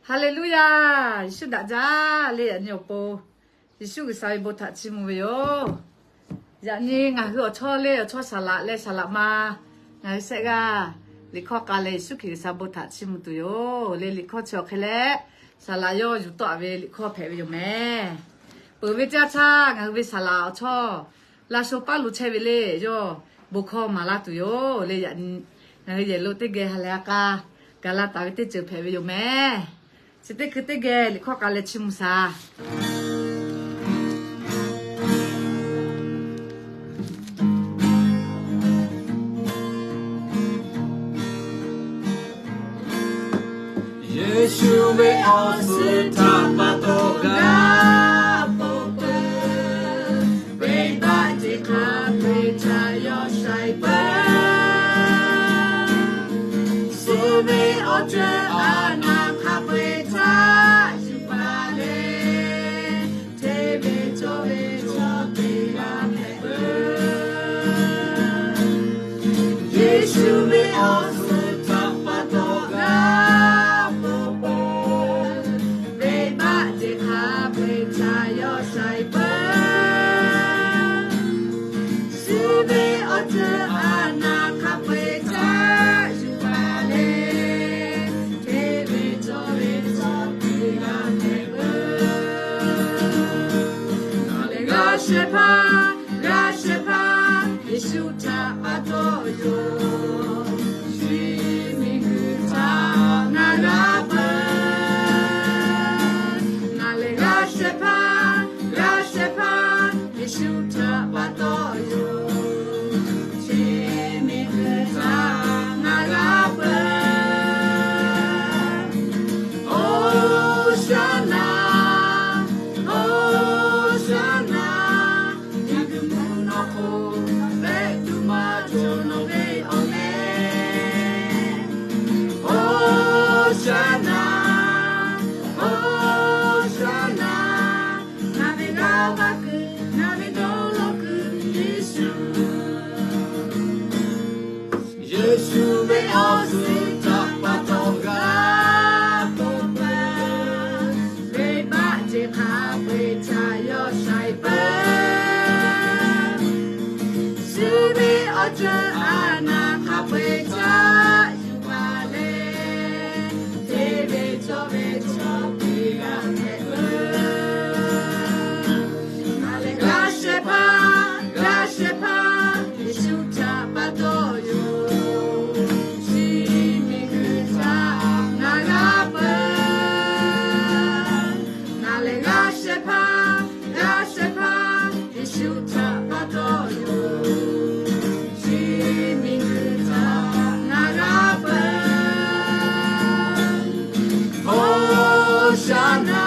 Haleˍluˇyaˇ. Yeˍsuˆ daꞈ jaˇ le. Yaꞈ nyi awˬ pon Yeˍsuˆ G'uiˬsha ve bon htaꞈ chiˇ mvuh ve yoˬ. Yaꞈ nyi ngaˬ hui awˬ chawˇ le awˬ chawˇ saˍ laꞈ leh saˍ laꞈ ma ngaˬ hui shehˆ g'aˇ liꞈ hkawˇ k'a leh Yeˍsuˆ Hkriꞈ G'uiˬsha bon htaꞈ chiˇ mvuh tuˬ yoˬ le. Liꞈ hkawˇ chi awˬ hk'e leh saˍ laꞈ yawˇ yuˬ tawˆ ve liꞈ hkawˇ hpehꞈ ve yoˬ mehˍ. Peuˬ ve caˇ caˇ ngaˬ hui ve saˍ laꞈ awˬ chawˇ laˇ sho paˉ lo chehˇ ve le, yawˇ bon hkawˇ maˍ laˇ tuˬ yoˬ le. Yaꞈ nyi ngaˬ hui yehˬ lo teˇ geh ha lehˬ ha k'a gaˬ la taˍ ve teˇ ceuˬ hpehꞈ ve yoˬ mehˍ. Chi teˇ hkui teˇ geh liꞈ hkawˇ k'a leh chiˇ mvuh shaˍ. Yeˍsuˆ ve awˬ suhˍ htaꞈ pa taw g'a k'oˆ peuˬ, venˇbaˆ teˇ hk'a peu-eˬ htaꞈ yawˇ shaiˍ peuˬ. Suh ve awˬ ceuˬ a naˍ hk'a peu-eˬ htaꞈ yuˬ baˬ leh, hteˇ ve cawˇ ve chaw teˇ g'aˇ hpehꞈ peuˬ. Yeˍsuˆ ve awˬ suhˍ htaꞈ pa taw g'a k'oˆ peuˬ, venˇbaˆ teˇ hk'a peu-eˬ htaꞈ yawˇ shaiˍ peuˬ. Suh ve awˬ ceuˬ a naˍ hk'a peu-eˬ htaꞈ yuˬ baˬ leh, hteˇ ve cawˇ ve chaw teˇ g'aˇ hpehꞈ peuˬ. Ngaˬ lehˬ g'a shehˍ hpaˇ, g'a shehˍ hpaˇ Yeˍsuˆ htaꞈ pa taw yoˬ. Chi miˬguiˬ htaꞈ ngaˬ g'a peuˬ. Ngaˬ lehˬ g'a shehˍ hpaˇ, g'a shehˍ hpaˇ Yeˍsuˆ htaꞈ pa taw yoˬ. Chi miˬguiˬ htaꞈ ngaˬ g'a peuˬ. Hoˍsaˍnaˍ, Hoˍsaˍnaˍ, miˬguiˬ mvuhˇ naw hk'oˆ pehˆ tuˬ maˇ cawˬ nawˬ ve awˬ meh. Hoˍsaˍnaˍ, Hoˍsaˍnaˍ, ngaˬ ve g'aˇ va kuiˬ, ngaˬ ve dawˇ law kuiˬ Yeˍsuˆ. Yeˍsuˆ ve awˬ suhˍ htaꞈ pa taw g'a k'oˆ peuˬ, venˇbaˆ teˇ hk'a peu-eˬ htaꞈ yawˇ shaiˍ peuˬ. Suh ve awˬ ceuˬ a naˍ hk'a peu-eˬ htaꞈ yuˬ baˬ leh, hteˇ ve cawˇ ve chaw teˇ g'aˇ hpehꞈ peuˬ. Ngaˬ lehˬ g'a shehˍ hpaˇ, g'a shehˍ hpaˇ Yeˍsuˆ htaꞈ pa taw yoˬ. Chi miˬguiˬ htaꞈ ngaˬ g'a peuˬ. Ngaˬ lehˬ g'a shehˍ hpaˇ, g'a shehˍ hpaˇ Yeˍsuˆ htaꞈ pa taw yoˬ. Chi miˬguiˬ htaꞈ ngaˬ g'a peuˬ. Hoˍsaˍnaˍ,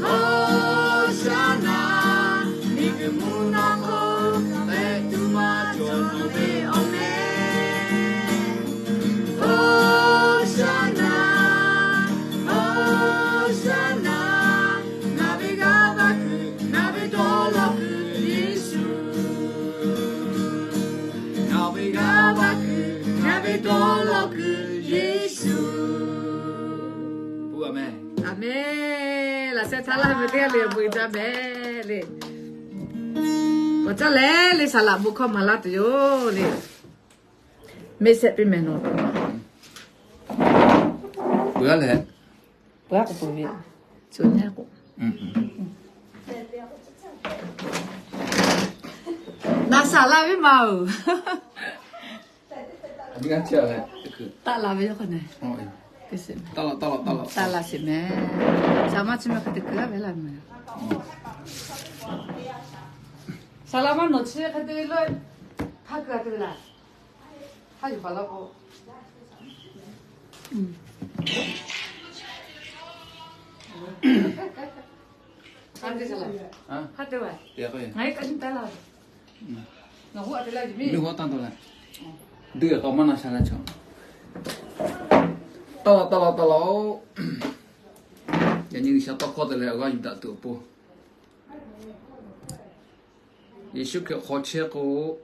Hoˍsaˍnaˍ, miˬguiˬ mvuhˇ naw hk'oˆ pehˆ tuˬ maˇ cawˬ nawˬ ve awˬ meh. Hoˍsaˍnaˍ, Hoˍsaˍnaˍ, ngaˬ ve g'aˇ va kuiˬ, ngaˬ ve dawˇ law kuiˬ Yeˍsuˆ. Ngaˬ ve g'aˇ va kuiˬ, ngaˬ ve dawˇ law kuiˬ Yeˍsuˆ. Aˍmenˍ. Laꞈ sheh htaˇ laˇ ve teˇ g'aˇ le, bon jaˇ mehˍ le. Awˬ caˇ leh le saˍ laꞈ bon hkawˇ maˍ laˇ tuˬ yoˬ le. Mehˆ shehˆ piˇ mehˍ nawˬ. Peuˬ-a leh, peuˬ-a k'o peuˬ ve, co nyaˇ k'o. Naˍ saˍ laˍ ve maˬ-oˬ. Taˆ la ve yoˬ k'o ne. Taˆ la sheˍ mehˍ. Saˍ maˇ chi mehˍ hk'e te keu-a ve laˇ ve maˬ yoˬ. Saˍ laˍ maˇ nawˬ chi hk'e te ve lo, hk'a keu-a te ve laˇ. Hk'a yuˬ paˍ laˇ k'o. Hk'a te ve, ngaˬ hui kaꞈ nyi taˍ laˇ. Nawˬ hui a te laˇ yuˬ miˇ. Duˇ-e k'o maˇ na sha la chaw. Taˆ la, taˆ la, taˆ la-oˬ. Yaꞈ nyi G'uiˬsha tawˇ hkawˇ te leh awˬ g'aˇ yuˬ daꞈ tuˬ awˬ pon. Yeˍsuˆ Hkriꞈ hk'aw chehˇ k'o,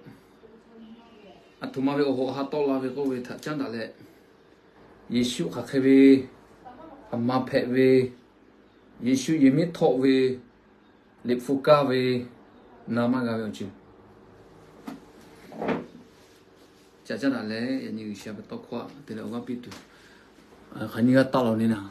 aˬ htoꞈ ma ve awˬ hoꞈ ha tawˆ la ve k'oˆ ve htaꞈ caˉ daꞈ leh, Yeˍsuˆ hk'aˬ hk'e ve, aˬ ma hpehꞈ ve, Yeˍsuˆ yehˬ miˉ htawˆ ve, Liꞈ hpu kaˇ ve, na maˇ g'a ve awˬ ceuˬ ca caˉ daꞈ leh, yaꞈ nyi G'uiˬsha ve tawˇ hkawˇ te leh awˬ g'aˇ piˇ tuˬ, hk'aˬ nyiˇ g'aˇ taˆ law neˇ naˍ.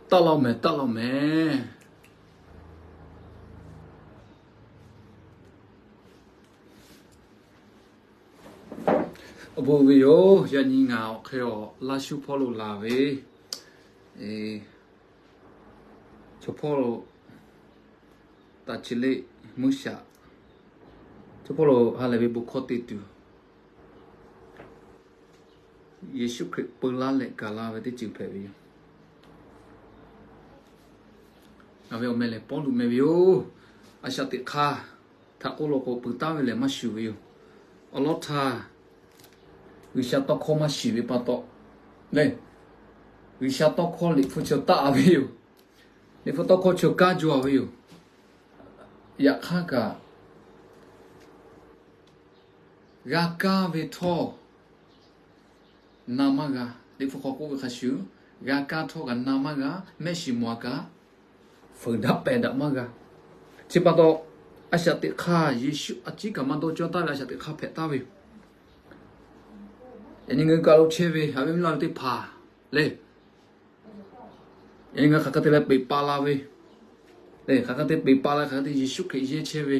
Taˆ laˇ mehˍ, taˆ laˇ mehˍ. Awˬ bon ve yoˬ. Yaꞈ nyi ngaˬ awˬ hk'e awˬ laˇ shuˉ hpawˇ lo laˬ ve, chaw hpawˇ lo taˍ chi leˆ mvuhˇ shaꞈ, chaw hpawˇ lo ha lehˬ ve bon hkawˇ te tuˬ, Yeˍsuˆ Hkriꞈ peu laˇ leh gaˬ la ve teˇ ceuˬ hpehꞈ ve yoˬ. Ngaˬ ve awˬ meh lehˬ Pawˇluꞈ meh ve yoˬ. A shaꞈ teꞈ hk'aˇ htaꞈ k'oˆ law k'o, peuˬ taˉ ve lehˬ maˇ shuˍ ve yoˬ. Awˬ lawn htaˇ, G'uiˬsha tawˇ hkawˇ maˇ shiˍ ve pa taw lehˬ, G'uiˬsha tawˇ hkawˇ Liꞈ hpu chaw taˆ ve yoˬ. Liꞈ hpu tawˇ hkawˇ chaw kaˇ jaw ve yoˬ. Yaꞈ hk'aˇ kaꞈ, g'a kaˇ ve htawˇ na maˇ g'a. Liꞈ hpu hk'aw k'oˆ ve hk'a shuˍ, g'a kaˇ htawˇ kaꞈ na maˇ g'a, mehˆ shiˍ mawˬ a kaꞈ, fuiˍ daꞈ pehˬ daꞈ maˇ g'a. Chi pa taw, a shaꞈ teꞈ hk'aˇ Yeˍsuˆ a ciˉ kaꞈ maˇ dawˇ cawˇ taˍ ve a shaꞈ teꞈ hk'aˇ hpehꞈ taˍ ve yoˬ. Yaꞈ nyi ngaˬ hui kaˬ lo chehˇ ve haꞈ ve miˇ laˇ ve teˇ hpaˍ lehˬ, yaꞈ nyi ngaˬ hk'aˬ hk'e te leh peꞈ pa la ve, hk'aˬ hk'e te peꞈ pa la, hk'aˬ hk'e te Yeˍsuˆ Hkriꞈ yehˇ chehˇ ve,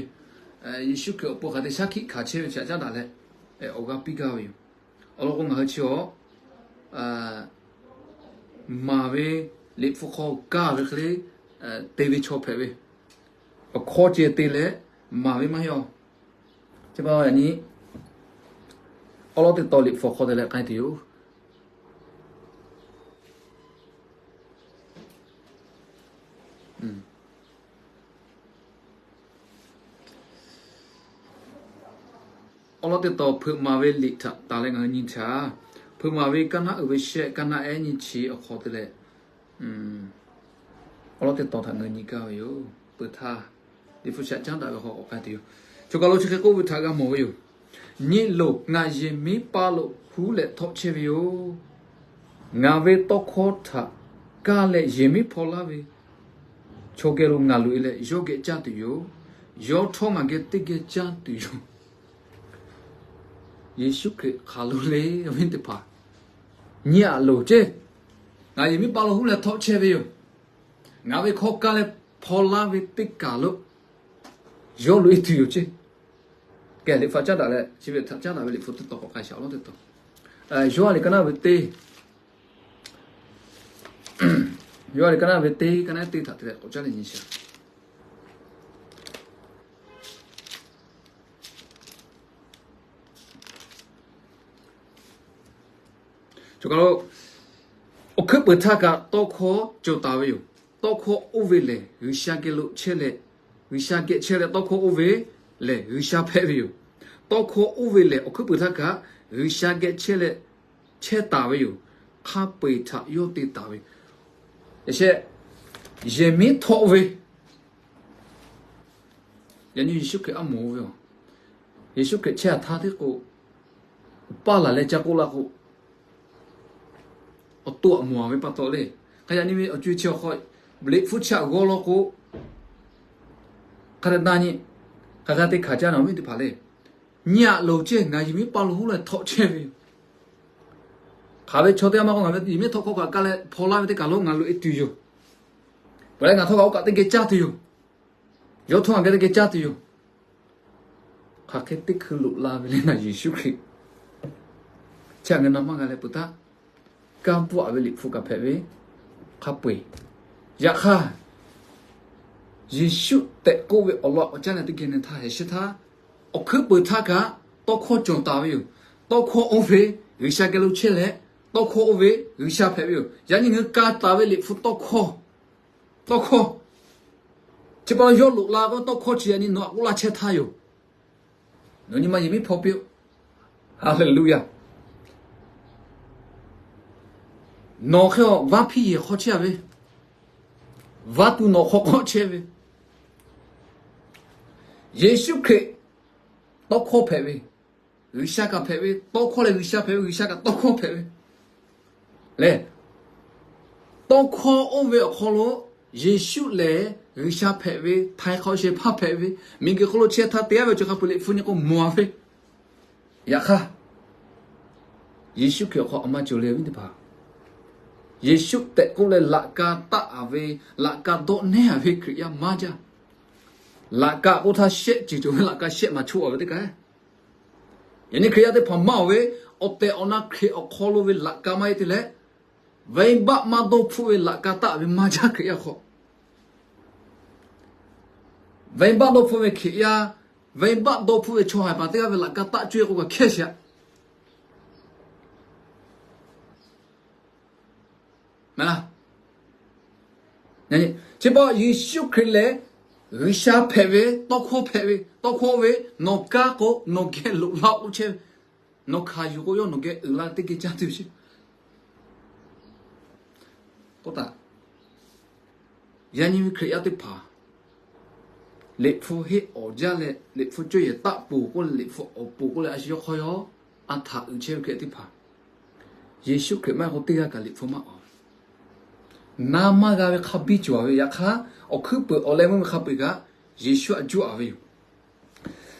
Yeˍsuˆ Hkriꞈ awˬ pon hk'aˬ hk'e te shaˉ hkiˆ hkanˍ chehˇ ve chaꞈ caˉ daꞈ leh, awˬ g'aˇ piˇ gaˇ ve yoˬ. Awˬ lawn k'o, ngaˬ hui chi awˬ maˍ ve, Liꞈ hpu hk'aw kaˇ ve hk'e le te ve chaw hpehꞈ ve, awˬ hkawˇ ceh te leh maˍ ve maˇ heˆ awˬ. Chi pa yaꞈ nyi awˬ lawn teˇ tawn Liꞈ hpu hk'aw te leh k'ai tuˬ yoˬ. Awˬ lawn teˇ tawn hpeuꞈ maˍ ve liꞈ htaꞈ taˍ leh ngaˬ hui nyi htaˇ, hpeuꞈ maˍ ve kaˇ naˆ uiˍ ve shehˆ, kaˇ naˆ ehˉ nyiˇ chi awˬ hk'aw te leh, awˬ lawn teˇ tawn htaꞈ ngaˬ hui nyi gaˇ ve yoˬ. Peuˬ htaˇ, Liꞈ hpu shaꞈ caˉ daꞈ ve hk'aw k'awꞈ k'ai tuˬ yoˬ. Choˬ kaˬ lo chi hk'e k'oˆ ve htaꞈ g'a mawˬ ve yoˬ. Nyi loˬ, ngaˬ yehˬ miˉ paˇ lo huˉ leh htawˆ chehˇ ve yoˬ. Ngaˬ ve tawˇ hkawˇ htaꞈ kaˇ leh yehˬ miˉ hpaw laˇ ve chaw geh lo ngaˬ loꞈ e leh yawˇ geh caˇ tuˬ yoˬ. Yawˇ htawˇ ngaˬ geh teˇ geh caˇ tuˬ yoˬ. Yeˍsuˆ Hkriꞈ hk'aˬ lo le, awˬ viˉ teˇ hpaˍ, nyi aꞈ loˬ ceˇ. Ngaˬ yehˬ miˉ paˇ lo huˉ leh htawˆ chehˇ ve yoˬ. Ngaˬ ve hkawˇ kaˇ leh hpaw laˇ ve teˇ kaˬ lo yawˇ loꞈ e tuˬ yoˬ ceˇ. Kehˬ, Liꞈ hpu caˉ daꞈ leh chi ve htaꞈ caˉ daꞈ ve Liꞈ hpu teˇ tawn k'awꞈ k'ai shaˍ laˇ teˇ tawn. Yoˇhanˬ liꞈ kaˇ naˆ ve teˇ, Yoˇhanˬ liꞈ kaˇ naˆ ve teˇ, kaˇ naˆ ehˉ teˇ htaꞈ te leh k'awꞈ caˉ leh nyi shaˍ. Choˬ kaˬ lo, awˬ hkuiˉ peuˍ htaˇ kaꞈ tawˇ hkawˇ cawˬ taˍ ve yoˬ. Tawˇ hkawˇ oˇ ve lehˬ G'uiˬsha geh lo chehˇ leh, G'uiˬsha geh chehˇ leh tawˇ hkawˇ oˇ ve lehˬ G'uiˬsha hpehꞈ ve yoˬ. Tawˇ hkawˇ oˇ ve lehˬ awˬ hkuiˉ peuˍ htaˇ kaꞈ G'uiˬsha geh chehˇ leh chehˇ taˍ ve yoˬ. Hk'a peu-eˬ htaꞈ yawˇ te taˍ ve yoˬ. Yaꞈ sheh, yehˬ miˉ htawˆ ve, yaꞈ nyi Yeˍsuˆ Hkriꞈ aˉ moˍ ve yoˬ. Yeˍsuˆ Hkriꞈ chehˇ a htaˇ teˇ k'o, paˇ laˬ leh ca k'oˆ la k'o, awˬ to aꞈ mawˬ a ve pa taw le. Hk'a yaꞈ nyi ve awˬ co-e chi awˬ hk'aw, Liꞈ hpu chaꞈ g'aw law k'o, hk'a dehꞈ na nyi, hk'aˬ hk'e te hkanˍ caˇ na ve teˇ hpaˍ le. Nyi aꞈ loˬ ceˇ, ngaˬ yehˬ miˉ paˇ lo huˉ leh htawˆ chehˇ ve yoˬ. Hk'aˬ ve chaw teˇ g'aˇ maˇ k'oˆ, ngaˬ ve yehˬ miˉ htawˆ hkawˇ kaꞈ kaˇ leh hpaw laˇ ve teˇ kaˬ lo ngaˬ loꞈ e tuˬ yoˬ. Peuˬ leh ngaˬ htawˇ kaꞈ oˇ kaꞈ teˇ geh caˇ tuˬ yoˬ. Yawˇ htawˇ ngaˬ geh teˇ geh caˇ tuˬ yoˬ. Hk'aˬ hk'e teˇ hkui loꞈ la ve le, ngaˬ Yeˍsuˆ Hkriꞈ chi htaꞈ ngaˬ na maˇ g'a leh peuˬ htaˇ, kanˇ paˆ ve Liꞈ hpu kaꞈ hpehꞈ ve, hk'a peu-eˬ. Yaꞈ hk'aˇ, Yeˍsuˆ tehꞈ k'oˆ ve awˬ lawn k'awꞈ caˉ leh teˇ geh nyi htaˇ, heh shiˉ htaˇ, awˬ hkuiˉ peuˍ htaˇ kaꞈ tawˇ hkawˇ cawˬ taˍ ve yoˬ. Tawˇ hkawˇ oˇ ve G'uiˬsha geh lo chehˇ leh, tawˇ hkawˇ oˇ ve G'uiˬsha hpehꞈ ve yoˬ. Yaꞈ nyi ngaˬ hui ka taˍ ve Liꞈ hpu tawˇ hkawˇ, tawˇ hkawˇ Chi pa taw yawˇ loꞈ la k'o tawˇ hkawˇ chi yaꞈ nyi nawˬ htaꞈ k'oˆ laˇ chehˇ htaˇ yoˬ. Nawˬ nyi ma yehˬ miˉ hpaw piˇ-oˆ. Haˍleˍluˆyaˍ. Nawˬ hk'e vaˇ hpiˇ yehˬ hk'aw chehˇ a ve, vaˇ tuˬ nawˬ hk'aw k'awꞈ chehˇ ve, Yeˍsuˆ Hkriꞈ tawˇ hkawˇ hpehꞈ ve, G'uiˬsha kaꞈ hpehꞈ ve, tawˇ hkawˇ leh G'uiˬsha hpehꞈ ve, G'uiˬsha kaꞈ tawˇ hkawˇ hpehꞈ ve le. Tawˇ hkawˇ oˇ ve awˬ hk'aw lo Yeˍsuˆ lehˬ G'uiˬsha hpehꞈ ve, htaiˍ hk'awꞈ shehˍ hpaˇ hpehꞈ ve, miˬguiˬ hk'oˆ lo chehˇ htaˇ te aˉ ve awˬ ceuˬ hk'a peuˬ liꞈ hpu nyi k'o mawˬ a ve. Yaꞈ hk'aˇ, Yeˍsuˆ Hkriꞈ awˬ hk'aw a ma cawˬ le ve teˇ hpaˍ, Yeˍsuˆ tehꞈ k'oˆ leh laꞈ ka taˆ a ve, laꞈ ka dawˆ nehˉ a ve Hkriꞈ yaˇ maˇ jaˇ. Laꞈ ka k'oˆ htaˇ shehˆ ceuˬ cawˬ ve, laꞈ ka shehˆ maˍ choˆ a ve teˇ kaꞈ. Yaꞈ nyi Hkriꞈ yaˇ teˇ hpaˍ maˇ oˬ ve, awˬ tehˬ awˬ na Hkriꞈ awˬ hk'aw lo ve laꞈ ka maˇ heˆ te leh, venˇbaˆ maˇ dawˇ hpfuhˆ ve laꞈ ka taˆ ve maˇ jaˇ Hkriꞈ yaˇ hk'aw. Venˇbaˆ dawˇ hpfuhˆ ve Hkriꞈ yaˇ, venˇbaˆ dawˇ hpfuhˆ ve chaw haiˬ paˍ teˇ g'aˇ ve laꞈ ka taˆ cuˇ e k'o kaꞈ hkehˇ sheˍ. Chi pa Yeˍsuˆ Hkriꞈ lehˬ G'uiˬsha hpehꞈ ve, tawˇ hkawˇ hpehꞈ ve, tawˇ hkawˇ ve, nawˬ kaˇ k'o nawˬ geh loꞈ la k'oˆ chehˇ ve, nawˬ hkanˍ yuˬ k'o yawˇ nawˬ geh uiˍ la teˇ geh caˇ tuˬ sheˍ. K'oˆ taˍ, yaꞈ nyi ve Hkriꞈ yaˇ teˇ hpaˍ Liꞈ hpu henˇ awˍ jaˇ leh Liꞈ hpu cawˇ yehˬ taˆ poˬ k'oˆ leh Liꞈ hpu awˬ poˬ k'oˆ leh a shu yawˇ hk'aw yawˇ a htaꞈ uiˍ chehˇ ve Hkriꞈ yaˇ teˇ hpaˍ, Yeˍsuˆ Hkriꞈ maˇ heˆ k'o teˇ g'aˇ kaꞈ Liꞈ hpu maˇ awˍ. Na maˇ g'a ve hk'a biˇ cawˬ ve, yaꞈ hk'aˇ awˬ hkuiˉ peuˬ awˬ leh meuˇ ve hk'a peu-eˬ kaꞈ Yeˍsuˆ htaꞈ juˇ a ve yoˬ.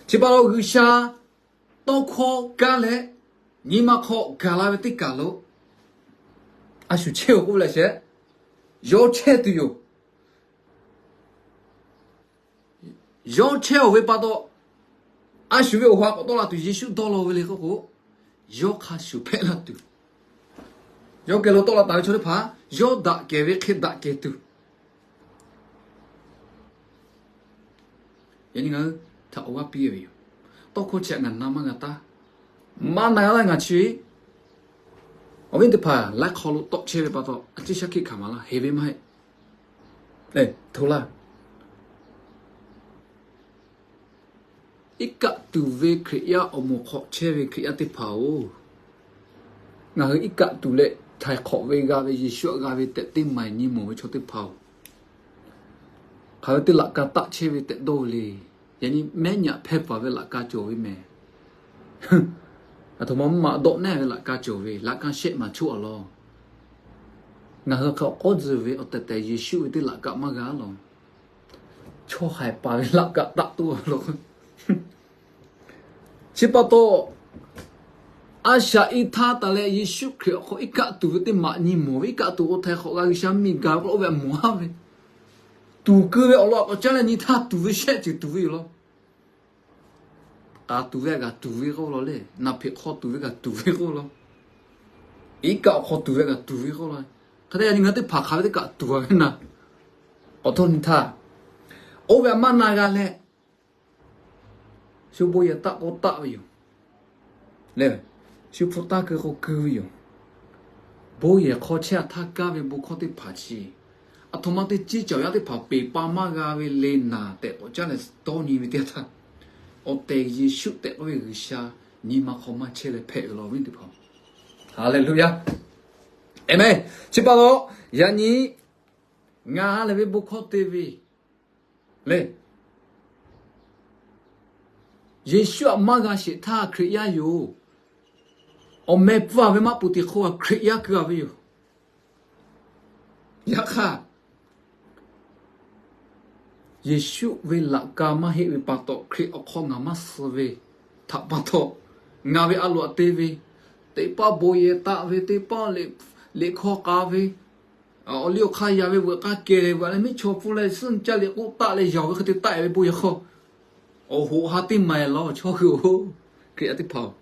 Chi pa taw G'uiˬsha tawˇ hkawˇ kaˇ leh nyi ma hk'aw gaˬ la ve teˇ kaˬ lo a shu chehˇ-oˬ k'oˆ leh sheˍ, yawˇ chehˇ tuˬ yoˬ. Yawˇ chehˇ-oˬ ve pa taw, a shu ve awˬ ha k'awꞈ tawˆ la tuˬ Yeˍsuˆ dawˇ law ve le k'oˆ k'o, yawˇ hk'a shuˍ hpehꞈ la tuˬ, yawˇ geh lo tawˆ la taˍ ve chaw teˇ hpaˍ yawˇ daꞈ kehˬ ve hk'e daꞈ kehˬ tuˬ, yaꞈ nyi ngaˬ hui htaꞈ awˬ g'aˇ piˇ ve yoˬ. Tawˇ hkawˇ chi htaꞈ ngaˬ na maˇ g'a taˇ. Maˇ na g'a laˇ ngaˬ chi awˬ viˉ teˇ hpaˍ laiˉ hk'aw lo tawˆ chehˇ ve pa taw, a ciˉ shaˉ hkiˆ hkanˍ maˍ laˇ, heˍ ve maˇ heˆ. Hto laˇ. Iˉ kaˆ tuˬ ve Hkriꞈ yaˇ awˬ moˍ hk'awꞈ chehˇ ve Hkriꞈ yaˇ teˇ hpaˍ-oˬ, ngaˬ hui iˉ kaˆ tuˬ leh htaiˍ hk'awꞈ ve g'a ve Yeˍsuˆ htaꞈ g'a ve tehꞈ teˇ maˬ nyi mawˬ ve chaw teˇ hpaˍ-oˬ, hk'aˬ ve teˇ laꞈ ka taˆ chehˇ ve tehꞈ dawˇ ve le. Yaꞈ nyi mehˉ nyaꞈ hpehˇ paˍ ve laꞈ ka cawˬ ve mehˍ. Aˬ htoꞈ ma mvuhˇ ma dawˆ nehˉ ve laꞈ ka cawˬ ve, laꞈ ka shehˆ maˍ choˆ a law. Ngaˬ hui hk'e awˬ k'awˉ tzuhˬ ve awˬ tehˬ tehˬ Yeˍsuˆ ve teˇ laꞈ ka maˇ g'a law. Chaw haiˬ paˍ ve laꞈ ka taˆ toˆ a law. Chi pa taw, a shaꞈ i htaˇ taˍ leh Yeˍsuˆ Hkriꞈ awˬ hk'aw iˉ kaˆ tuˬ ve teˇ maˬ nyi mawˬ ve, iˉ kaˆ tuˬ k'o htaiˍ hk'awꞈ g'a G'uiˬsha miˬ gaˬ ve k'o oˇ ve a mawˬ haˉ ve, tuˍ keu ve awˬ lawn a k'awꞈ caˉ leh nyi htaˇ tuˍ ve shehˆ ceuˬ tuˍ ve yoˬ law. K'a tuˬ ve a g'a tuˬ ve k'oˆ law le, naˬ hpeꞈ hk'aw tuˬ ve g'a tuˬ ve k'oˆ law, iˉ kaˆ awˬ hk'aw tuˬ ve g'a tuˬ ve k'oˆ law. Hk'e te yaꞈ nyi ngaˬ teˇ hpaˍ hk'aˬ ve teˇ kaꞈ tuˬ a ve na, awˬ htawˇ nyi htaˇ, oˇ ve a maˇ na g'a leh, shu bon yehˬ taˆ k'o taˆ ve yoˬ. Leh, shu hpu taˇ keu k'o keu ve yoˬ. Bon yehˬ hk'aw chehˇ a htaˇ kaˇ ve bon hkawˇ teˇ hpaˍ chi, aˬ htoꞈ ma te ciˇ cawˬ yaˇ teˇ hpaˍ peˬ pa maˇ g'a ve le naˍ tehꞈ k'awꞈ caˉ leh tawˇ nyi ve teˇ htaˇ, awˬ tehˬ Yeˍsuˆ tehꞈ k'oˆ ve G'uiˬsha nyi ma hk'aw maˇ chehˇ leh hpehꞈ ve law ve teˇ hpaˍ. Haˍleˍluˆyaˍ. Aˍmenˍ. Chi pa taw, yaꞈ nyi ngaˬ lehˬ ve bon hkawˇ te ve le, Yeˍsuˆ htaꞈ maˇ g'a sheˍ htaˇ Hkriꞈ yaˇ yoˬ. Awˬ meh pfuhˇ ve maˇ peuˬ teꞈ hk'oˆ a Hkriꞈ yaˇ keu a ve yoˬ. Yaꞈ hk'aˇ, Yeˍsuˆ ve laꞈ ka maˇ heˆ ve pa taw Hkriꞈ awˬ hk'aw ngaˬ maˇ suh ve htaꞈ pa taw, ngaˬ ve a loꞈ a te ve, teˇ pawˆ bon yehˬ taˆ ve, teˇ pawˆ liꞈ hkawˇ k'a ve, awˬ liˇ awˬ hk'aˇ yaꞈ ve veuꞈ k'aˇ kehˬ leh veuꞈ leh miˉ chaw pfuhˇ leh suhˉ caˇ liꞈ k'oˆ taˆ leh yaꞈ ve hk'e te taˆ ve bon yehˬ hk'aw, awˬ hoꞈ ha teˇ maˍ law chaw hui-oˬ, Hkriꞈ yaˇ teˇ hpaˍ-oˬ.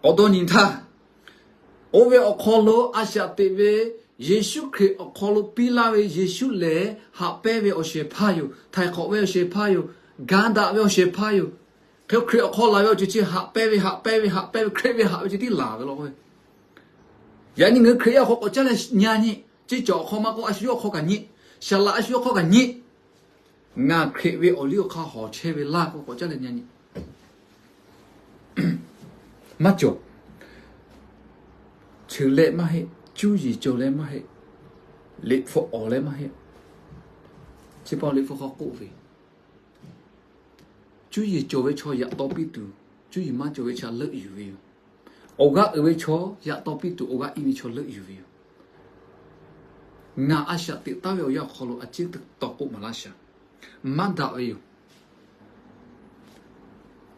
Awˬ dawˇ nyi htaˇ, oˇ ve awˬ hk'aw lo a shaꞈ teꞈ ve Yeˍsuˆ Hkriꞈ awˬ hk'aw lo piˇ laˇ ve Yeˍsuˆ lehˬ, haꞈ pehnˇ ve awˬ shehˍ hpaˇ yoˬ. Htaiˍ hk'awꞈ ve awˬ shehˍ hpaˇ yoˬ. Ga daꞈ ve awˬ shehˍ hpaˇ yoˬ. Hk'e Hkriꞈ awˬ hk'aw laˬ ve awˬ ceuˬ chi haꞈ pehnˇ ve, haꞈ pehnˇ ve, haꞈ pehnˇ ve, Hkriꞈ ve haꞈ ve ceuˬ tiˉ laˬ ve law k'o ve. Yaꞈ nyi ngaˬ hui Hkriꞈ yaˇ awˬ hk'aw k'awꞈ caˉ leh nyi nyi, ceˇ cawˬ awˬ hk'aw maˇ k'oˆ, a shu yawˇ awˬ hk'aw kaꞈ nyi, saˍ laꞈ a shu yawˇ hk'aw kaꞈ nyi. Ngaˬ Hkriꞈ ve awˬ liˇ awˬ hk'aˇ hawˬ chehˇ ve laˇ k'oˆ k'awꞈ caˉ leh nyi nyi. Maˇ cawˬ. Cheuˬ leh maˇ heˆ, cuˇ yiˍ cawˬ leh maˇ heˆ, liꞈ hpu awˬ leh maˇ heˆ. Chi pa Liꞈ hpu hk'aw k'oˆ ve, cuˇ yiˍ cawˬ ve chaw yaꞈ taw piˇ tuˬ, cuˇ yiˍ maˇ cawˬ ve chaw leuˆ yuˬ ve yoˬ. Awˬ g'aˇ uiˍ ve chaw yaꞈ taw piˇ tuˬ, awˬ g'aˇ iˉ ve chaw leuˆ yuˬ ve yoˬ. Ngaˬ a shaꞈ teꞈ taˉ ve awˬ yanˇ awˬ hk'aw lo a ciˉ tawˍ k'oˆ maˍ laˇ shaˍ. Maˇ daꞈ ve yoˬ.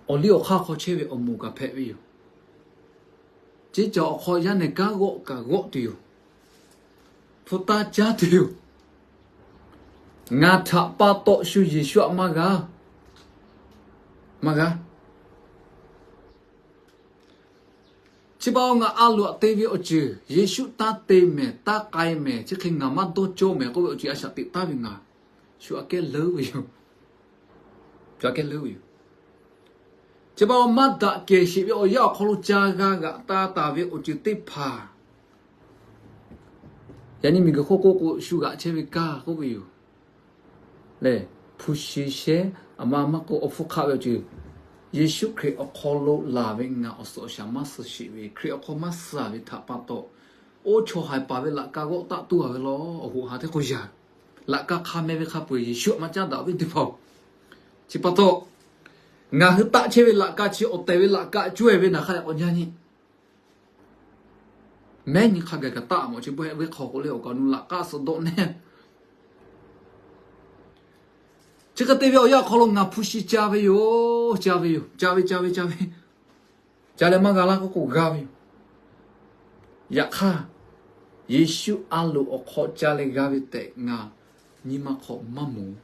Awˬ liˇ awˬ hk'aˇ hk'aw chehˇ ve awˬ moˍ kaꞈ hpehꞈ ve yoˬ. Ceˇ caˬ awˬ hk'aw yaˇ nehˬ kanˉ g'awˆ kaꞈ g'awˆ tuˬ yoˬ. Hpu taˇ caˉ tuˬ yoˬ. Ngaˬ htaꞈ pa taw shu Yeˍsuˆ aꞈ maˇ g'a, maˇ g'a. Chi pa taw ngaˬ a loꞈ aꞈ te ve awˬ ceuˬ Yeˍsuˆ taˇ te mehˍ, taˇ k'ai mehˍ, chi hk'e ngaˬ maˇ dawˇ cawˇ mehˍ k'oˆ ve awˬ ceuˬ a shaꞈ teꞈ taˉ ve ngaˬ shu aꞈ kehˉ leuˉ ve yoˬ. Shu aꞈ kehˉ leuˉ ve yoˬ. Chi pa taw maˇ daꞈ kehˬ sheˍ ve awˬ yanˇ awˬ hk'aw lo ca g'a g'aꞈ ta taˍ ve awˬ ceuˬ teˇ hpaˍ, yaꞈ nyi miˬguiˬ hk'oˆ k'oˆ k'o shu g'aꞈ chehˇ ve kaˇ k'oˆ ve yoˬ. Lehˬ, hpu shi shehˉ aˬ ma maˇ k'oˆ, awˬ hpfuhˇ hk'aˆ ve awˬ ceuˬ, Yeˍsuˆ Hkriꞈ awˬ hk'aw lo laˬ ve ngaˬ awˬ suhˍ awˬ shaˍ maˇ suh sheˍ ve, Hkriꞈ awˬ hk'aw maˇ suh ve htaꞈ pa taw, oˇ chaw haiˬ paˍ ve laꞈ ka g'awˆ taˆ tuˬ a ve law, awˬ hoꞈ ha teˇ hk'oˆ yaˇ. Laꞈ ka hk'a meh ve hk'a peu-eˬ Yeˍsuˆ aꞈ maˇ caˉ daꞈ ve teˇ hpaˍ-oˬ. Chi pa taw, ngaˬ hui taˆ chehˇ ve laꞈ ka chi awˬ tehˬ ve laꞈ ka cawehˬ ve naˬ hk'a leh k'awꞈ nyi nyi. Mehˉ nyi hk'a gaˬ kaꞈ taˆ mawˬ chi bawehˆ ve hk'aw k'o leh awˬ kaꞈ nu laꞈ ka suh dawˆ nehˇ. Chi hk'e te ve awˬ yanˇ awˬ hk'aw lo ngaˬ hpu shi ca ve yoˬ, ca ve yoˬ, ca ve ca ve ca ve, ca leh maˇ g'a laˇ k'oˆ k'o g'a ve yoˬ. Yaꞈ hk'aˇ, Yeˍsuˆ a loꞈ awˬ hk'aw ca leh g'a ve tehꞈ ngaˬ nyi ma hk'aw maˇ mawˬ.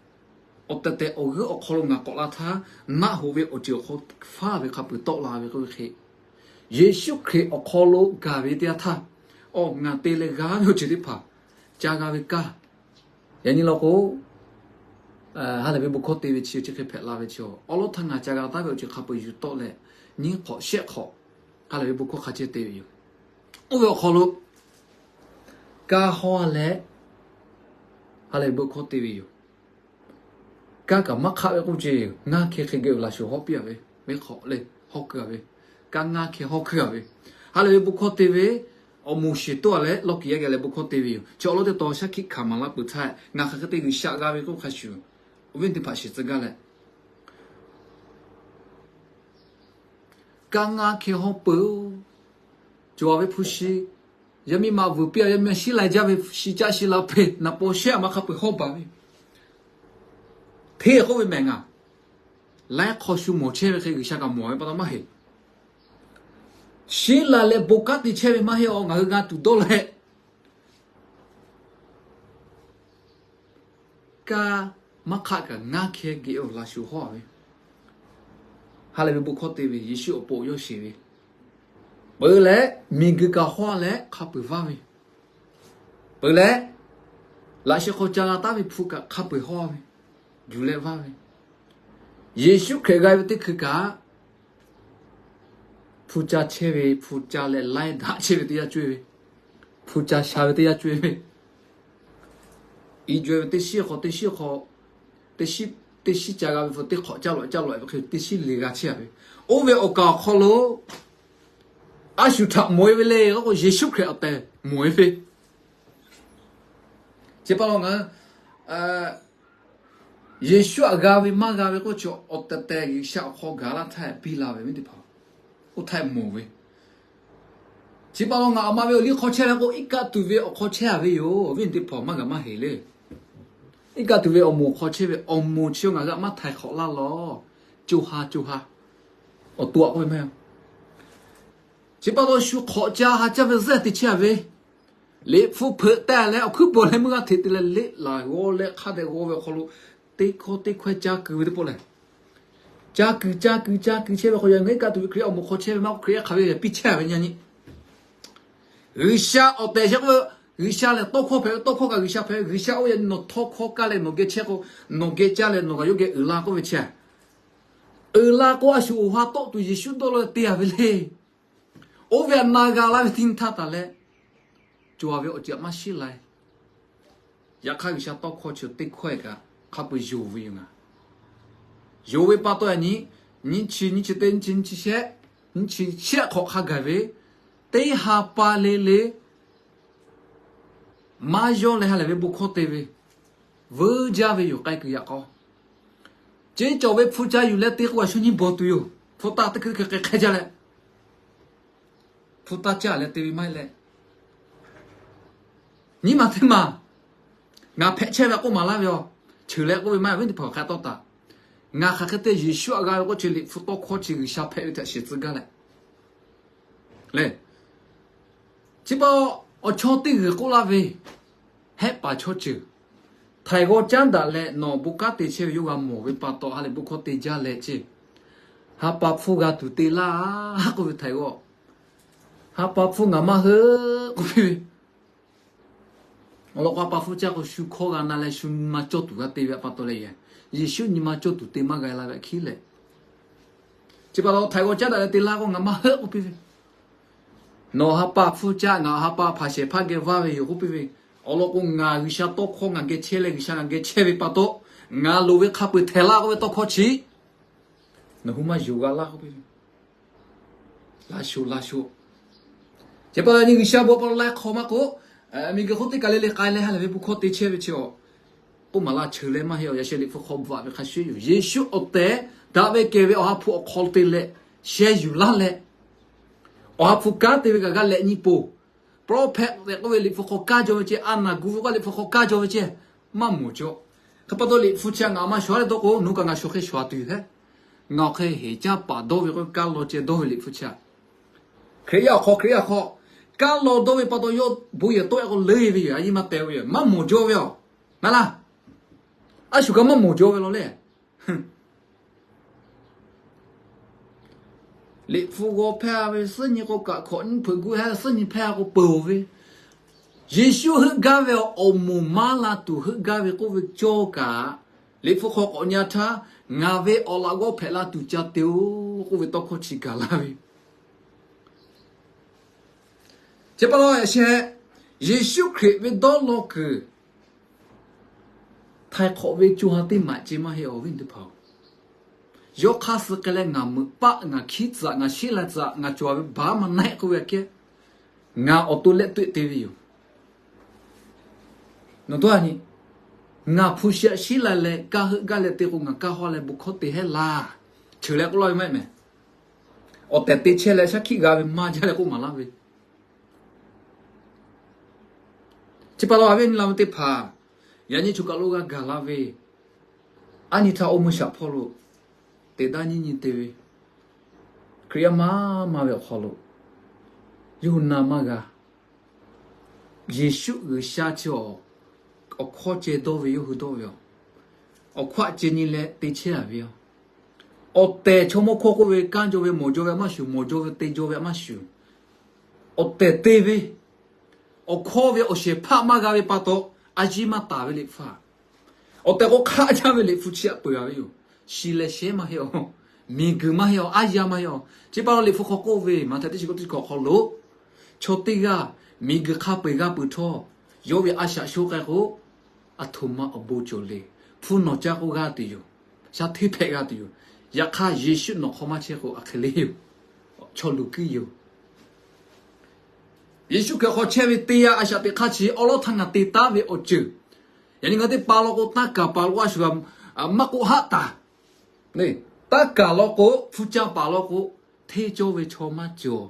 Awˬ tehˬ tehˬ awˬ g'euˆ awˬ hk'aw lo ngaˬ k'awꞈ la htaˇ, naˆ hoꞈ ve awˬ ceuˬ awˬ hk'aw faˇ ve hk'a peu-eˬ tawˆ la ve k'oˆ ve hk'e, Yeˍsuˆ Hkriꞈ awˬ hk'aw lo gaˬ ve teˇ yanˇ htaˇ, awˬ ngaˬ te leh g'a ve awˬ ceuˬ teˇ hpaˍ ca g'a ve kaˇ. Yaꞈ nyi law k'o, ha lehˬ ve bon hkawˇ te ve chi chi hk'e hpehꞈ la ve chi, awˉ lawˉ htaˇ ngaˬ ca g'a taˉ ve awˬ ceuˬ hk'a peu-eˬ yuˬ tawˆ leh, nyiˉ hk'awꞈ shehˆ hk'awꞈ, ha lehˬ ve bon hkawˇ hk'a ceh te ve yoˬ. Oˇ ve awˬ hk'aw lo, kaˇ hawˇ leh, ha lehˬ ve bon hkawˇ te ve yoˬ. Kaˇ kaꞈ maˇ hk'aˆ ve k'oˆ ce, ngaˇ hkeh hk'e geh uiˍ laˬ shuˍ hawˉ piˇ a ve, venˇ hk'awꞈ leh hawˉ keu a ve, kaˇ ngaˇ hkeh hawˉ hkeu a ve, ha lehˬ ve bon hkawˇ te ve, awˬ moˍ shiˍ toˇ a leh lawˇ kiˍ yaˇ geh leh bon hkawˇ te ve yoˬ. Chi awˬ lawn teˇ taw shaˉ hkiˆ hkanˍ maˍ laˇ peuˬ htaˇ, ngaˬ hk'aˬ hk'e te G'uiˬsha g'a ve k'oˆ hk'a shuˍ, awˬ viˉ teˇ hpaˍ shiˍ tcuh gaˇ leh, kaˇ ngaˇ hkeh hawˉ peuˬ-oˬ. Cawˬ a ve hpu shi, yaˇ miˇ ma vuiˬ piˇ a, yaˇ miˇ ma shiˉ lai jaˇ ve shi caˆ shi la peˬ naˍ paw shehˉ aˬ ma hk'a peu-eˬ hawˉ baˬ ve, hteˇ k'oˆ ve mehˬ ngaˬ laiˉ hk'aw shu mawˬ chehˇ ve hk'e G'uiˬsha kaꞈ mawˬ ve pa taw maˇ heˆ. Shiˉ lai leh bon kanˉ te chehˇ ve maˇ heˆ, ngaˬ hui g'a tuˬ dawˇ leh, kaˇ maˇ hk'aˆ kaꞈ ngaˇ hkeh geh uiˍ laˬ shuˍ hawˉ a ve, ha lehˬ ve bon hkawˇ te ve Yeˍsuˆ awˬ pon yawˇ sheˍ ve, peuˬ leh miˬguiˬ kaꞈ hawˉ leh hk'a peu-eˬ vaˇ ve, peuˬ leh laꞈ sheh hk'aw ca g'a taˉ ve hpu kaꞈ hk'a peu-eˬ hawˉ ve, juˬ leh vaˇ ve, Yeˍsuˆ Hkriꞈ g'a ve teˇ hkui kaꞈ, hpu ca chehˇ ve, hpu ca leh laiˉ daꞈ chehˇ ve teˇ yanˇ cawehˬ ve, hpu ca sha ve teˇ yanˇ cawehˬ ve, i jawehˬ ve teˇ shiˉ hk'aw teˇ shiˉ hk'aw, teˇ shiˉ, teˇ shiˉ ca g'a ve hpu teˇ hk'awꞈ caˇ lawꞈ caˇ lawꞈ ve hk'e teˇ shiˉ le g'a chehˇ a ve, oˇ ve awˬ kaˍ awˬ hk'aw lo a shu htaꞈ mawˬ e ve le k'oˆ k'o, Yeˍsuˆ Hkriꞈ awˬ tehˬ mawˬ e ve. Chi pa taw ngaˬ Yeˍsuˆ aꞈ g'a ve maˇ g'a ve k'oˆ chi awˬ tehˬ tehˬ G'uiˬsha awˬ hk'aw gaˬ laˇ htaˇ piˇ la ve awˬ viˉ teˇ hpaˍ, oˇ htaˇ mawˬ ve. Chi pa taw ngaˬ aˬ ma ve awˬ liˇ hk'aw chehˇ leh k'o, iˉ kaˆ tuˬ ve awˬ hk'aw chehˇ a ve yoˬ. Awˬ viˉ teˇ hpaˍ maˇ g'a maˇ heˍ le. Iˉ kaˆ tuˬ ve awˬ moˍ hk'aw chehˇ ve, awˬ moˍ chi ngaˬ hui maˇ htaiˍ hk'awꞈ laˇ law. Co ha co ha, awˬ to aꞈ k'oˆ ve maˇ heˆ. Chi pa taw shu hk'awꞈ ca ha caˇ ve zeˇ te chehˇ a ve, liꞈ hpu hpeuꞈ teh leh awˬ hkuiˉ pawˍ leh meuˇ g'aˇ hteꞈ te leh leˆ laˬ g'aw leh hk'a dehꞈ g'aw ve awˬ hk'aw lo, teˇ hkawˇ teˇ hkawehˇ ca kuiˬ ve teˇ pawˆ lehˬ, ca kuiˬ ca kuiˬ ca kuiˬ chehˇ ve hk'aw, yaꞈ ngaˬ iˉ kaˆ tuˬ ve Hkriꞈ awˬ moˍ hk'aw chehˇ ve maˇ k'oˆ, Hkriꞈ yaˇ hk'aˬ ve yaꞈ piˇ chehˇ a ve nyi nyi. G'uiˬsha awˬ tehˬ shehˍ k'oˆ ve, G'uiˬsha lehˬ tawˇ hkawˇ hpehꞈ ve, tawˇ hkawˇ kaꞈ G'uiˬsha hpehꞈ ve, G'uiˬsha oˇ ve nawˬ htawˇ hkawˇ kaˇ leh nawˬ geh chehˇ k'o, nawˬ geh caˇ leh nawˬ kaꞈ yawˇ geh uiˍ la k'oˆ ve chehˇ. Uiˍ la k'o a shu awˬ ha tawˆ tuˬ Yeˍsuˆ dawˇ la te a ve le. Oˇ ve aꞈ na g'a laˇ ve teˇ nyi htaˇ taˍ leh, cawˬ a ve awˬ ceuˬ aꞈ maˇ shiˉ lai. Yaꞈ hk'aˇ G'uiˬsha tawˇ hkawˇ chi teˇ hkawehˇ kaꞈ, hk'a peu-eˬ yonˍ ve yoˬ ngaˬ. Yonˍ ve pa taw yaꞈ nyi, nyiˇ chi nyiˇ chi teˇ, nyiˇ chi nyiˇ chi shehˆ, nyiˇ chi shehˆ hk'awꞈ hk'a gaˬ ve, teˇ ha pa le le maˇ yawˇ leh ha lehˬ ve bon hkawˇ te ve, veuˇ jaˇ ve yoˬ. K'ai kuiˬ yaꞈ k'aw, ceˇ cawˬ ve hpu ca yuˬ leh te k'o, a shu nyi bawˬ tuˬ yoˬ. Hpu taˇ teˇ hkui hk'e hk'e hk'e jaˇ leh, hpu taˇ caˇ leh te ve maˇ heˆ leh, nyiˇ maˬ teˇ maˬ ngaˬ hpehꞈ chehˇ ve k'oˆ maˍ laˇ ve yoˬ. Cheuˬ leh k'oˆ ve maˇ heˆ, awˬ viˉ teˇ hpaˍ hk'a tawˇ taˍ. Ngaˬ hk'aˬ hk'e te Yeˍsuˆ htaꞈ g'a ve k'oˆ chi, Liꞈ hpu tawˇ hkawˇ chi G'uiˬsha hpehꞈ ve htaꞈ shiˍ tcuh gaˇ leh le. Chi pa awˬ chaw teˇ g'uiˬ k'oˆ laˇ ve, Hehˆ paˍ chaw ceuˬ, htaiˍ g'aw caˉ daꞈ leh nawˬ bon kanˉ te chehˇ ve yawˇ g'a mawˬ ve pa taw, ha lehˬ bon hkawˇ te jaˇ leh ceˇ, ha pa hpfuhˇ g'a tuˬ te laˇ k'oˆ ve htaiˍ g'aw. Ha pa hpfuhˇ ngaˬ maˇ heuˆ k'oˆ piˇ ve. Awˬ lawn k'o, ha pa hpfuhˇ caˇ k'o, shu hkawˇ g'a na leh shu nyi ma cawˇ tuˬ g'a te ve pa taw leh, Yeˍsuˆ nyi ma cawˇ tuˬ te maˇ g'a la ve hk'e leh, chi pa taw htaiˍ g'aw caˉ daꞈ leh te laˇ k'o, ngaˬ maˇ heuˆ k'oˆ piˇ ve. Nawˬ ha pa hpfuhˇ caˇ, ngaˬ ha pa hpaˍ shehˍ hpaˇ geh vaˇ ve yoˬ k'oˆ piˇ ve. Awˬ lawn k'o, ngaˬ G'uiˬsha tawˇ hkawˇ ngaˬ geh chehˇ leh G'uiˬsha ngaˬ geh chehˇ ve pa taw, ngaˬ loˍ ve hk'a peu-eˬ htehꞈ laˇ k'oˆ ve tawˇ hkawˇ chi nawˬ hui maˇ yonˍ g'a laˇ k'oˆ piˇ ve. Laˇ sho, laˇ sho. Chi pa taw yaꞈ nyi G'uiˬsha bon pa taw laiˉ hk'aw maˇ k'oˆ, miˬguiˬ hk'oˆ teˇ kaˬ le le k'ai leh ha lehˬ ve bon hkawˇ te chehˇ ve chi awˬ k'oˆ maˍ laˇ, cheuˬ leh maˇ heˆ awˬ. Yaꞈ sheh Liꞈ hpu hk'aw bvuhꞈ ve hk'a shuˍ yoˬ. Yeˍsuˆ awˬ tehˬ daꞈ ve kehˬ ve Awˬ ha hpu awˬ hk'aw lo te leh sheh yuˬ laˇ leh, Awˬ ha hpu kanˉ te ve kaꞈ g'a lehꞈ nyi poˬ, prophet tehꞈ k'oˆ ve Liꞈ hpu hk'aw kaˇ jaw ve ceh, a naˬ gu ve k'o Liꞈ hpu hk'aw kaˇ jaw ve ceh, maˇ mawˬ jaw. Hk'e pa taw Liꞈ hpu chi ngaˬ maˇ shawˍ leh dawˇ k'o, nawˬ hui kaꞈ ngaˬ shawˍ hk'e shawˍ tuˬ yoˬ hehˉ. Ngaˬ awˬ hk'e heˍ caˇ paˍ dawˇ ve k'o, kaˇ law ceh dawˇ ve Liꞈ hpu chi, Hkriꞈ yaˇ awˬ hk'aw, Hkriꞈ yaˇ awˬ hk'aw kaˇ law dawˇ ve pa taw, yawˇ bon yehˬ tawˆ e k'o leuˉ ve yoˬ. A yiˇ maˇ teh ve yoˬ. Maˇ mawˬ jaw ve yoˬ. Maˇ laˇ. A shu kaꞈ maˇ mawˬ jaw ve law le. Liꞈ hpu g'aw hpehˇ ve suhˉ nyi k'o, kaꞈ hkawꞈ nyiˇ hpeuꞈ gu hehˉ suhˉ nyi hpehˇ k'o peuˬ-oˬ ve. Yeˍsuˆ heuˆ gaˇ ve awˬ moˍ maˇ la tuˬ heuˆ gaˇ ve k'oˆ ve cawˇ kaꞈ, Liꞈ hpu hk'aw k'awꞈ nyi htaˇ, ngaˬ ve awˬ laꞈ g'awˇ hpehꞈ la tuˬ ca te-oˬ k'oˆ ve tawˇ hkawˇ chi gaˬ laˇ ve. Chi pa taw yaꞈ sheh, Yeˍsuˆ Hkriꞈ ve dawˇ law kuiˬ htaiˍ hk'awꞈ ve co ha teˇ maꞈ ceh maˇ heˆ awˬ viˉ teˇ hpaˍ-oˬ. Yawˇ hk'aˇ suh k'ai leh ngaˬ meuꞈ paˆ, ngaˬ hkiˉ tcuh, ngaˬ sheˉ la tcuh, ngaˬ cawˬ ve baˬ maˇ na-e k'oˆ ve aꞈ kehˉ, ngaˬ awˬ to lehˆ toˆ te ve yoˬ. Nawˬ dawˇ a nyi, ngaˬ hpu shi aꞈ sheˉ la leh kaˇ heuˆ gaˇ leh te k'o, ngaˬ kaˇ hawˇ leh bon hkawˇ te hehˉ laˇ. Cheuˬ leh k'oˆ laˇ ve maˇ heˆ mehˍ. Awˬ tehˬ te chehˇ leh shaˉ hkiˆ g'a ve maˇ jaˇ leh k'oˆ maˍ laˇ ve. Chi pa taw a viˉ nyi la ve teˇ hpaˍ, yaꞈ nyi choˬ kaˬ lo g'a gaˬ la ve, a nyi htaꞈ oˇ meuˇ shaꞈ hpawˇ lo teꞈ daˇ nyiˇ nyi te ve, Hkriꞈ yaˇ maˇ maˇ ve awˬ hk'aw lo yawˇ hui na maˇ g'a. Yeˍsuˆ G'uiˬsha chi awˬ hkawˇ ceh dawˇ ve yawˇ hui dawˇ ve yoˬ. Awˬ hkawˇ aꞈ ceh nyi leh te chehˇ a ve yoˬ. Awˬ tehˬ chaw mawˇ hkawˇ k'oˆ ve kanˉ jaw ve mawˬ jaw ve aꞈ maˇ shuˍ, mawˬ jaw ve te jaw ve aꞈ maˇ shuˍ. Awˬ tehˬ te ve, awˬ hkawˇ ve awˬ shehˍ hpaˇ maˇ g'a ve pa taw, a yiˇ maˇ taˍ ve Liꞈ hpu. Awˬ tehˬ k'o hk'aˆ jaˇ ve Liꞈ hpu chi aꞈ peuˬ a ve yoˬ. Shi leh shehˉ maˇ heˆ awˬ, miˬguiˬ maˇ heˆ awˬ, aˉ yaˇ maˇ heˆ awˬ. Chi pa taw Liꞈ hpu hk'aw k'oˆ ve, Maꞈhtehˍ teˇ chi k'o teˇ chi hkawꞈ hk'aw lo, chaw teˇ g'aˇ miˬguiˬ hk'a peu-eˬ g'a peuˬ htawˇ, yawˇ ve a shaꞈ sho k'ai k'o, aˬ htoꞈ ma awˬ bon cawˬ le. Hpu nawˬ caˇ k'oˆ g'aˇ tuˬ yoˬ. Sha hteˇ hpehꞈ g'a tuˬ yoˬ. Yaꞈ hk'aˇ Yeˍsuˆ nawˬ hk'aw maˇ chehˇ k'o aˬ hk'e le yoˬ. Chaw luˬ kiˇ yoˬ. Yeˍsuˆ Hkriꞈ hk'aw chehˇ ve teˇ yanˇ a shaꞈ teꞈ hk'aˇ chi awˉ lawˉ htaˇ ngaˬ te taˉ ve awˬ ceuˬ, yaꞈ nyi ngaˬ teˇ pa law k'o, taˇ kaˍ paˍ law k'o a shu g'a maˇ k'oˆ haˆ taˍ. Taˇ kaˍ law k'o, hpu caˇ paˍ law k'o, hteˇ cawˇ ve chaw maˇ cawˬ.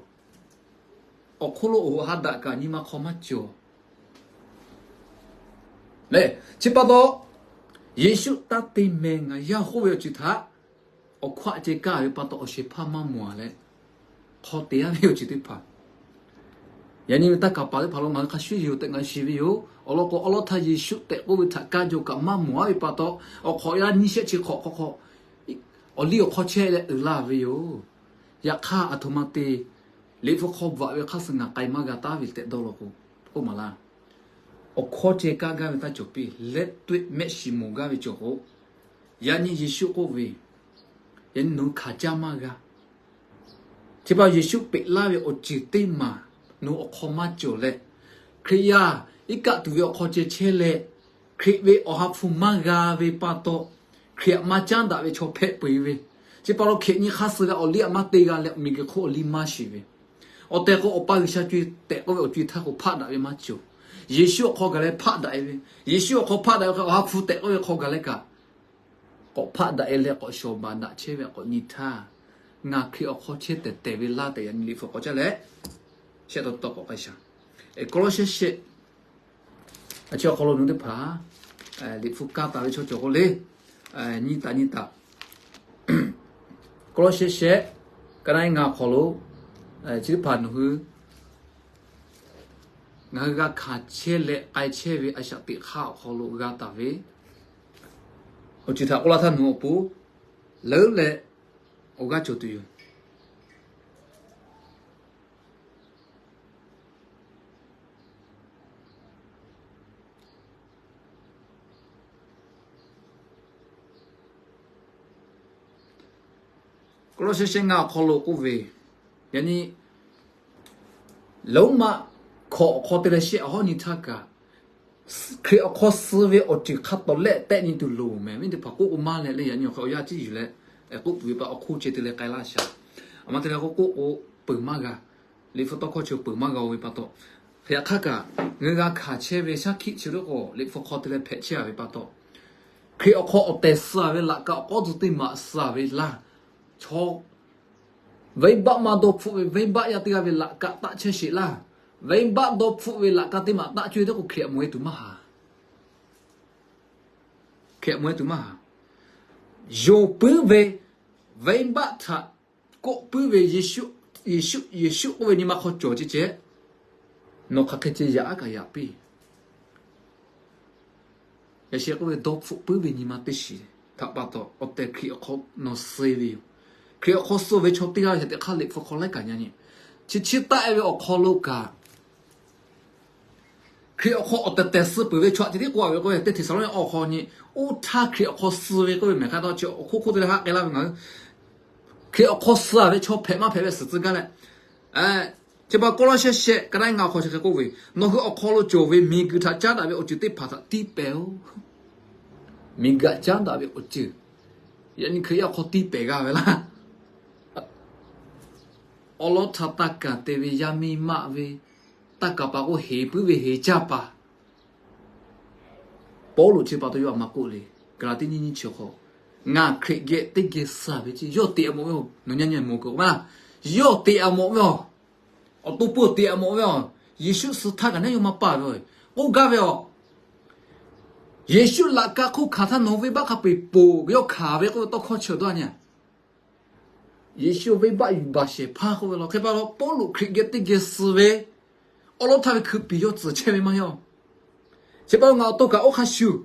Awˬ hk'oˆ lo awˬ ha daꞈ kaꞈ nyi ma hk'aw maˇ cawˬ. Chi pa taw, Yeˍsuˆ taˇ te mehˍ ngaˬ yaˇ k'oˆ ve awˬ ceuˬ htaꞈ awˬ hkawˇ aꞈ ceh kaˇ ve pa taw, awˬ shehˍ hpaˇ maˇ mawˬ a leh, hk'aw te a ve awˬ ceuˬ teˇ hpaˍ, yaꞈ nyi ve taˇ kaˍ paˍ teˇ hpaˍ lo ngaˬ hui hk'a shuˍ yoˬ tehꞈ ngaˬ shiˍ ve yoˬ. Awˬ lawn k'o, awˉ lawˉ htaˇ Yeˍsuˆ tehꞈ k'oˆ ve htaꞈ kaˇ jaw kaꞈ maˇ mawˬ a ve pa taw, awˬ hk'awꞈ yaˇ nyiˇ shehˆ chi hk'awꞈ hk'aw hk'aw awˬ liˇ awˬ hk'aw chehˇ leh uiˍ laˇ ve yoˬ. Yaꞈ hk'aˇ, aˬ htoꞈ ma te, Liꞈ hpu hk'aw bvuhꞈ ve hk'aˇ suh ngaˬ k'ai maˇ g'a taˉ ve tehꞈ dawˇ law k'o, k'oˆ maˍ laˇ. Awˬ hkawˇ ceh kaˇ gaˇ ve taˇ cawˬ piˇ, leh tuꞈ mehˆ shiˍ mawˬ gaˇ ve cawˬ k'o, yaꞈ nyi Yeˍsuˆ k'oˆ ve, yaꞈ nyi nawˬ hui hkanˍ caˇ maˇ g'a. Chi pa Yeˍsuˆ peꞈ laˇ ve awˬ ceuˬ teˇ maˬ nawˬ hui awˬ hk'aw maˇ cawˬ leh, Hkriꞈ yaˇ iˉ kaˆ tuˬ ve awˬ hk'aw ceh chehˇ leh, Hkriꞈ ve Awˬ ha hpu maˇ g'a ve pa taw, Hkriꞈ htaꞈ maˇ caˉ daꞈ ve chaw hpehꞈ peu eˬ ve, chi pa taw Hkriꞈ nyi hk'aˇ suh leh awˬ liˇ htaꞈ maˇ te g'a leh miˬguiˬ hk'oˆ awˬ liˇ maˇ shiˍ ve, awˬ tehˬ k'o Awˬ pa G'uiˬsha co-e tehꞈ k'oˆ ve awˬ co-e htaˇ k'o hpaˆ daꞈ ve maˇ cawˬ. Yeˍsuˆ awˬ hk'aw gaˬ leh hpaˆ daꞈ e ve, Yeˍsuˆ awˬ hk'aw hpaˆ daꞈ ve hk'e Awˬ ha hpu tehꞈ k'oˆ ve hk'aw gaˬ leh kaꞈ, k'awꞈ hpaˆ daꞈ e leh k'awꞈ shawˍ baˬ daꞈ chehˇ ve k'awꞈ nyi htaˇ, ngaˬ Hkriꞈ awˬ hk'aw chehˇ tehˬ tehˬ ve laˇ tehꞈ yaꞈ nyi Liꞈ hpu k'awꞈ caˇ leh, shehˆ taw taw k'awꞈ k'ai shaˍ. Kawˇlawˇsehˇ shehˆ, a chi awˬ hk'aw lo nawˬ hui teˇ hpaˍ Liꞈ hpu kaˇ taˍ ve chaw cawˬ k'o le, nyi taˍ nyi taˍ. Kawˇlawˇsehˇ shehˆ, ka na ngaˬ awˬ hk'aw lo chi teˇ hpaˍ nawˬ hui ngaˬ hui g'a hkanˍ chehˇ leh k'ai chehˇ ve a shaꞈ teꞈ hk'aˇ awˬ hk'aw lo g'a taˍ ve awˬ ceuˬ htaꞈ k'oˆ laˇ htaˇ nawˬ hui awˬ pon leuˉ leh awˬ g'aˇ cawˬ tuˬ yoˬ. Kawˇlawˇsehˇ shehˆ ngaˇ awˬ hk'aw lo k'oˆ ve, yaꞈ nyi Roˉmaꞈ hkawꞈ awˬ hk'aw te leh shehˆ awˬ hawˉ nyi htaˇ kaꞈ, Hkriꞈ awˬ hk'aw suh ve awˬ ceuˬ hk'a tawˍ lehˆ tehˆ nyi tuˬ loˍ mehˍ. Viˉ teˇ hpaˍ k'oˆ k'o maˇ leh le, yaꞈ nyi awˬ hk'e awˬ yanˇ ciˉ yuˬ leh k'oˆ tuˬ ve pa awˬ hk'oˆ ceh te leh k'ai laˇ shaˍ. A ma te leh k'o k'oˆ k'o peuˬ maˇ g'a. Liꞈ hpu tawˇ hkawˇ chi peuˬ maˇ g'a-o ve pa taw, hk'e yaꞈ hk'aˇ kaꞈ ngaˬ hui g'a hkanˍ chehˇ ve shaˉ hkiˆ chi leuˉ k'o Liꞈ hpu hk'aw te leh hpehꞈ chehˇ a ve pa taw, Hkriꞈ awˬ hk'aw awˬ tehˬ suh a ve laꞈ ka awˬ k'awˉ tcuh teˇ maꞈ suh a ve laˇ, chaw venˇbaˆ maˇ dawˇ hpfuhˆ ve venˇbaˆ yaˇ teˇ g'aˇ ve laꞈ ka taˆ chehˇ sheˍ laˇ. Venˇbaˆ dawˇ hpfuhˆ ve laꞈ ka teˇ maꞈ taˆ cawˇ ve teˇ k'o Hkriꞈ htaꞈ mawˬ e tuˬ maˇ haˍ. Hkriꞈ htaꞈ mawˬ e tuˬ maˇ haˍ. Yonˍ puiˉ ve venˇbaˆ htaꞈ kawˆ puiˉ ve Yeˍsuˆ, Yeˍsuˆ, Yeˍsuˆ k'oˆ ve nyi ma hk'aw cawˬ ceh ceh, nawˬ hk'aˬ hk'e ceh yaꞈ aˉ kaꞈ yaꞈ piˇ. Yaꞈ sheh k'oˆ ve dawˇ hpfuhˆ puiˉ ve nyi ma teˇ shiˍ htaꞈ pa taw awˬ tehˬ Hkriꞈ awˬ hk'aw nawˬ suh ve yoˬ. Hkriꞈ awˬ hk'aw suh ve chaw teˇ g'aˇ ve htaꞈ teꞈ hk'aˇ Liꞈ hpu hk'aw laiˉ kaꞈ nyi nyi, chi chiˇ taˆ e ve awˬ hk'aw lo kaꞈ, Hkriꞈ awˬ hk'aw awˬ tehˬ tehˬ suh peuˬ ve chaw htaꞈ ceh tiˉ k'oˆ a ve k'oˆ ve, teˇ Hteˍsaˍlawˇniˆ awˬ hk'aw nyi, oˇ htaˇ Hkriꞈ awˬ hk'aw suh ve k'oˆ ve mehˬ hk'a taw chi awˬ hk'oˆ hk'oˆ te leh haˆ k'ai laˇ ve ngaˬ hui Hkriꞈ awˬ hk'aw suh a ve chaw hpehꞈ maˇ hpehꞈ ve suhˍ tcuh gaˇ leh, chi pa Kawˇlawˇsehˇ shehˆ ka na ngaˇ awˬ hk'aw chi hk'e k'oˆ ve, nawˬ hui awˬ hk'aw lo cawˬ ve miˬguiˬ htaꞈ caˉ daꞈ ve awˬ ceuˬ teˇ hpaˍ htaꞈ tiˇ pehˍ-oˬ. Miˬguiˬ htaꞈ caˉ daꞈ ve awˬ ceuˬ, yaꞈ nyi Hkriꞈ yaˇ awˬ hk'aw tiˇ pehˍ g'a ve laˇ. Awˉ lawˉ htaˇ taˇ kaˍ te ve yaˇ miˇ maˆ ve, taˇ kaˍ paˍ k'o heˍ puiˉ ve heˍ caˇ paˍ. Pawˇluꞈ chi pa taw yawˇ a ma k'oˆ le, Gaˍlaˍtiˆ nyiˇ nyiˇ chi awˬ hk'aw, ngaˬ Hkriꞈ geh teˇ geh suh ve ce, yawˇ teꞈ a mawꞈ ve, nawˬ nyi nyi mawˬ k'o maˇ, yawˇ teꞈ a mawꞈ ve a, awˬ to pui teꞈ a mawꞈ ve a, Yeˍsuˆ suh htaˇ kaꞈ neˉ yawˇ maˇ paˇ ve k'oˆ gaˇ ve a. Yeˍsuˆ laꞈ ka hk'oˆ hkanˍ htaˇ nawˬ hui venˇbaˆ hk'a peu-eˬ poˬ yawˇ hkanˍ ve k'oˆ ve tawˇ hkawˇ chi awˬ dawˇ nyi. Yeˍsuˆ venˇbaˆ yuˬ baˬ shehˍ hpaˇ k'oˆ ve law. Hk'e pa taw Pawˇluꞈ Hkriꞈ geh teˇ geh suh ve, awˉ lawˉ htaˇ ve hkui piˍ yawˇ tcuhˍ chehˇ ve maˇ heˆ. Chi pa taw ngaˬ awˬ to kaꞈ oˇ hk'a shuˍ,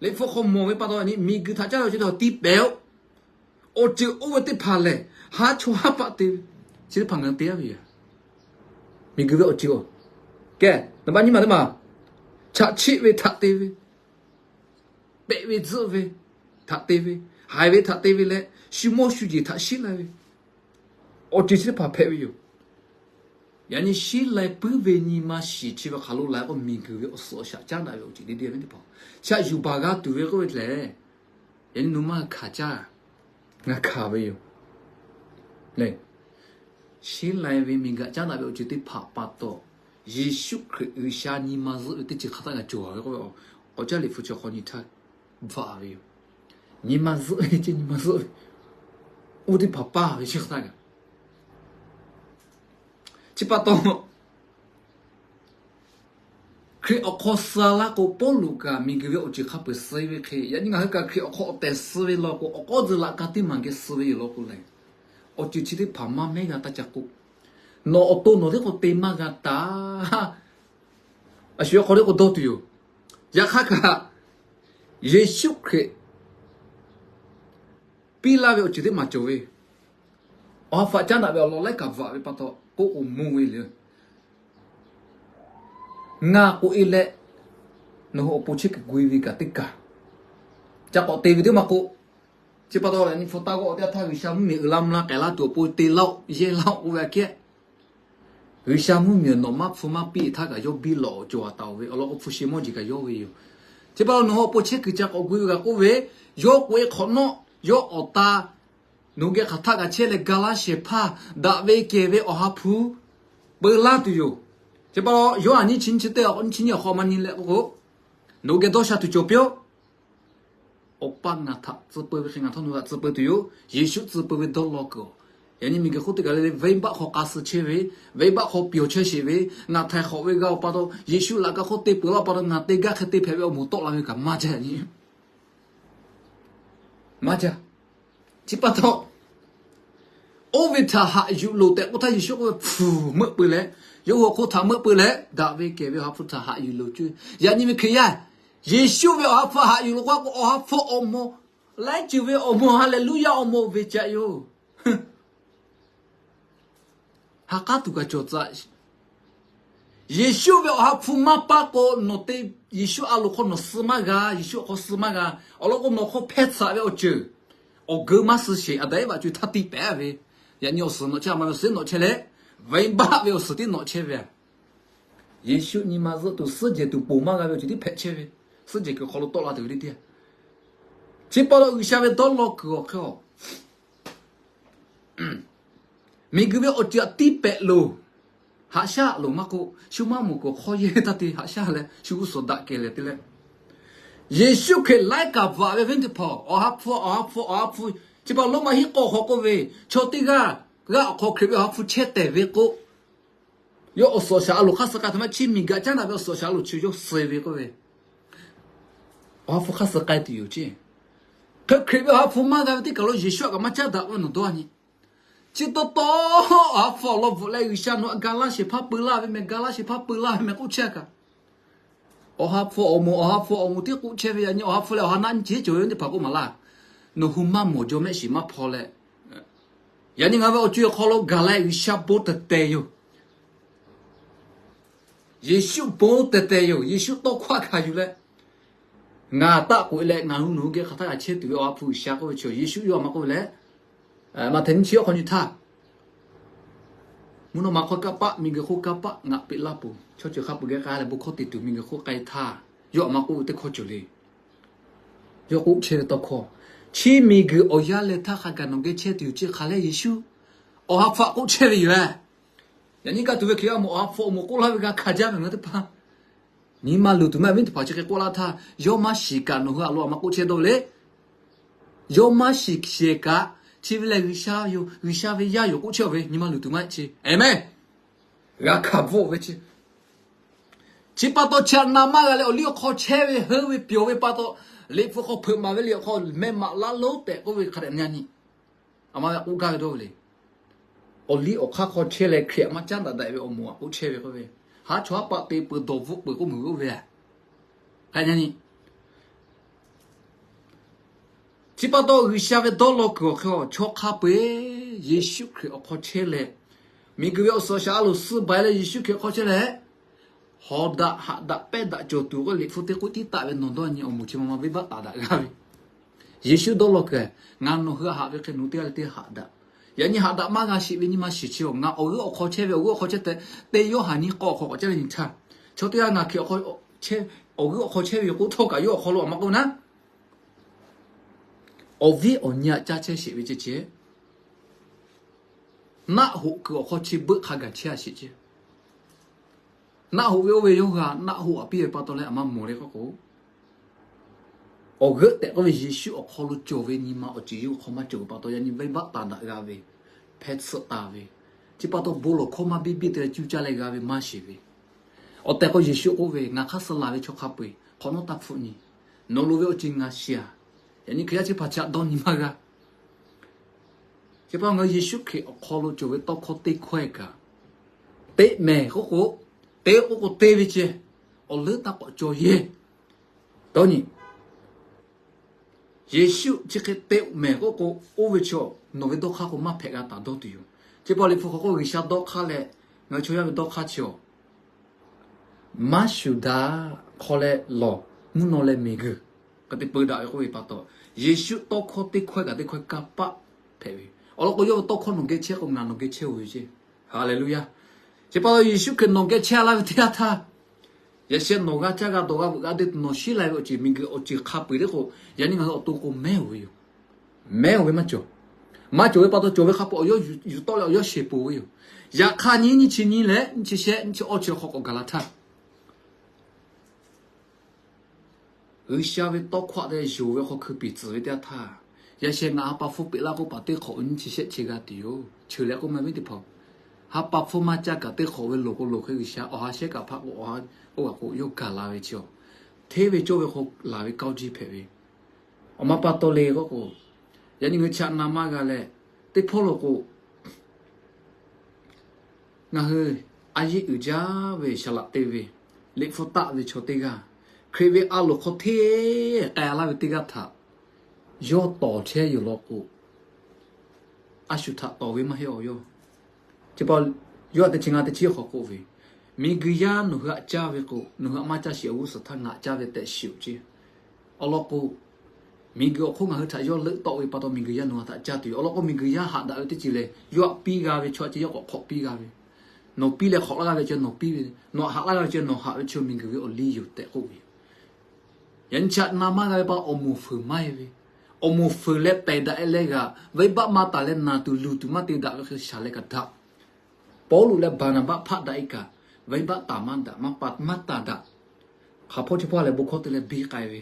Liꞈ hpu hk'aw mawˬ ve pa taw, miˬguiˬ htaꞈ caˉ ve awˬ ceuˬ teˇ hpaˍ tiˇ pehˍ-oˬ. Awˬ ceuˬ oˇ ve teˇ hpaˍ lehˬ, haˉ chawˇ haˉ paˆ te ve, chi teˇ hpaˍ ngaˬ hui te-a ve yoˬ. Miˬguiˬ ve awˬ ceuˬ-oˬ, kehˬ naˍ baˆ nyiˇ maˬ teˇ maˬ, chaꞈ chiˆ ve htaꞈ te ve, pehꞈ ve tzuhˆ ve htaꞈ te ve, haiˬ ve htaꞈ te ve leh, shu mawˇ shu jeˬ htaꞈ shiˉ la ve, awˬ ceuˬ chi teˇ hpaˍ hpehꞈ ve yoˬ. Yaꞈ nyi shiˉ lai puiˉ ve nyi ma shiˍ chi ve hk'aˬ lo la k'o, miˬguiˬ ve awˬ suhˍ awˬ shaꞈ caˉ daꞈ ve awˬ ceuˬ teˇ deˇ ve teˇ hpaˍ, shaꞈ yuˬ baˬ g'a tuˬ ve k'oˆ ve lehˬ, yaꞈ nyi nawˬ maˇ hkanˍ caˇ, ngaˬ hkanˍ ve yoˬ. Lehˬ, shiˉ lai ve miˬguiˬ caˉ daꞈ ve awˬ ceuˬ teˇ hpaˍ pa taw, Yeˍsuˆ Hkriꞈ G'uiˬsha nyi ma zuhˆ ve teˇ ceuˬ hk'aˬ htaˇ g'a cawˬ ve k'oˆ ve, k'awꞈ caˇ Liꞈ hpu chi hk'aw nyi htaˇ bvuhꞈ ve yoˬ. Nyi ma zuhˆ ve ce, nyi ma zuhˆ ve, oˇ teˇ hpaˍ paˇ ve chi hk'aˬ htaˇ kaꞈ, chi pa taw, Hkriꞈ awˬ hk'aw suh laˇ k'o, Pawˇluꞈ kaꞈ miˬguiˬ ve awˬ ceuˬ hk'a peu-eˬ suh ve hk'e, yaꞈ nyi ngaˬ hui kaꞈ Hkriꞈ awˬ hk'aw awˬ tehˬ suh ve law k'o, awˬ k'awˉ tcuh laꞈ ka teˇ maˬ geh suh ve yoˬ law k'o lehˬ, awˬ ceuˬ chi teˇ hpaˍ maˇ mehˉ g'a taˇ ca k'oˆ. Nawˬ awˬ to nawˬ teˇ k'o te maˇ g'a taˍ. A shu ve hk'aw teˇ k'o dawˇ tuˬ yoˬ. Yaꞈ hk'aˇ kaꞈ, Yeˍsuˆ Hkriꞈ piˇ laˇ ve awˬ ceuˬ teˇ maˬ cawˬ ve, awˬ ha hpaꞈ caˉ daꞈ ve awˬ lawn laiˉ kaꞈ bvuhꞈ ve pa taw k'oˆ k'o mvuhˇ ve le. Ngaˬ k'oꞈ e leh, nawˬ hui awˬ pon chehˇ kuiˬ gu e ve kaꞈ teˇ kaˬ, ca k'awꞈ te ve teˇ maˇ k'oˆ. Chi pa taw lehˬ, nyi hpu taˇ g'awˆ teˇ htaˇ G'uiˬsha mvuhˇmiˬ uiˍ la mvuh la k'ehˬ la tuˬ awˬ pon te laˇ-oˆ, yehˇ laˇ-oˆ k'oˆ ve aꞈ kehˉ, G'uiˬsha mvuhˇmiˬ nawˬ maˇ hpfuh maˇ piˇ htaˇ kaꞈ yawˇ biˇ lawꞈ awˬ cawˬ a taˍ-oˬ ve awˬ lawn k'o, hpu shi mawˇ jeˬ kaꞈ yawˇ ve yoˬ. Chi pa taw nawˬ hui awˬ pon chehˇ kuiˬ ca k'awꞈ gu ve g'a k'oˆ ve, yawˇ k'oꞈ e hk'awꞈ nawˉ, yawˇ awˬ ta nawˬ hui geh hk'aˬ htaˆ kaꞈ chehˇ leh ga laˇ shehˍ hpaˇ daꞈ ve kehˬ ve Awˬ ha hpu peu laˇ tuˬ yoˬ. Chi pa taw Yoˇhanˬ nyiˇ chi nyiˇ chi teˇ, nyiˇ chi nyiˇ awˬ hk'aw ma nyi leh k'oˆ k'o, nawˬ hui geh dawˇ sha tuˬ cawˬ piˇ-oˆ. Awˬ pa ngaˬ htaꞈ tcuh peu ve hk'e ngaˬ htawˇ nawˬ hui htaꞈ tcuh peu tuˬ yoˬ. Yeˍsuˆ tcuh peu ve dawˇ law kuiˬ-oˬ. Yaꞈ nyi miˬguiˬ hk'oˆ teˇ kaˬ le le venˇbaˆ hk'aw k'a suh chehˇ ve, venˇbaˆ hk'aw pyawˬ chehˇ sheˍ ve, ngaˬ htaiˍ hk'awꞈ ve g'a-oˬ pa taw Yeˍsuˆ laꞈ ka hk'oˆ te peuˬ laˇ pa taw ngaˬ te gaˇ hk'e te hpehꞈ ve awˬ moˍ tawˆ la ve kaꞈ maˇ jaˇ nyi. Maˇ jaˇ. Chi pa taw, oˇ ve htaꞈ haꞈ yuˬ loˬ tehꞈ k'oˆ htaˇ Yeˍsuˆ k'oˆ ve hpu meuˆ peu leh, yawˇ hui awˬ hk'oˆ htaꞈ meuˆ peu leh daꞈ ve kehˬ ve Awˬ ha hpu htaꞈ haꞈ yuˬ loˬ cuˇ. Yaꞈ nyi ve Hkriꞈ yaˇ, Yeˍsuˆ ve Awˬ ha hpu haꞈ yuˬ loˬ k'o, Awˬ ha hpu awˬ moˍ, laiˉ ceuˬ ve awˬ moˍ, Haˍleˍluˆyaˇ awˬ moˍ ve caꞈ yoˬ. Ha k'aˉ tuˬ kaꞈ cawˬ tcuh. Yeˍsuˆ ve Awˬ ha hpu maˇ paˇ k'o, nawˬ te Yeˍsuˆ a loˍ hk'aw nawˬ suh maˇ g'a, Yeˍsuˆ awˬ hk'aw suh maˇ g'a. Awˬ lawn k'o, nawˬ hk'aw hpehˇ tsuhꞈ ve awˬ ceuˬ awˬ geu maˇ suh sheˍ. A daꞈ iˉ vaꞈ co e htaˇ tiˇ pehˍ ve, yaꞈ nyi awˬ suhˍ nawꞈ chehˇ a ma ve awˬ suhˍ tiˉ nawꞈ chehˇ leh, venˇbaˆ ve awˬ suhˍ tiˉ nawꞈ chehˇ ve. Yeˍsuˆ nyi ma zuhˆ tuˬ suhˉ jehˬ tuˬ ponˬ maˇ g'a ve awˬ ceuˬ tiˉ hpehꞈ chehˇ ve, suhˉ jehˬ kuiˬ hk'aw lo tawˆ la tuˬ ve teˇ teˇ. Chi pa taw G'uiˬsha ve dawˇ law kuiˬ awˬ hk'e-oˬ, miˬguiˬ ve awˬ ceuˬ htaꞈ tiˇ pehˍ loˬ, haꞈ shaˉ loˬ maˇ k'oˆ, shu maˇ moˍ kuiˬ hk'aw yehˇ taˇ te haꞈ shaˉ leh shu g'uˇ suhˍ daꞈ kehˬ leh te leh, Yeˍsuˆ Hkriꞈ laiˉ kaꞈ bvuhꞈ ve venˇ teˇ hpaˍ, Awˬ ha hpu, Awˬ ha hpu, Awˬ ha hpu. Chi pa taw Roˉmaꞈ hiˆ k'awˇ hk'aw k'oˆ ve, chaw teˇ g'aˇ g'aˇ awˬ hk'aw Hkriꞈ ve Awˬ ha hpu chehˇ tehˍ ve k'o, yawˇ awˬ suhˍ awˬ shaˍ a loˍ hk'aˇ suh k'ai tuˬ maˇ, chi miˬguiˬ caˉ daꞈ ve awˬ suhˍ awˬ shaˍ a loˍ chi yawˇ suh ve k'oˆ ve, Awˬ ha hpu hk'aˇ suh k'ai tuˬ yoˬ ceˇ. Hk'e Hkriꞈ ve Awˬ ha hpu maˇ g'a ve teˇ kaˬ lo Yeˍsuˆ htaꞈ kaꞈ maˇ caˉ daꞈ k'oˆ ve nawˬ dawˇ a nyi. Chi taw taw Awˬ ha hpu awˬ lawn bvuhꞈ leh G'uiˬsha nawˬ htaꞈ ga laˇ shehˍ hpaˇ peu laˇ ve meh, ga laˇ shehˍ hpaˇ peu laˇ ve meh k'oˆ chehˇ kaꞈ, Awˬ ha hpu awˬ moˍ, Awˬ ha hpu awˬ moˍ tiˉ k'oˆ chehˇ ve, yaꞈ nyi Awˬ ha hpu leh awˬ ha naˆ nyi ceh cawˬ ve teˇ hpaˍ k'oˆ maˍ laˇ. Nawˬ hui maˇ mawˬ jaw mehˆ shiˍ maˇ hpaw leh, yaꞈ nyi ngaˬ ve awˬ co awˬ hk'aw lo gaˬ leh G'uiˬsha bon tehˬ tehˬ yoˬ. Yeˍsuˆ bon tehˬ tehˬ yoˬ. Yeˍsuˆ tawˇ hkawˇ hkanˍ yuˬ leh, ngaˬ taˆ k'oꞈ e leh ngaˬ hui nawˬ hui geh hk'aˬ htaˇ kaꞈ chehˇ tuˬ ve Awˬ ha hpu G'uiˬsha k'oˆ ve chi Yeˍsuˆ yawˇ a ma k'oˆ ve leh, Maꞈhtehˍ nyiˇ chi awˬ hk'aw nyi htaˇ, mvuhˇ naw ma hk'aw kanˇ paˆ, miˬguiˬ hk'oˆ kanˇ paˆ ngaˬ peꞈ laˇ peuˬ. Chaw ceuˬ hk'a peu geh k'ai leh bon hkawˇ te tuˬ miˬguiˬ hk'oˆ k'ai htaˇ, yawˇ a ma k'oˆ ve teˇ hkawˇ cawˬ le. Yawˇ k'oˆ chehˇ ve tawˇ hkawˇ, chi miˬguiˬ awˬ yanˇ leh htaˇ hk'a gaˬ nawˬ geh chehˇ tuˬ yoˬ ceˇ hk'a leh Yeˍsuˆ Awˬ ha hpu htaꞈ k'oˆ chehˇ ve yoˬ. Yaꞈ nyi ka tuˬ ve Hkriꞈ yaˇ awˬ moˍ, Awˬ ha hpu awˬ moˍ k'oˆ laˇ ve g'a hkanˍ jaˇ ve ngaˬ hui teˇ hpaˍ, nyi ma luˬ tuˬ maˇ viˉ teˇ hpaˍ chi hk'e k'oˆ laˇ htaˇ, yawˇ maˇ shiˍ kaꞈ nawˬ hui a lo a ma k'oˆ chehˇ dawˇ ve le. Yawˇ maˇ shiˍ shehˍ kaꞈ, chi ve lehˬ G'uiˬsha yoˬ, G'uiˬsha ve yaˇ yoˬ k'oˆ chehˇ ve nyi ma luˬ tuˬ maˇ heˆ ce. Aˍmenˍ. G'a hkanˍ bvuhˆ ve ce. Chi pa taw chi htaꞈ na maˇ g'a leh awˬ liˇ awˬ hk'aw chehˇ ve, heuˆ ve pyawˬ ve pa taw, liꞈ hpu hk'aw hpeuꞈ maˍ ve liꞈ awˬ hk'aw meh maꞈ laˇ lonˉ tehꞈ k'oˆ ve hk'a dehꞈ nyi nyi. A ma ve k'oˆ gaˇ ve dawˇ ve le. Awˬ liˇ awˬ hk'aˇ hk'aw chehˇ leh Hkriꞈ htaꞈ maˇ caˉ daꞈ daꞈ ve awˬ moˍ htaꞈ k'oˆ chehˇ ve k'oˆ ve, haˉ chaw haˉ paˆ te peuˬ dawˬ bvuhˆ peuˬ k'oˆ meuˬ ve oˇ ve a. Hk'a nyi nyi. Chi pa taw G'uiˬsha ve dawˇ law kuiˬ awˬ hk'e-oˬ, chaw hk'a peu-eˬ Yeˍsuˆ Hkriꞈ awˬ hk'aw chehˇ leh, miˬguiˬ ve awˬ suhˍ awˬ shaˍ a loˍ suh baiˬ leh Yeˍsuˆ Hkriꞈ awˬ hk'aw chehˇ leh, hawˍ daꞈ haꞈ daꞈ pehˇ daꞈ cawˬ tuˬ k'oˆ liꞈ hpu teˇ k'oˆ tiˉ taˆ ve nawˬ dawˇ nyi awˬ moˍ chi ma ma venˇbaˆ taˍ daꞈ g'a ve. Yeˍsuˆ dawˇ law kuiˬ, ngaˬ nawˬ hui htaꞈ haꞈ ve hk'e nawˬ teˇ g'aˇ leh teˇ g'aˇ haꞈ daꞈ. Yaꞈ nyi haꞈ daꞈ maˇ g'a sheˍ ve nyi ma shiˍ chi-oˬ, ngaˬ awˬ g'euˆ awˬ hk'aw chehˇ ve, awˬ g'euˆ awˬ hk'aw chehˇ tehꞈ, teˇ Yoˇhanˬ nyiˇ k'awˇ awˬ hk'aw k'awꞈ caˉ leh nyi htaˇ, chaw teˇ g'aˇ ngaˬ Hkriꞈ awˬ hk'aw chehˇ, awˬ g'euˆ awˬ hk'aw chehˇ ve yoˬ k'oˆ htawˇ kaꞈ yawˇ awˬ hk'aw lo a ma k'oˆ naˉ, awˬ viˉ awˬ nyi htaꞈ caˇ chehˇ sheˍ ve ceh ceh, naˆ hoꞈ kuiˬ awˬ hk'aw chi beuˆ hk'a gaˬ chehˇ a sheˍ ceh. Naˆ hoꞈ ve oˇ ve yawˇ hui a naˆ hoꞈ a piˇ ve pa taw leh a ma mawˬ le k'oˆ k'o, awˬ g'euˆ tehꞈ k'oˆ ve Yeˍsuˆ awˬ hk'aw lo cawˬ ve nyi ma awˬ ceuˬ yawˇ hui hk'aw maˇ cawˬ ve pa taw yaꞈ nyi venˇbaˆ taˍ daꞈ g'a ve, hpehˇ tsuhˆ taˍ ve, chi pa taw bon lawˬ hkawˇ maˇ biˇ biˇ te leh cuˇ caˇ leh g'a ve maˇ sheˍ ve. Awˬ tehˬ k'o Yeˍsuˆ k'oˆ ve, ngaˬ hk'aˇ suh laˬ ve chaw hk'a peu-eˬ hk'awꞈ nawˉ taˇ hpfuhˆ nyi. Nawˬ loˍ ve awˬ ceuˬ ngaˬ shiˍ a. Yaꞈ nyi Hkriꞈ yaˇ chi hpaˍ chi htaꞈ dawˇ nyi maˇ g'a. Chi pa taw ngaˬ hui Yeˍsuˆ Hkriꞈ awˬ hk'aw lo cawˬ ve tawˇ hkawˇ teˇ hkawehˇ kaꞈ, teˇ mehˍ k'oˆ k'o, te k'oˆ k'o te ve ceh, awˬ leuˉ taˇ k'awꞈ cawˬ yehˇ. Dawˇ nyi. Yeˍsuˆ chi hk'e te mehˍ k'oˆ k'o, oˇ ve chaw nawˬ ve dawˇ hk'aˇ k'o maˇ hpehꞈ g'a taˍ dawˇ tuˬ yoˬ. Chi pa taw liꞈ hpu hk'aw k'oˆ G'uiˬsha dawˇ hk'aˇ leh ngaˬ hui chaw yaˇ ve dawˇ hk'aˇ chi-oˬ, maˇ shuˍ daꞈ hk'aw leh lawˬ, mvuhˇ naw leh miˬguiˬ hk'a te peu daꞈ ve k'oˆ ve pa taw, Yeˍsuˆ tawˇ hkawˇ teˇ hkawehˇ kaꞈ teˇ hkawehˇ kanˇ paˆ hpehꞈ ve. Awˬ lawn k'o yawˇ ve tawˇ hkawˇ nawˬ geh chehˇ k'o ngaˬ nawˬ geh chehˇ-oˬ ve ceˇ. Haˍleˍluˇyaˇ. Chi pa taw Yeˍsuˆ Hkriꞈ nawˬ geh chehˇ laˇ ve teˇ yanˇ htaˇ, Yaꞈ sheh nawˬ g'a caˇ g'a dawˬ g'a veuꞈ g'a de tuˬ nawˬ shiˉ lai ve awˬ ceuˬ miˬguiˬ awˬ ceuˬ hk'a peu-eˬ le k'o, yaꞈ nyi ngaˬ hui awˬ to k'o mehˉ-oˬ ve yoˬ. Mehˉ-oˬ ve maˇ cawˬ. Maˇ cawˬ ve pa taw cawˬ ve hk'a peu-eˬ awˬ yawˇ yuˬ tawˆ leh awˬ yawˇ sheˍ poˬ ve yoˬ. Yaꞈ hk'aˇ nyi nyiˇ chi nyi leh nyiˇ chi shehˆ nyiˇ chi awˇ chi awˬ hk'aw k'awꞈ gaˬ la htaˇ, G'uiˬsha ve tawˇ hkawˇ te yonˍ ve hk'aw hkui piˍ tcuhˍ ve teˇ yanˇ htaˇ, yaꞈ sheh ngaˬ ha pa hpfuhˇ peꞈ laˇ k'oˆ paˍ teˇ hk'awꞈ nyiˇ chi shehˆ chi g'a tuˬ yoˬ. Cheuˬ leh k'oˆ ma ve teˇ hpaˍ, ha pa hpfuhˇ maˇ caˇ kaꞈ teˇ hk'awꞈ ve loˍ k'o loˍ hk'e G'uiˬsha awˬ ha shehˉ kaꞈ hpaˆ k'o awˬ ha k'oˆ kaꞈ k'o yawˇ gaˬ la ve chi-a, hteˇ ve cawˇ ve hk'aw laˬ ve kawˇ jiˇ hpehꞈ ve. Awˬ ma pa taw le k'oˆ k'o, yaꞈ nyi ngaˬ hui chaꞈ na maˇ g'a leh, teˇ hpawˇ lo k'o, ngaˬ hui a yeˇ uiˍ jaˇ ve shaˍ laꞈ te ve, liꞈ hpu taˆ ve chaw teˇ g'aˇ, Hkriꞈ ve a loˍ hk'aw hteˇ k'ai laˇ ve teˇ g'aˇ htaꞈ yawˇ tawˍ chehˇ yoˬ law k'o, a shu htaꞈ tawˍ ve maˇ heˆ awˬ yawˇ. Chi pa yawˇ htaꞈ teˇ chi ngaˇ teˇ chi hk'awꞈ k'oˆ ve, miˬguiˬ yaˇ nawˬ hui htaꞈ caˇ ve k'o, nawˬ hui htaꞈ maˇ caˇ sheˍ awˬ g'uˇ suhˍ htaˇ ngaˬ caˇ ve tehꞈ shiˍ-oˬ ceˇ. Awˬ lawn k'o, miˬguiˬ awˬ hk'oˆ ngaˬ hui htaꞈ yawˇ leuˆ tawˆ ve pa taw miˬguiˬ yaˇ nawˬ hui htaꞈ caˇ tuˬ yoˬ. Awˬ lawn k'o, miˬguiˬ yaˇ haꞈ daꞈ ve teˇ ceuˬ lehˬ, yawˇ htaꞈ piˇ g'a ve chaw htaꞈ ceˇ yawˇ k'awꞈ hk'awꞈ piˇ g'a ve, nawˬ piˇ leh hk'awꞈ laˇ g'a ve chi nawˬ piˇ ve, nawˬ htaꞈ haꞈ laˇ g'a ve chi nawˬ haꞈ ve chi miˬguiˬ ve awˬ liˇ yoˬ tehꞈ k'oˆ ve yoˬ. Yaꞈ nyi chaꞈ na maˇ g'a ve pa awˬ moˍ fuiˍ maˇ heˆ ve, awˬ moˍ fuiˍ leh pehˬ daꞈ-e leh g'aꞈ, venˇbaˆ maˇ taˍ leh naˬ tuˬ luˬ tuˬ maˇ te daꞈ ve hk'e shaˍ leh kaꞈ daꞈ. Pawˇluꞈ leh Baˍnaˍbaˆ hpaˆ daꞈ-e kaꞈ, venˇbaˆ taˍ maˇ daꞈ, maˇ pa maˇ taˍ daꞈ. Hk'aˬ hpawˇ chi hpawˇ lehˬ bon hkawˇ te leh biˇ k'ai ve.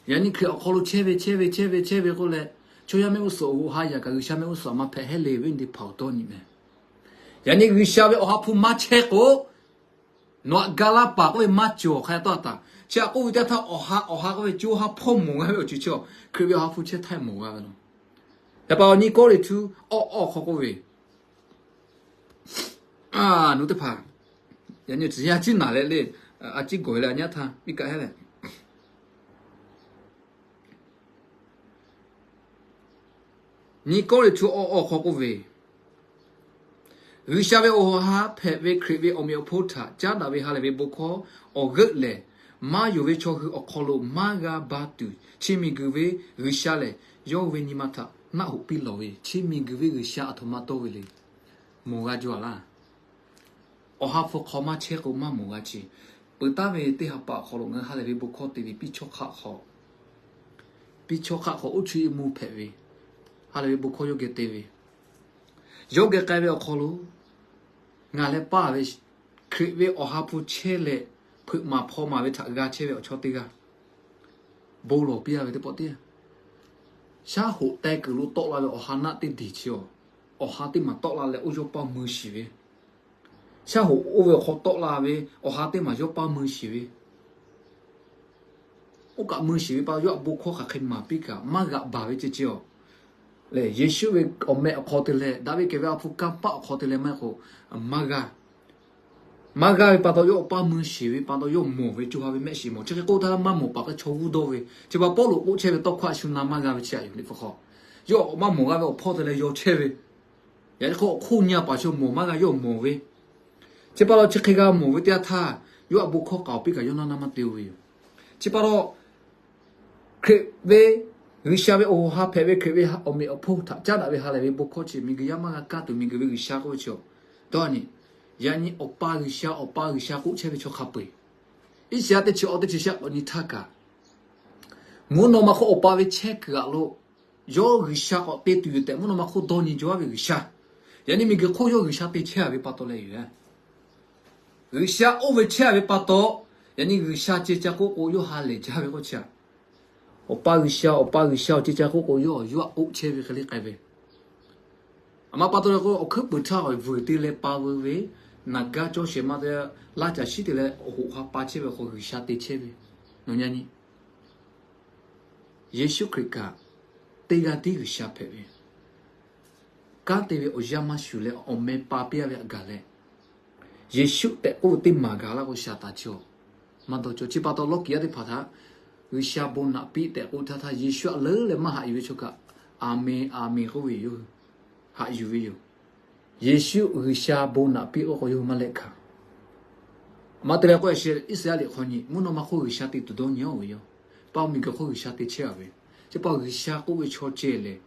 Yaꞈ nyi Hkriꞈ awˬ hk'aw lo chehˇ ve chehˇ ve chehˇ ve chehˇ ve k'oˆ leh, chaw yaˇ mehˆ g'uˇ suhˍ awˬ hoꞈ ha yaꞈ kaꞈ G'uiˬsha mehˆ g'uˇ suhˍ a maˇ hpehꞈ heˆ le ve teˇ hpaˍ awˬ dawˇ nyi meh. Yaꞈ nyi G'uiˬsha ve awˬ ha hpu maˇ chehˇ k'o, nawˬ htaꞈ ga laˇ paˍ k'oˆ ve maˇ cawˬ hk'a taw taˍ. Chi htaꞈ k'oˆ ve teˇ htaˇ awˬ ha awˬ ha k'oˆ ve co ha hpawˇ mawˬ g'a ve awˬ ceuˬ chi-a, Hkriꞈ ve awˬ ha hpu chehˇ htaˇ mawˬ g'a ve law. Yaꞈ pa awˬ nyi Kawˇrenˍhtuˆ awˇ awˇ hk'aw k'oˆ ve, a, nawˬ teˇ hpaˍ, yaꞈ nyi tcuh yaˇ ciˉ naˍ leh le, a ciˉ gawˬ leh a nyaˇ htaˇ piˇ kaꞈ hehˉ leh, nyi Kawˇrenˍhtuˆ awˇ awˇ hk'aw k'oˆ ve, G'uiˬsha ve awˬ ha hpehꞈ ve Hkriꞈ ve awˬ meꞈ awˬ hponˇ htaꞈ caˉ daꞈ ve ha lehˬ ve bon hkawˇ awˬ g'euˆ lehˬ, maˇ yonˍ ve chaw hui awˬ hk'aw lo maˇ g'a ba tuˬ, chi miˬguiˬ ve G'uiˬsha lehˬ, yawˇ ve nyi ma htaꞈ naˆ hoꞈ piˇ lawˬ ve, chi miˬguiˬ ve G'uiˬsha aˬ htoꞈ ma dawˇ ve le. Mawˬ g'a jaw a laˇ. Awˬ ha hpu hk'aw maˇ chehˇ k'o maˇ mawˬ g'a ce. Peuˬ taˍ ve teˇ ha pa awˬ hk'aw lo ngaˬ hui ha lehˬ ve bon hkawˇ te ve piˇ chawˇ hk'aˆ hk'aw, piˇ chawˇ hk'aˆ hk'aw oˇ chu iˉ mvuhˇ hpehꞈ ve, ha lehˬ ve bon hkawˇ yawˇ geh te ve, yawˇ geh k'ai ve awˬ hk'aw lo ngaˬ leh paˇ ve Hkriꞈ ve awˬ ha hpu chehˇ leh, hpeuꞈ maˍ hpaw maˍ ve htaꞈ g'a chehˇ ve awˬ chawˇ teˇ g'aˇ bon lawˬ piˇ a ve teˇ pawˆ teˇ, shaˉ hoꞈ teh kuiˬ lo tawˆ la ve awˬ ha naˆ teˇ diˬ chi-a, awˬ ha teˇ maˬ tawˆ la leh oˇ yawˇ paˇ mui shiˍ ve, shaˉ hoꞈ oˇ ve awˬ hk'aw tawˆ la ve awˬ ha teˇ maˬ yawˇ paˇ mui shiˍ ve, oˇ kaꞈ mui shiˍ ve pa yawˇ htaꞈ bon hkawˇ hk'aˬ hk'e maˍ piˇ kaꞈ maˇ g'aꞈ baˬ ve ceh ceh-a. Lehˬ Yeˍsuˆ ve awˬ meh awˬ hk'aw te leh daꞈ ve kehˬ ve a hpu kanˇ paˆ awˬ hk'aw te leh maˇ heˆ k'o, maˇ g'a maˇ g'a ve pa taw yawˇ awˬ paˇ mui shiˍ ve pa taw yawˇ mawˬ ve co ha ve mehˆ shiˍ mawˬ. Chi hk'e k'oˆ htaˇ maˇ mawˬ paˍ hk'e chaw g'uˇ dawˇ ve. Chi pa Pawˇluꞈ k'oˆ chehˇ ve tawˇ hkawˇ a shu na maˇ g'a ve chi aꞈ yoˬ. Liꞈ hpu hk'aw yawˇ maˇ mawˬ g'a ve awˬ hpawˇ te leh yaw chehˇ ve. Yaꞈ hk'aˇ awˬ hk'oˆ nyi a paˍ chaw mawˬ maˇ g'a, yawˇ mawˬ ve. Chi pa taw chi hk'e g'a mawˬ ve teˇ yanˇ htaˇ, yawˇ htaꞈ bon hkawˇ k'aoˍ piˇ kaꞈ yawˇ naˇ naˇ maˇ te-o ve yoˬ. Chi pa taw Hkriꞈ ve, G'uiˬsha ve awˬ ha hpehꞈ ve Hkriꞈ ve awˬ meꞈ awˬ hponˇ htaꞈ caˉ daꞈ ve ha lehˬ ve bon hkawˇ chi miˬguiˬ yaˇ maˇ g'a kaˇ tuˬ miˬguiˬ ve G'uiˬsha k'oˆ ve chi-a. Dawˇ nyi, yaꞈ nyi Awˬ pa G'uiˬsha, Awˬ pa G'uiˬsha k'oˆ chehˇ ve chaw hk'a peu-eˬ, Iˉsaˍyaˆ teˇ chi awˇ teˇ chi shehˆ k'awꞈ nyi htaˇ kaꞈ, mvuhˇ naw ma hk'oˆ Awˬ pa ve chehˇ kuiˬ aꞈ lo yawˇ G'uiˬsha k'awꞈ te tuˬ yoˬ tehꞈ mvuhˇ naw ma hk'oˆ dawˇ nyi jaw-a ve G'uiˬsha, yaꞈ nyi miˬguiˬ hk'oˆ yawˇ G'uiˬsha te chehˇ-a ve pa taw leh yoˬ. G'uiˬsha oˇ ve chehˇ-a ve pa taw, yaꞈ nyi G'uiˬsha ceh ca k'oˆ k'o yawˇ ha lehˬ jaˇ ve k'oˆ chi-a. Awˬ pa G'uiˬsha, Awˬ pa G'uiˬsha awˬ ceh ca k'oˆ k'o yawˇ yawˇ htaꞈ k'oˆ chehˇ ve hk'e le k'ai ve. Aˬ ma pa taw leh k'o awˬ hkuiˉ puiˍ htaˇ awˬ vuiˬ te leh pa veu ve, naˬ gaˇ cawˇ shehˍ ma te, laˇ caˬ shiˉ te leh awˬ hoꞈ ha pa chehˇ ve awˬ hk'aw G'uiˬsha te chehˇ ve. Nawˬ nyi nyi, Yeˍsuˆ Hkriꞈ kaꞈ teˇ g'aˇ tiˉ G'uiˬsha hpehꞈ ve, kanˉ te ve awˬ yanˇ maˇ shuˍ leh awˬ meh pa piˇ-a ve htaꞈ gaˬ leh, Yeˍsuˆ tehꞈ k'oˆ ve teˇ maˬ gaˬ laˇ k'o shaˍ taˍ chi-a. Maˇ dawˇ cawˬ. Chi pa taw lawˇ kiˍ yaˇ teˇ hpaˍ htaꞈ G'uiˬsha bon naꞈ piˇ tehꞈ k'oˆ htaˇ htaˇ Yeˍsuˆ htaꞈ leuˉ leh maˇ haꞈ yuˬ ve chaw kaꞈ, Aˍmenˍ, Aˍmenˍ k'oˆ ve yoˬ. Haꞈ yuˬ ve yoˬ. Yeˍsuˆ G'uiˬsha bon naꞈ piˇ k'oˆ k'o yawˇ hui maˇ leh hkanˍ. Aˬ ma te leh k'o, Iˉsaˍyaˆ liꞈ hk'aw nyi mvuhˇ naw ma hk'oˆ G'uiˬsha te tuˬ dawˇ nyi-a ve yoˬ. Paˇ miˬguiˬ hk'oˆ G'uiˬsha te chehˇ-a ve. Chi pa G'uiˬsha k'oˆ ve chaw ceh lehˬ,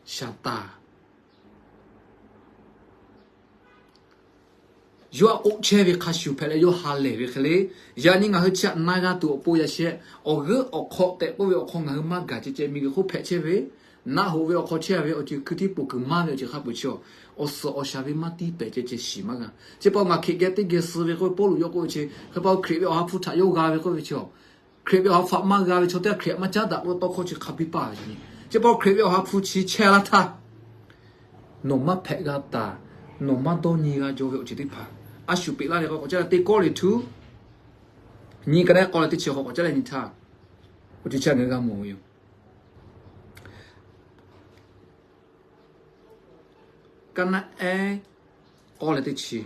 shaˍ taˍ Yawˇ htaꞈ k'oˆ chehˇ ve hk'a shuˍ hpehꞈ leh yawˇ ha lehˬ ve hk'e le. Yaꞈ nyi ngaˬ hui chi htaꞈ na g'a tuˬ awˬ pon yaꞈ sheh, awˬ g'euˆ awˬ hk'aw tehꞈ k'oˆ ve awˬ hk'aw ngaˬ hui maˇ gaˬ ceh ceh miˬguiˬ hk'oˆ hpehꞈ chehˇ ve, naˆ hoꞈ ve awˬ hk'aw chehˇ ve awˬ ceuˬ hkui htiˇ poˬ kuiˬ maˇ ve awˬ ceuˬ hk'a peuˬ chi awˬ suhˍ awˬ shaˍ ve maˇ tiˇ pehˍ ceh ceh shiˍ maˇ g'a. Chi pa ngaˬ Hkriꞈ geh teˇ geh suh ve k'oˆ ve Pawˇluꞈ yawˇ k'oˆ ve chi, hk'e pa Hkriꞈ ve Awˬ ha hpu htaꞈ yawˇ g'a ve k'oˆ ve chi, Hkriꞈ ve Awˬ ha hpu htaꞈ maˇ g'a ve chaw teˇ g'aˇ Hkriꞈ htaꞈ maˇ caˉ daꞈ k'oˆ ve tawˇ hkawˇ chi hk'a biˇ paˇ ve yoˬ. Chi pa Hkriꞈ ve Awˬ ha hpu chi chehˇ laˇ htaˇ, nawˬ maˇ hpehꞈ g'a taˍ, nawˬ maˇ dawˇ nyi g'a jaw ve awˬ ceuˬ teˇ hpaˍ a shu peꞈ laˇ ve k'o, k'awꞈ caˉ leh teˇ Kawˇrenˍhtuˆ nyiˇ ka naˉ k'awˇ leh teˇ chi hk'awꞈ k'awꞈ caˉ leh nyi htaˇ, awˬ ceuˬ chi ngaˬ hui g'a mawˬ ve yoˬ. Ka naˆ ehˉ k'awˇ leh teˇ chi,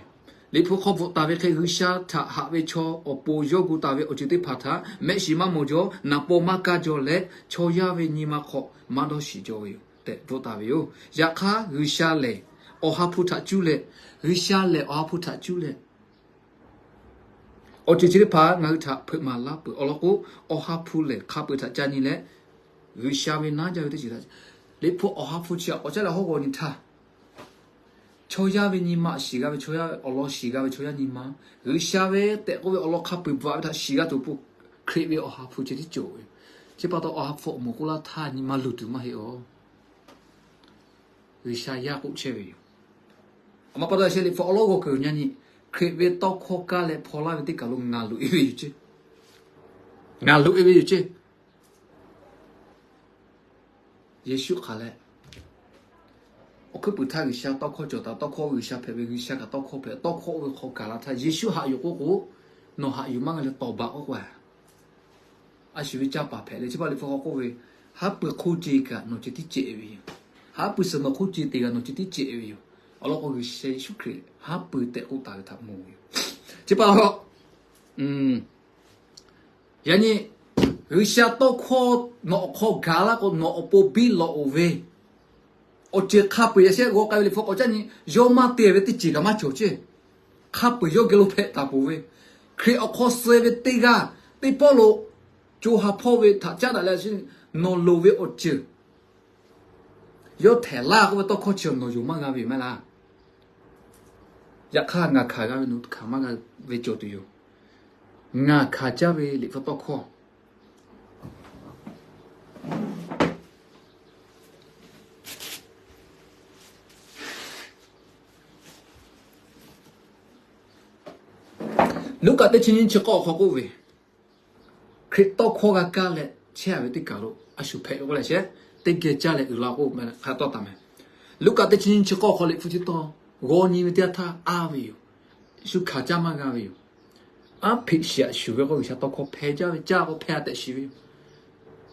Liꞈ hpu hk'aw bvuhꞈ taˍ ve hk'e, G'uiˬsha htaꞈ haꞈ ve chaw awˬ pon yawˇ gu taˍ ve awˬ ceuˬ teˇ hpaˍ htaꞈ mehˆ shiˍ maˇ mawˬ jaw, naˍ paw maˇ kaˇ jaw leh, chaw yaˇ ve nyi ma hk'aw maˇ dawˇ shiˍ jaw ve yoˬ tehꞈ bvuhꞈ taˍ ve yoˬ. Yaꞈ hk'aˇ, G'uiˬsha lehˬ Awˬ ha hpu htaꞈ cuˇ leh, G'uiˬsha lehˬ Awˬ ha hpu htaꞈ cuˇ leh, awˬ ceuˬ chi teˇ hpaˍ ngaˬ hui htaꞈ hpeuꞈ maˍ laˇ peuˬ. Awˬ lawn k'o, Awˬ ha hpu lehˬ hk'a peu-eˬ htaꞈ ca nyi leh, G'uiˬsha ve naˉ jaˇ ve teˇ ceuˬ htaꞈ, Liꞈ hpu Awˬ ha hpu chi htaꞈ k'awꞈ caˉ leh hawˉ g'awˬ nyi htaˇ, chaw yaˇ ve nyi ma shiˍ g'a ve, chaw yaˇ awˬ lawn shiˍ g'a ve, chaw yaˇ nyi ma, G'uiˬsha ve tehꞈ k'oˆ ve awˬ lawn hk'a peu-eˬ bvuhꞈ ve htaꞈ shiˍ g'a tuˬ awˬ pon, Hkriꞈ ve Awˬ ha hpu ceh tiˉ cawˬ ve. Chi pa taw Awˬ ha hpu awˬ moˍ k'oˆ laˇ htaˇ nyi ma luˬ tuˬ maˇ heˆ aˬ. G'uiˬsha yaˇ k'oˆ chehˇ ve yoˬ. Aˬ ma pa taw sheh Liꞈ hpu awˬ lawn g'awˬ kuiˬ nyi nyi, Hkriꞈ ve tawˇ hkawˇ kaˇ leh hpaw laˇ ve teˇ kaˬ lo ngaˬ loꞈ e ve yoˬ ceˇ. Ngaˬ loꞈ e ve yoˬ ceˇ. Yeˍsuˆ hk'aˬ leh, awˬ hkuiˉ puiˍ htaˇ G'uiˬsha tawˇ hkawˇ cawˬ taˍ, tawˇ hkawˇ G'uiˬsha hpehꞈ ve, G'uiˬsha kaꞈ tawˇ hkawˇ hpehꞈ, tawˇ hkawˇ oˇ ve hk'aw gaˬ la htaˇ Yeˍsuˆ haꞈ yuˬ k'oˆ k'o, nawˬ haꞈ yuˬ maˇ g'a leh tawˍ baˬ k'oˆ k'o, a shu ve caˇ paˍ hpehꞈ leh, chi pa Liꞈ hpu hk'aw k'oˆ ve, haˉ pui hk'oˆ ce kaꞈ nawˬ ceh tiˉ cehˬ ve yoˬ. Haˉ pui suhˍ nawˬ hk'oˆ ce te kaꞈ nawˬ ceh tiˉ cehˬ ve yoˬ. Awˬ lawn k'o, G'uiˬsha Yeˍsuˆ Hkriꞈ haˉ pui tehꞈ k'oˆ taˍ ve htaꞈ mawˬ ve yoˬ. Chi pa yaꞈ nyi G'uiˬsha tawˇ hkawˇ nawˬ awˬ hk'aw gaˬ laˇ k'o, nawˬ awˬ pon biˇ lawꞈ oˬ ve awˬ ceuˬ hk'a peu-eˬ yaꞈ sheh g'aw k'ai ve Liꞈ hpu k'awꞈ caˉ nyi, yawˇ maˇ te ve teˇ ceuˬ kaꞈ maˇ cawˬ ceˇ. Hk'a peu-eˬ yawˇ geh lo hpehꞈ taˍ peuˬ ve, Hkriꞈ awˬ hk'aw suh ve teˇ g'aˇ, teˇ pawˆ lo co ha hpawˇ ve htaꞈ caˉ daꞈ leh, nawˬ loˍ ve awˬ ceuˬ yawˇ htehꞈ laˇ k'oˆ ve tawˇ hkawˇ chi nawˬ yonˍ maˇ g'a ve yoˬ maˇ heˆ laˇ. Yaꞈ hk'aˇ ngaˬ hkanˍ g'a ve nawˬ hkanˍ maˇ g'a ve cawˬ tuˬ yoˬ. Ngaˬ hkanˍ caˇ ve Liꞈ hpu tawˇ hkawˇ Luˉkaꞈ teˇ chi nyiˇ chi k'awˇ awˬ hk'aw k'oˆ ve, Hkriꞈ tawˇ hkawˇ g'a kaˇ leh chehˇ a ve teˇ kaˬ lo a shu hpehꞈ ve k'oˆ leh sheh, teˇ geh caˇ leh uiˍ la k'oˆ hk'a tawˇ taˍ meh. Luˉkaꞈ teˇ chi nyiˇ chi k'awˇ awˬ hk'aw Liꞈ hpu chi tawˇ g'aw nyi ve teˇ yanˇ htaˇ a ve yoˬ. Shu hkanˍ caˇ maˇ g'a ve yoˬ. Aˉ hpeꞈ shiˍ aꞈ shuˍ ve k'o, G'uiˬsha tawˇ hkawˇ hpeh jaˇ ve, caˇ k'o hpeh tehꞈ shiˍ ve yoˬ.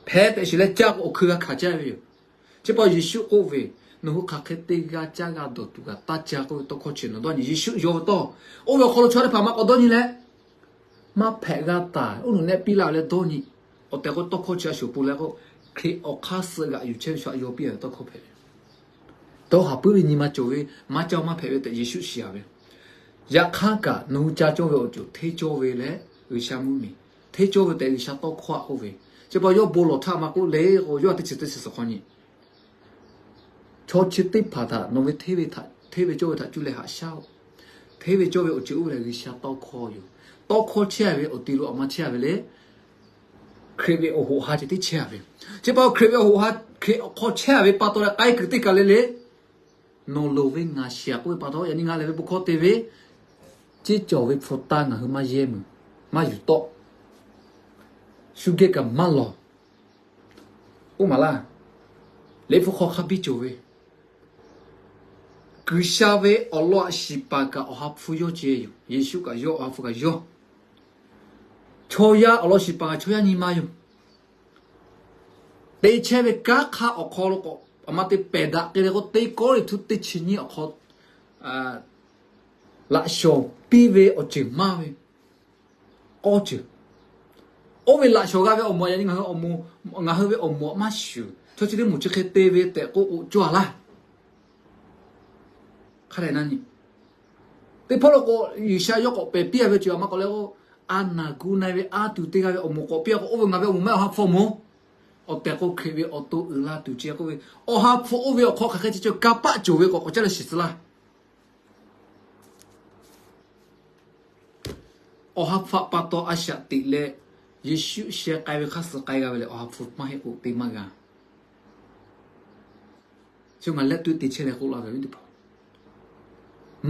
Hpeh tehꞈ shiˍ leh caˇ k'o awˬ hkui g'a hkanˍ caˇ ve yoˬ. Chi pa Yeˍsuˆ k'oˆ ve, nawˬ hui hk'aˬ hk'e te g'a caˇ g'a dawˬ tuˬ kaꞈ taˇ ca k'oˆ ve tawˇ hkawˇ chi nawˬ dawˇ nyi. Yeˍsuˆ yawˇ ve tawˇ, oˇ ve awˬ hk'aw lo chaw teˇ hpaˍ maˇ k'awꞈ dawˇ nyi leh, maˇ hpehꞈ g'a taˍ, oˇ nawˬ nehˆ piˇ laˇ ve leh dawˇ nyi. Awˬ tehˬ k'o tawˇ hkawˇ chi a shuˍ pon leh k'o, Hkriꞈ awˬ hk'aˇ suh g'aꞈ yuˬ chehˇ ve chaw htaꞈ yaw piˇ a ve tawˇ hkawˇ hpehꞈ ve. Dawˇ haˍ puiˉ ve nyi ma cawˬ ve, maˇ caˇ maˇ hpehꞈ ve tehꞈ Yeˍsuˆ shiˍ a ve. Yaꞈ hk'aˇ kaꞈ nawˬ hui ca cawˇ ve awˬ ceuˬ hteˇ cawˇ ve leh G'uiˬsha mvuhˇmiˬ hteˇ cawˇ ve tehꞈ G'uiˬsha tawˇ hkawˇ a k'oˆ ve. Chi pa yawˇ bon lawˬ htaˇ maˇ k'oˆ le k'o, yawˇ a teˇ chi teˇ chi suhˍ hk'aw nyi Chaw chi teˇ hpaˍ htaꞈ nawˬ ve hteˇ ve cawˇ ve htaꞈ cuˇ leh haꞈ shaˉ-oˆ. Hteˇ ve cawˇ ve awˬ ceuˬ oˇ ve lehˬ G'uiˬsha tawˇ hkawˇ yoˬ. Tawˇ hkawˇ chehˇ ve awˬ ti lo a ma chehˇ ve le. Hkriꞈ ve awˬ hoꞈ ha ceh tiˉ chehˇ ve. Chi pa Hkriꞈ ve awˬ hoꞈ ha, Hkriꞈ awˬ hk'aw chehˇ ve pa taw leh k'ai kuiˬ teˇ kaˬ le le, nawˬ loˍ ve ngaˬ shiˍ k'oˆ ve pa taw, yaꞈ nyi ngaˬ lehˬ ve bon hkawˇ te ve ceˇ cawˬ ve hpu taˇ ngaˬ hui maˇ yehˇ meuˬ, maˇ yuˬ tawˆ. Shu geh kaꞈ maˇ lawˬ. Oˇ maˍ laˇ. Liꞈ hpu hk'aw hk'a biˇ cawˬ ve, G'uiˬsha ve awˬ lawn a shiˍ paˍ kaꞈ Awˬ ha hpu yawˇ ceh yoˬ. Yeˍsuˆ kaꞈ yawˇ, Awˬ ha hpu kaꞈ yawˇ. Chaw yaˇ awˬ lawn shiˍ paˍ kaꞈ chaw yaˇ nyi ma yoˬ. Te chehˇ ve kanˉ hk'aˇ awˬ hk'aw lo k'o, a ma te pehˬ daꞈ k'ai leh k'o, teˇ Kawˇrenˍhtuˆ teˇ chi nyiˇ awˬ hk'aw laꞈ shawnˍ piˇ ve awˬ ceuˬ maˇ ve k'awˇ ceuˬ. Oˇ ve laꞈ shawnˍ g'a ve awˬ moˍ yaꞈ nyi ngaˬ hui ve awˬ moˍ maˇ shuˍ. Chaw chi teˇ moˍ chi hk'e te ve tehꞈ k'oˆ k'o cawˇ a laˇ. Hk'a dehꞈ na nyi. Teˇ hpawˇ lo k'o, G'uiˬsha yawˇ k'awꞈ pehˬ piˇ a ve ceuˬ a ma k'awꞈ leh k'o, a naˬ gu na-e ve a tuˬ teˇ g'aˇ ve awˬ moˍ k'awꞈ piˇ a k'o, oˇ ve ngaˬ ve awˬ moˍ maˇ heˆ, Awˬ ha hpu awˬ moˍ. Awˬ tehˬ k'o Hkriꞈ ve awˬ to uiˍ la tuˬ ceh k'oˆ ve, Awˬ ha hpu oˇ ve awˬ hk'aw hk'aˬ hk'e ceh cawˬ kanˇ paˆ cawˬ ve k'awꞈ k'awꞈ caˉ leh shiˍ tcuh laˇ. Awˬ ha hpu pa taw a shaꞈ teꞈ leh, Yeˍsuˆ sheh k'ai ve hk'aˇ suh k'ai g'a ve lehˬ, awˬ ha hpu maˇ heˆ k'o te maˇ g'a. Chi ngaˬ leh tuˬ te chehˇ leh k'oˆ laˇ ve teˇ hpaˍ,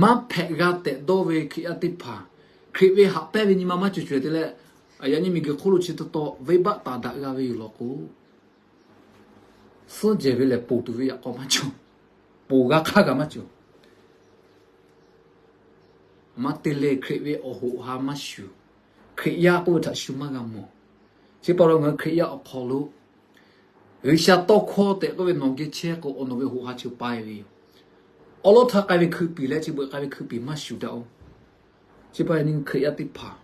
maˇ hpehꞈ g'a tehꞈ dawˇ ve Hkriꞈ yaˇ teˇ hpaˍ, Hkriꞈ ve haꞈ pehnˇ ve nyi ma maˇ cawˬ cawˬ te leh, yaꞈ nyi miˬguiˬ hk'oˆ lo chi taw taw venˇbaˆ taˍ daꞈ g'a ve yoˬ law k'o, suhˉ jehˬ ve lehˬ ponˬ tuˬ ve yaꞈ k'aw maˇ cawˬ. Ponˬ g'a hk'aˇ kaꞈ maˇ cawˬ. Maˇ te leh Hkriꞈ ve awˬ hoꞈ ha maˇ shuˍ, Hkriꞈ yaˇ k'oˆ ve htaꞈ shu maˇ g'a mawˬ. Chi pa taw ngaˬ hui Hkriꞈ yaˇ awˬ hk'aw lo G'uiˬsha tawˇ hkawˇ tehꞈ k'oˆ ve nawˬ geh chehˇ k'o, awˬ nawˬ ve hoꞈ ha chi pa e ve yoˬ. Awˉ lawˉ htaˇ k'ai ve hkui piˍ leh chi beuꞈ k'ai ve hkui piˍ maˇ shuˍ daꞈ-oˬ. Chi pa taw Hkriꞈ yaˇ teˇ hpaˍ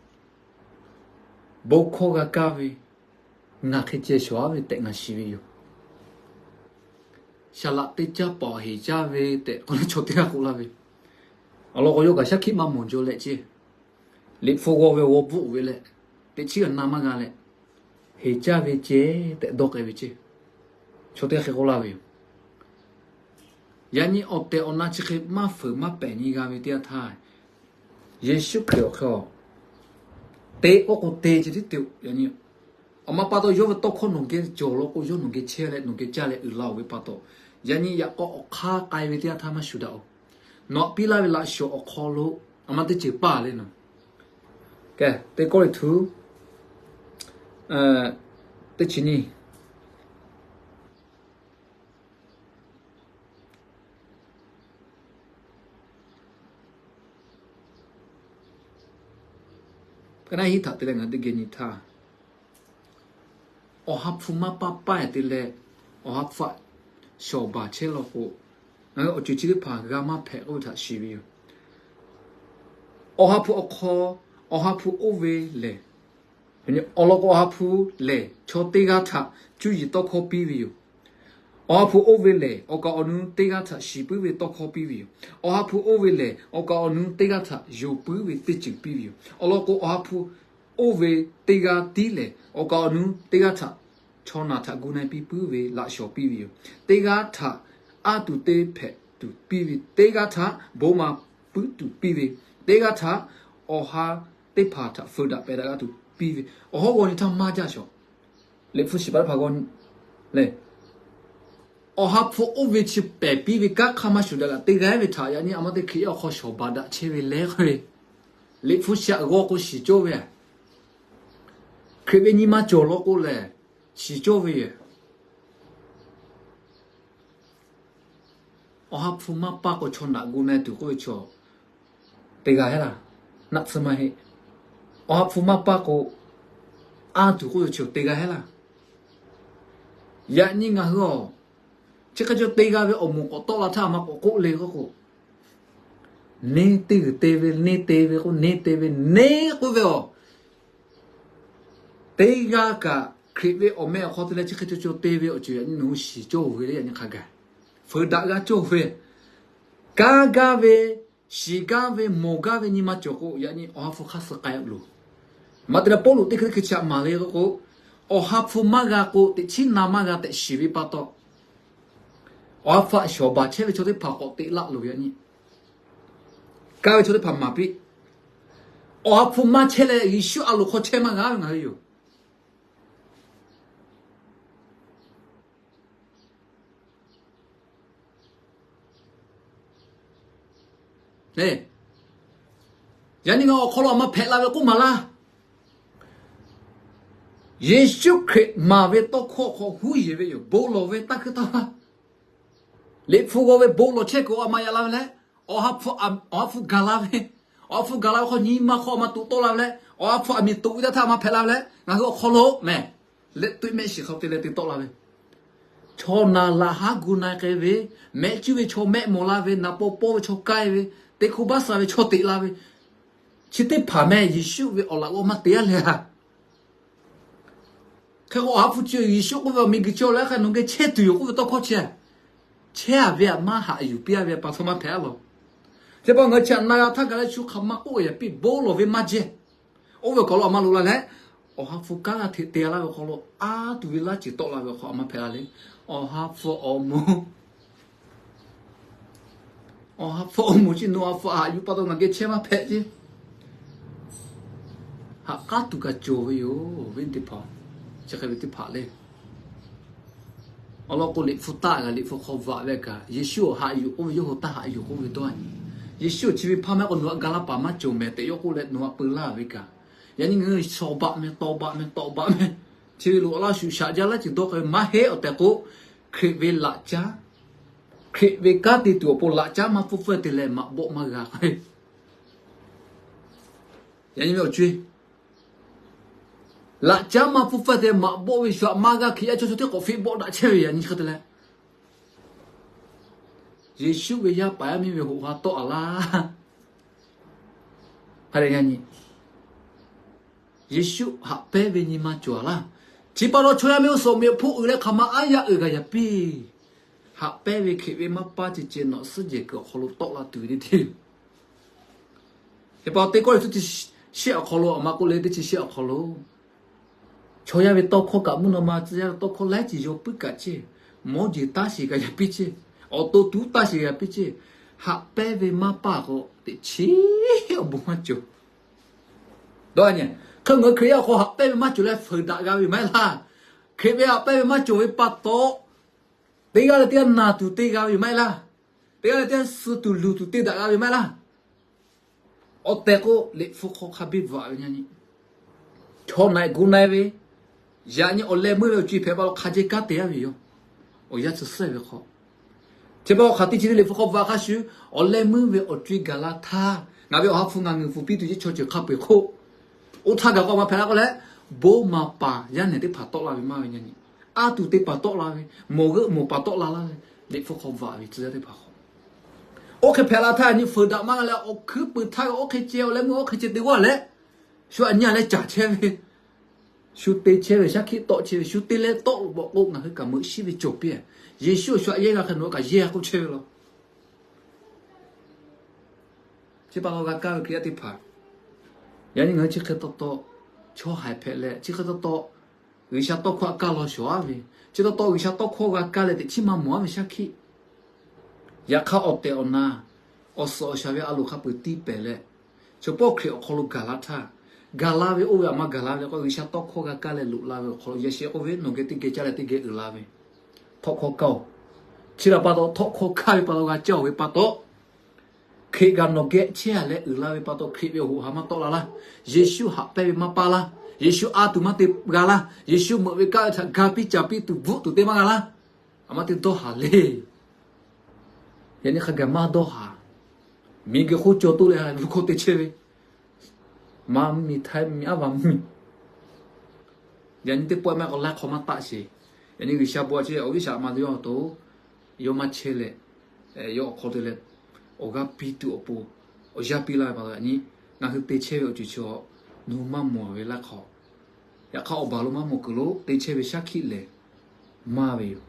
bon hkawˇ g'a kaˇ ve, ngaˬ hk'e ceh shawˍ-aˉ ve tehꞈ ngaˬ shiˍ ve yoˬ. Saˍ laꞈ teˇ caˇ paˍ heˍ caˇ ve tehꞈ k'oˆ leh chaw teˇ g'aˇ k'oˆ laˇ ve, awˬ lawn k'o yawˇ kaꞈ shaˉ hkiˆ maˇ mawˬ jaw leh ceˇ, liꞈ hpu g'aw ve g'aw bvuhˆ ve leh, teꞈ chiˉ g'a na maˇ g'a leh, heˍ caˇ ve ceh tehꞈ dawˇ k'ai ve ceˇ, chaw teˇ g'aˇ hk'e k'oˆ laˇ ve yoˬ. Yaꞈ nyi awˬ tehˬ awˬ na chi hk'e maˇ fuiˍ maˇ pehˍ nyi g'a ve teˇ yanˇ htaˇ, Yeˍsuˆ Hkriꞈ awˬ hk'e a te k'oˆ k'o te ceh tiˉ te-o. Yaꞈ nyi awˬ ma pa taw yawˇ ve tawˇ hkawˇ nawˬ geh cawˬ law k'o, yawˇ nawˬ geh chehˇ leh nawˬ geh caˇ leh uiˍ la-oˬ ve pa taw, yaꞈ nyi yaꞈ k'aw awˬ hk'aˇ k'ai ve teˇ yanˇ htaˇ maˇ shuˍ daꞈ-oˬ. Nawˬ aꞈ piˇ laˇ ve laꞈ shawˍ awˬ hk'aw lo a ma teˇ ceuˬ paˇ le nawˬ. Kehˬ, teˇ Kawˇrenˍhtuˆ teˇ chi nyiˇ, ka naˉ hiˉ htaꞈ te leh ngaˬ teˇ geh nyi htaˇ, awˬ ha hpu maˇ paˇ paˇ-e te leh, awˬ ha hpu shawˍ baˬ chehˇ law k'o, ngaˬ hui awˬ ceuˬ chi teˇ hpaˍ g'a maˇ hpehꞈ k'oˆ ve htaꞈ shiˍ ve yoˬ. Awˬ ha hpu awˬ hk'aw, awˬ ha hpu oˇ ve lehˬ, awˬ lawn k'o awˬ ha hpu lehˬ chaw teˇ g'aˇ htaꞈ cuˇ yiˍ tawˇ hkawˇ piˇ ve yoˬ. Awˬ ha hpu oˇ ve lehˬ awˬ kaˍ awˬ nu teˇ g'aˇ htaꞈ shiˍ puiˉ ve tawˇ hkawˇ piˇ ve yoˬ. Awˬ ha hpu oˇ ve lehˬ awˬ kaˍ awˬ nu teˇ g'aˇ htaꞈ yonˍ puiˉ ve teˇ ceuˬ piˇ ve yoˬ. Awˬ lawn k'o awˬ ha hpu oˇ ve teˇ g'aˇ tiˉ lehˬ, awˬ kaˍ awˬ nu teˇ g'aˇ htaꞈ chaw naˬ htaꞈ gu na piˇ puiˉ ve laꞈ shawˍ piˇ ve yoˬ. Teˇ g'aˇ htaꞈ anˇ tuˬ te hpehꞈ tuˬ piˇ ve, teˇ g'aˇ htaꞈ bon ma puiˉ tuˬ piˇ ve, teˇ g'aˇ htaꞈ awˬ ha teˇ hpaˍ htaꞈ feu daꞈ pehˬ daꞈ g'a tuˬ piˇ ve, awˬ hawˉ g'aw nyi htaˇ maˇ jaˇ shawˍ. Liꞈ hpu shiˍ paˍ teˇ hpaˍ g'aw nyi lehˬ, awˬ ha hpu oˇ ve chi pehˬ piˇ ve kanˉ hk'aˇ maˇ shuˍ daꞈ kaꞈ, teˇ g'aˇ ve htaꞈ yaꞈ nyi a ma teˇ Hkriꞈ yaˇ awˬ hk'aw shawˍ baˬ daꞈ chehˇ ve leh k'oˆ ve, Liꞈ hpu shaꞈ g'aw k'o shiˍ cawˇ ve, Hkriꞈ ve nyi ma cawˬ law k'o lehˬ shiˍ cawˇ ve yoˬ. Awˬ ha hpu maˇ paˇ k'o chaw naꞈ gu na tuˬ k'oˆ ve chaw te g'a heˆ laˇ. Naˆ tsuhˇ maˇ heˆ. Awˬ ha hpu maˇ paˇ k'o, anˇ tuˬ k'oˆ ve chaw te g'a heˆ laˇ. Yaꞈ nyi ngaˬ hui a, chi hk'e chaw te g'a ve awˬ moˍ k'awꞈ tawˆ la htaˇ a ma k'awꞈ k'oˆ le k'oˆ k'o, neˇ teˇ g'uiˬ te ve, neˇ te ve k'o neˇ te ve, neˇ k'oˆ ve a, teˇ g'aˇ kaꞈ Hkriꞈ ve awˬ meh awˬ hk'aw te leh chi hk'e chaw chaw te ve awˬ ceuˬ yaꞈ nyi nawˬ hui shiˍ cawˇ ve le. Yaꞈ nyi hk'a gaˬ feu daꞈ g'a cawˇ ve, kanˉ gaˇ ve, shiˍ gaˇ ve, mawˬ gaˇ ve nyi ma cawˬ k'o, yaꞈ nyi awˬ ha hpu hk'aˇ suh k'ai loˬ. Maˇ te leh Pawˇluꞈ teˇ hkui teˇ hkui chi htaꞈ maˍ le k'oˆ k'o, awˬ ha hpu maˇ g'a k'o teꞈ chiˉ na maˇ g'a tehꞈ shiˍ ve pa taw, awˬ ha hpu htaꞈ shawˍ baˬ chehˇ ve chaw teˇ hpaˍ k'awꞈ teꞈ laˆ loˬ ve yaꞈ nyi. Kaˇ ve chaw teˇ hpaˍ maˍ piˇ. Awˬ ha hpu maˇ chehˇ leh Yeˍsuˆ a loˍ hk'aw chehˇ maˇ g'a ve ngaˬ hui yoˬ. Yaꞈ nyi ngaˬ awˬ hk'aw lo a ma hpehꞈ la ve k'oˆ maˍ laˇ. Yeˍsuˆ Hkriꞈ maˍ ve tawˇ hkawˇ hk'aw huˉ yeˬ ve yoˬ. Bon lawˬ ve taˇ hkuiˇ taˇ laˇ. Liꞈ hpu g'aw ve bon lawˬ chehˇ kuiˬ a ma yaꞈ la ve leh, awˬ ha hpu gaˬ la ve, awˬ ha hpu gaˬ la ve hk'aw nyi ma hk'aw a ma toꞈ tawˆ la ve leh, awˬ ha hpu aˬ miˍ toꞈ ve teˇ htaˇ a ma hpehꞈ la ve leh, ngaˬ hui awˬ hk'aw lo mehˬ leh tuꞈ mehˆ shiˍ hk'aw te leh te tawˆ la ve, chaw naˬ laꞈ haˉ gu na k'ai ve, mehˆ cuˉ ve chaw mehˆ mawˬ la ve, naˍ paw pawˇ ve chaw k'ai ve, teˇ hk'oˆ baˆ sha ve chaw teꞈ la ve, chi teˇ hpaˍ mehˬ Yeˍsuˆ ve awˬ laꞈ g'awˇ maˇ te-a leh a. Hk'e k'o awˬ ha hpu chi Yeˍsuˆ k'oˆ ve awˬ miˬguiˬ chi awˬ laꞈ hk'a nawˬ geh chehˇ tuˬ yoˬ k'oˆ ve tawˇ hkawˇ chi, chehˇ-a ve htaꞈ maˇ haꞈ yuˬ piˇ-a ve pa taw maˇ hpehꞈ-a lawˬ. Chi pa ngaˬ hui chi htaꞈ na g'a htaˇ gaˬ leh shu hk'aˬ ma k'oˆ yaꞈ piˇ bon lawˬ ve maˇ jehˇ. Oˇ ve awˬ hk'aw lo a ma loꞈ la leh, awˬ ha hpu kanˉ g'a hteꞈ te laˇ ve awˬ hk'aw lo a tuˬ ve laˇ ceuˬ tawˆ la ve awˬ hk'aw a ma hpehꞈ la le. Awˬ ha hpu awˬ moˍ, awˬ ha hpu awˬ moˍ chi nawˬ ha hpu aꞈ yuˬ pa taw ngaˬ geh chehˇ maˇ hpehꞈ ce. Haꞈ k'aˉ tuˬ kaꞈ cawˬ ve yoˬ, awˬ viˉ teˇ hpaˍ. Chi hk'e ve teˇ hpaˍ le. Awˬ lawn k'o, Liꞈ hpu taˆ kaꞈ Liꞈ hpu hk'aw vaꞈ ve kaꞈ, Yeˍsuˆ haꞈ yuˬ k'oˆ ve, yawˇ hui taˇ haꞈ yuˬ k'oˆ ve dawˇ a nyi. Yeˍsuˆ chi ve hpaˇ mehˆ k'o, nawˬ htaꞈ ga laˇ paˍ maˇ cawˬ mehˍ tehꞈ yawˇ k'oˆ leh nawˬ htaꞈ peu laˇ ve kaꞈ, yaꞈ nyi ngaˬ hui shawˍ baꞈ mehˍ, tawˍ baꞈ mehˍ, tawˍ baꞈ mehˍ. Chi ve loꞈ laˇ shuˍ shaꞈ jaˇ laˇ ceuˬ dawˇ k'ai ve maˇ heˆ. Awˬ tehˬ k'o, Hkriꞈ ve laꞈ caˉ, Hkriꞈ ve kanˉ te tuˬ awˬ pon laꞈ caˉ maˇ pfuhˇ pfuhˇ te leh maꞈ bawˆ maˇ g'a k'ai. Yaꞈ nyi ve awˬ co laꞈ caˉ maˇ pfuhˇ pfuhˇ te maꞈ bawˆ ve shu aꞈ maˇ g'a Hkriꞈ yaˇ chaw chaw teˇ k'awꞈ fiˆ bawˆ daꞈ chehˇ ve yaꞈ nyi hk'e te leh, Yeˍsuˆ ve yaˇ paˍ yaˇ miˇ ve hoꞈ ha tawˆ a laˇ. Hk'a dehꞈ yaꞈ nyi Yeˍsuˆ haꞈ pehnˇ ve nyi ma cawˬ a laˇ. Chi pa taw chaw yaˇ miˇ g'uˇ suhˍ awˬ meꞈ awˬ hponˇ uiˍ leh hk'aˬ ma aˉ yaˇ uiˍ g'a yaꞈ piˇ. Haꞈ pehnˇ ve Hkriꞈ ve maˇ paˇ ceh ceh nawˬ suhˉ jehˬ kuiˬ awˬ hk'aw lo tawˆ la tuˬ ve teˇ hteˇ. Teˇ pa teˇ kawˆ ve tuˇ chi shehˆ awˬ hk'aw lo, aˬ ma k'oˆ le teˇ chi shehˆ awˬ hk'aw lo, chaw yaˇ ve tawˇ hkawˇ kaꞈ mvuhˇ naw ma tcuh yaˇ ve tawˇ hkawˇ laiˉ ceuˬ yaw puiˉ kaꞈ ceˇ, mawˇ jeˬ taˇ shiˍ g'a yaꞈ piˇ ceˇ, awˬ to tuˉ taˇ shiˍ g'a yaꞈ piˇ ceˇ, haꞈ pehnˇ ve maˇ paˇ k'o teꞈ chiˉ awˬ bon maˇ cawˬ. Dawˇ a nyi, hk'e ngaˬ hui Hkriꞈ yaˇ awˬ hk'aw haꞈ pehnˇ ve maˇ cawˬ leh fuiˍ daꞈ g'a ve maˇ heˆ laˇ. Hkriꞈ ve haꞈ pehnˇ ve maˇ cawˬ ve pa taw, teˇ g'aˇ leh teˇ g'aˇ naˬ tuˬ te g'a ve maˇ heˆ laˇ. Teˇ g'aˇ leh teˇ g'aˇ suh tuˬ luˬ tuˬ te daꞈ g'a ve maˇ heˆ laˇ. Awˬ tehˬ k'o, Liꞈ hpu hk'aw hk'a biˇ bvuhꞈ ve nyi, chaw na-e gu na-e ve, yaꞈ nyi awˬ leh meuˇ ve awˬ co-e hpehꞈ pa taw hk'a jehˇ kanˉ te yaˇ ve yoˬ. Awˬ yanˇ chi suhˉ ve hk'aw, chi pa taw hk'aˬ teˇ chi teˇ Liꞈ hpu hk'aw bvuhꞈ hk'a shuˍ, awˬ leh meuˇ ve awˬ co-e gaˬ la htaˇ, ngaˬ ve awˬ ha hpu ngaˬ ngeuˍ pfuhˍ piˇ tuˬ yeˇ chaw ceuˬ hk'a peu-eˬ hk'oˆ, oˇ htaˇ gaˬ k'o maˇ hpehꞈ la k'oˆ leh, bon maˍ paˍ yaˇ nehˬ teˇ hpaˍ tawˆ la ve maˇ ve nyi, a tuˬ te paˍ tawˆ la ve, mawˬ g'euˆ mawˬ paˍ tawˆ la laˇ ve, Liꞈ hpu hk'aw bvuhꞈ ve tcuh yaˇ teˇ hpaˍ hk'aw, oˇ hk'e hpehꞈ la htaˇ nyi fuiˍ daꞈ maˇ g'a leh awˬ hkuiˉ puiˍ htaˇ g'a oˇ hk'e ceh, awˬ leh meuˇ oˇ hk'e ceh te g'aˇ leh, shu aꞈ nyi a leh caˍ chehˇ ve, shu te chehˇ ve shaˉ hkiˆ tawˆ chehˇ ve, shu te leh tawˆ lo bawꞈ k'o ngaˬ hui kaꞈ meuꞈ shiˉ ve cawˬ piˇ. Yeˍsuˆ shu aꞈ yehˇ g'a hk'e nawˬ hui kaꞈ yehˇ k'oˆ chehˇ ve law. Chi pa taw g'a kaˇ ve Hkriꞈ yaˇ teˇ hpaˍ, yaꞈ nyi ngaˬ hui chi hk'e taw taw chaw haiˬ hpehꞈ leh, chi hk'e taw taw G'uiˬsha tawˇ hkawˇ aꞈ kaˇ law shawˍ aˉ ve, chi taw taw G'uiˬsha tawˇ hkawˇ g'a kaˇ leh teꞈ chiˉ maˇ mawˬ aˉ ve shaˉ hkiˆ. Yaꞈ hk'aˇ awˬ tehˬ awˬ na, awˬ suhˍ awˬ shaˍ ve a loˍ hk'a peu-eˬ tiˇ pehˍ leh, chaw pawˆ Hkriꞈ awˬ hk'aw lo gaˬ la htaˇ, gaˬ la ve oˇ ve aꞈ ma gaˬ la ve k'o, G'uiˬsha tawˇ hkawˇ g'a kaˇ leh loꞈ la ve awˬ hk'aw lo yaꞈ sheh k'oˆ ve, nawˬ geh teˇ geh caˇ leh teˇ geh uiˍ la ve, tawˇ hkawˇ kaˇ-oˬ. Chi htaꞈ pa taw tawˇ hkawˇ kaˇ ve pa taw g'a caˇ-oˬ ve pa taw, Hkriꞈ kaꞈ nawˬ geh chehˇ-a leh uiˍ la ve pa taw, Hkriꞈ ve awˬ hoꞈ ha maˇ tawˆ la laˇ. Yeˍsuˆ haꞈ pehnˇ ve maˇ paˇ laˇ. Yeˍsuˆ a tuˬ maˇ te g'a laˇ. Yeˍsuˆ meuꞈ ve kaˆ ve htaꞈ ga piˇ caˍ piˇ tuˬ bvuhˆ tuˬ te maˇ g'a laˇ. A maˇ te dawˇ haˍ le. Yaꞈ nyi hk'a gaˬ maˇ dawˇ haˍ. Miˬguiˬ hk'oˆ caw toˆ leh ha lu hkawˇ te chehˇ ve, maˇ miˬ htaiˍ miˬ aˉ vaˬ miˬ. Yaꞈ nyi teˇ pawˆ maˇ k'awꞈ laiˉ hk'aw maˇ taˆ sheˍ. Yaꞈ nyi G'uiˬsha bon a chehˇ awˬ viˉ shaꞈ ma te yawˇ awˬ to, yawˇ maˇ chehˇ leh, yawˇ awˬ hk'aw te leh, awˬ g'aˇ piˇ tuˬ awˬ pon, awˬ yanˇ piˇ laˇ ve pa taw yaꞈ nyi, ngaˬ hui te chehˇ ve awˬ ceuˬ chi nawˬ hui maˇ mawˬ ve laˇ hk'aw, yaꞈ hk'aˇ awˬ baˬ lo maˇ mawˬ kuiˬ lo te chehˇ ve shaˉ hkiˆ lehˬ, maˇ ve yoˬ.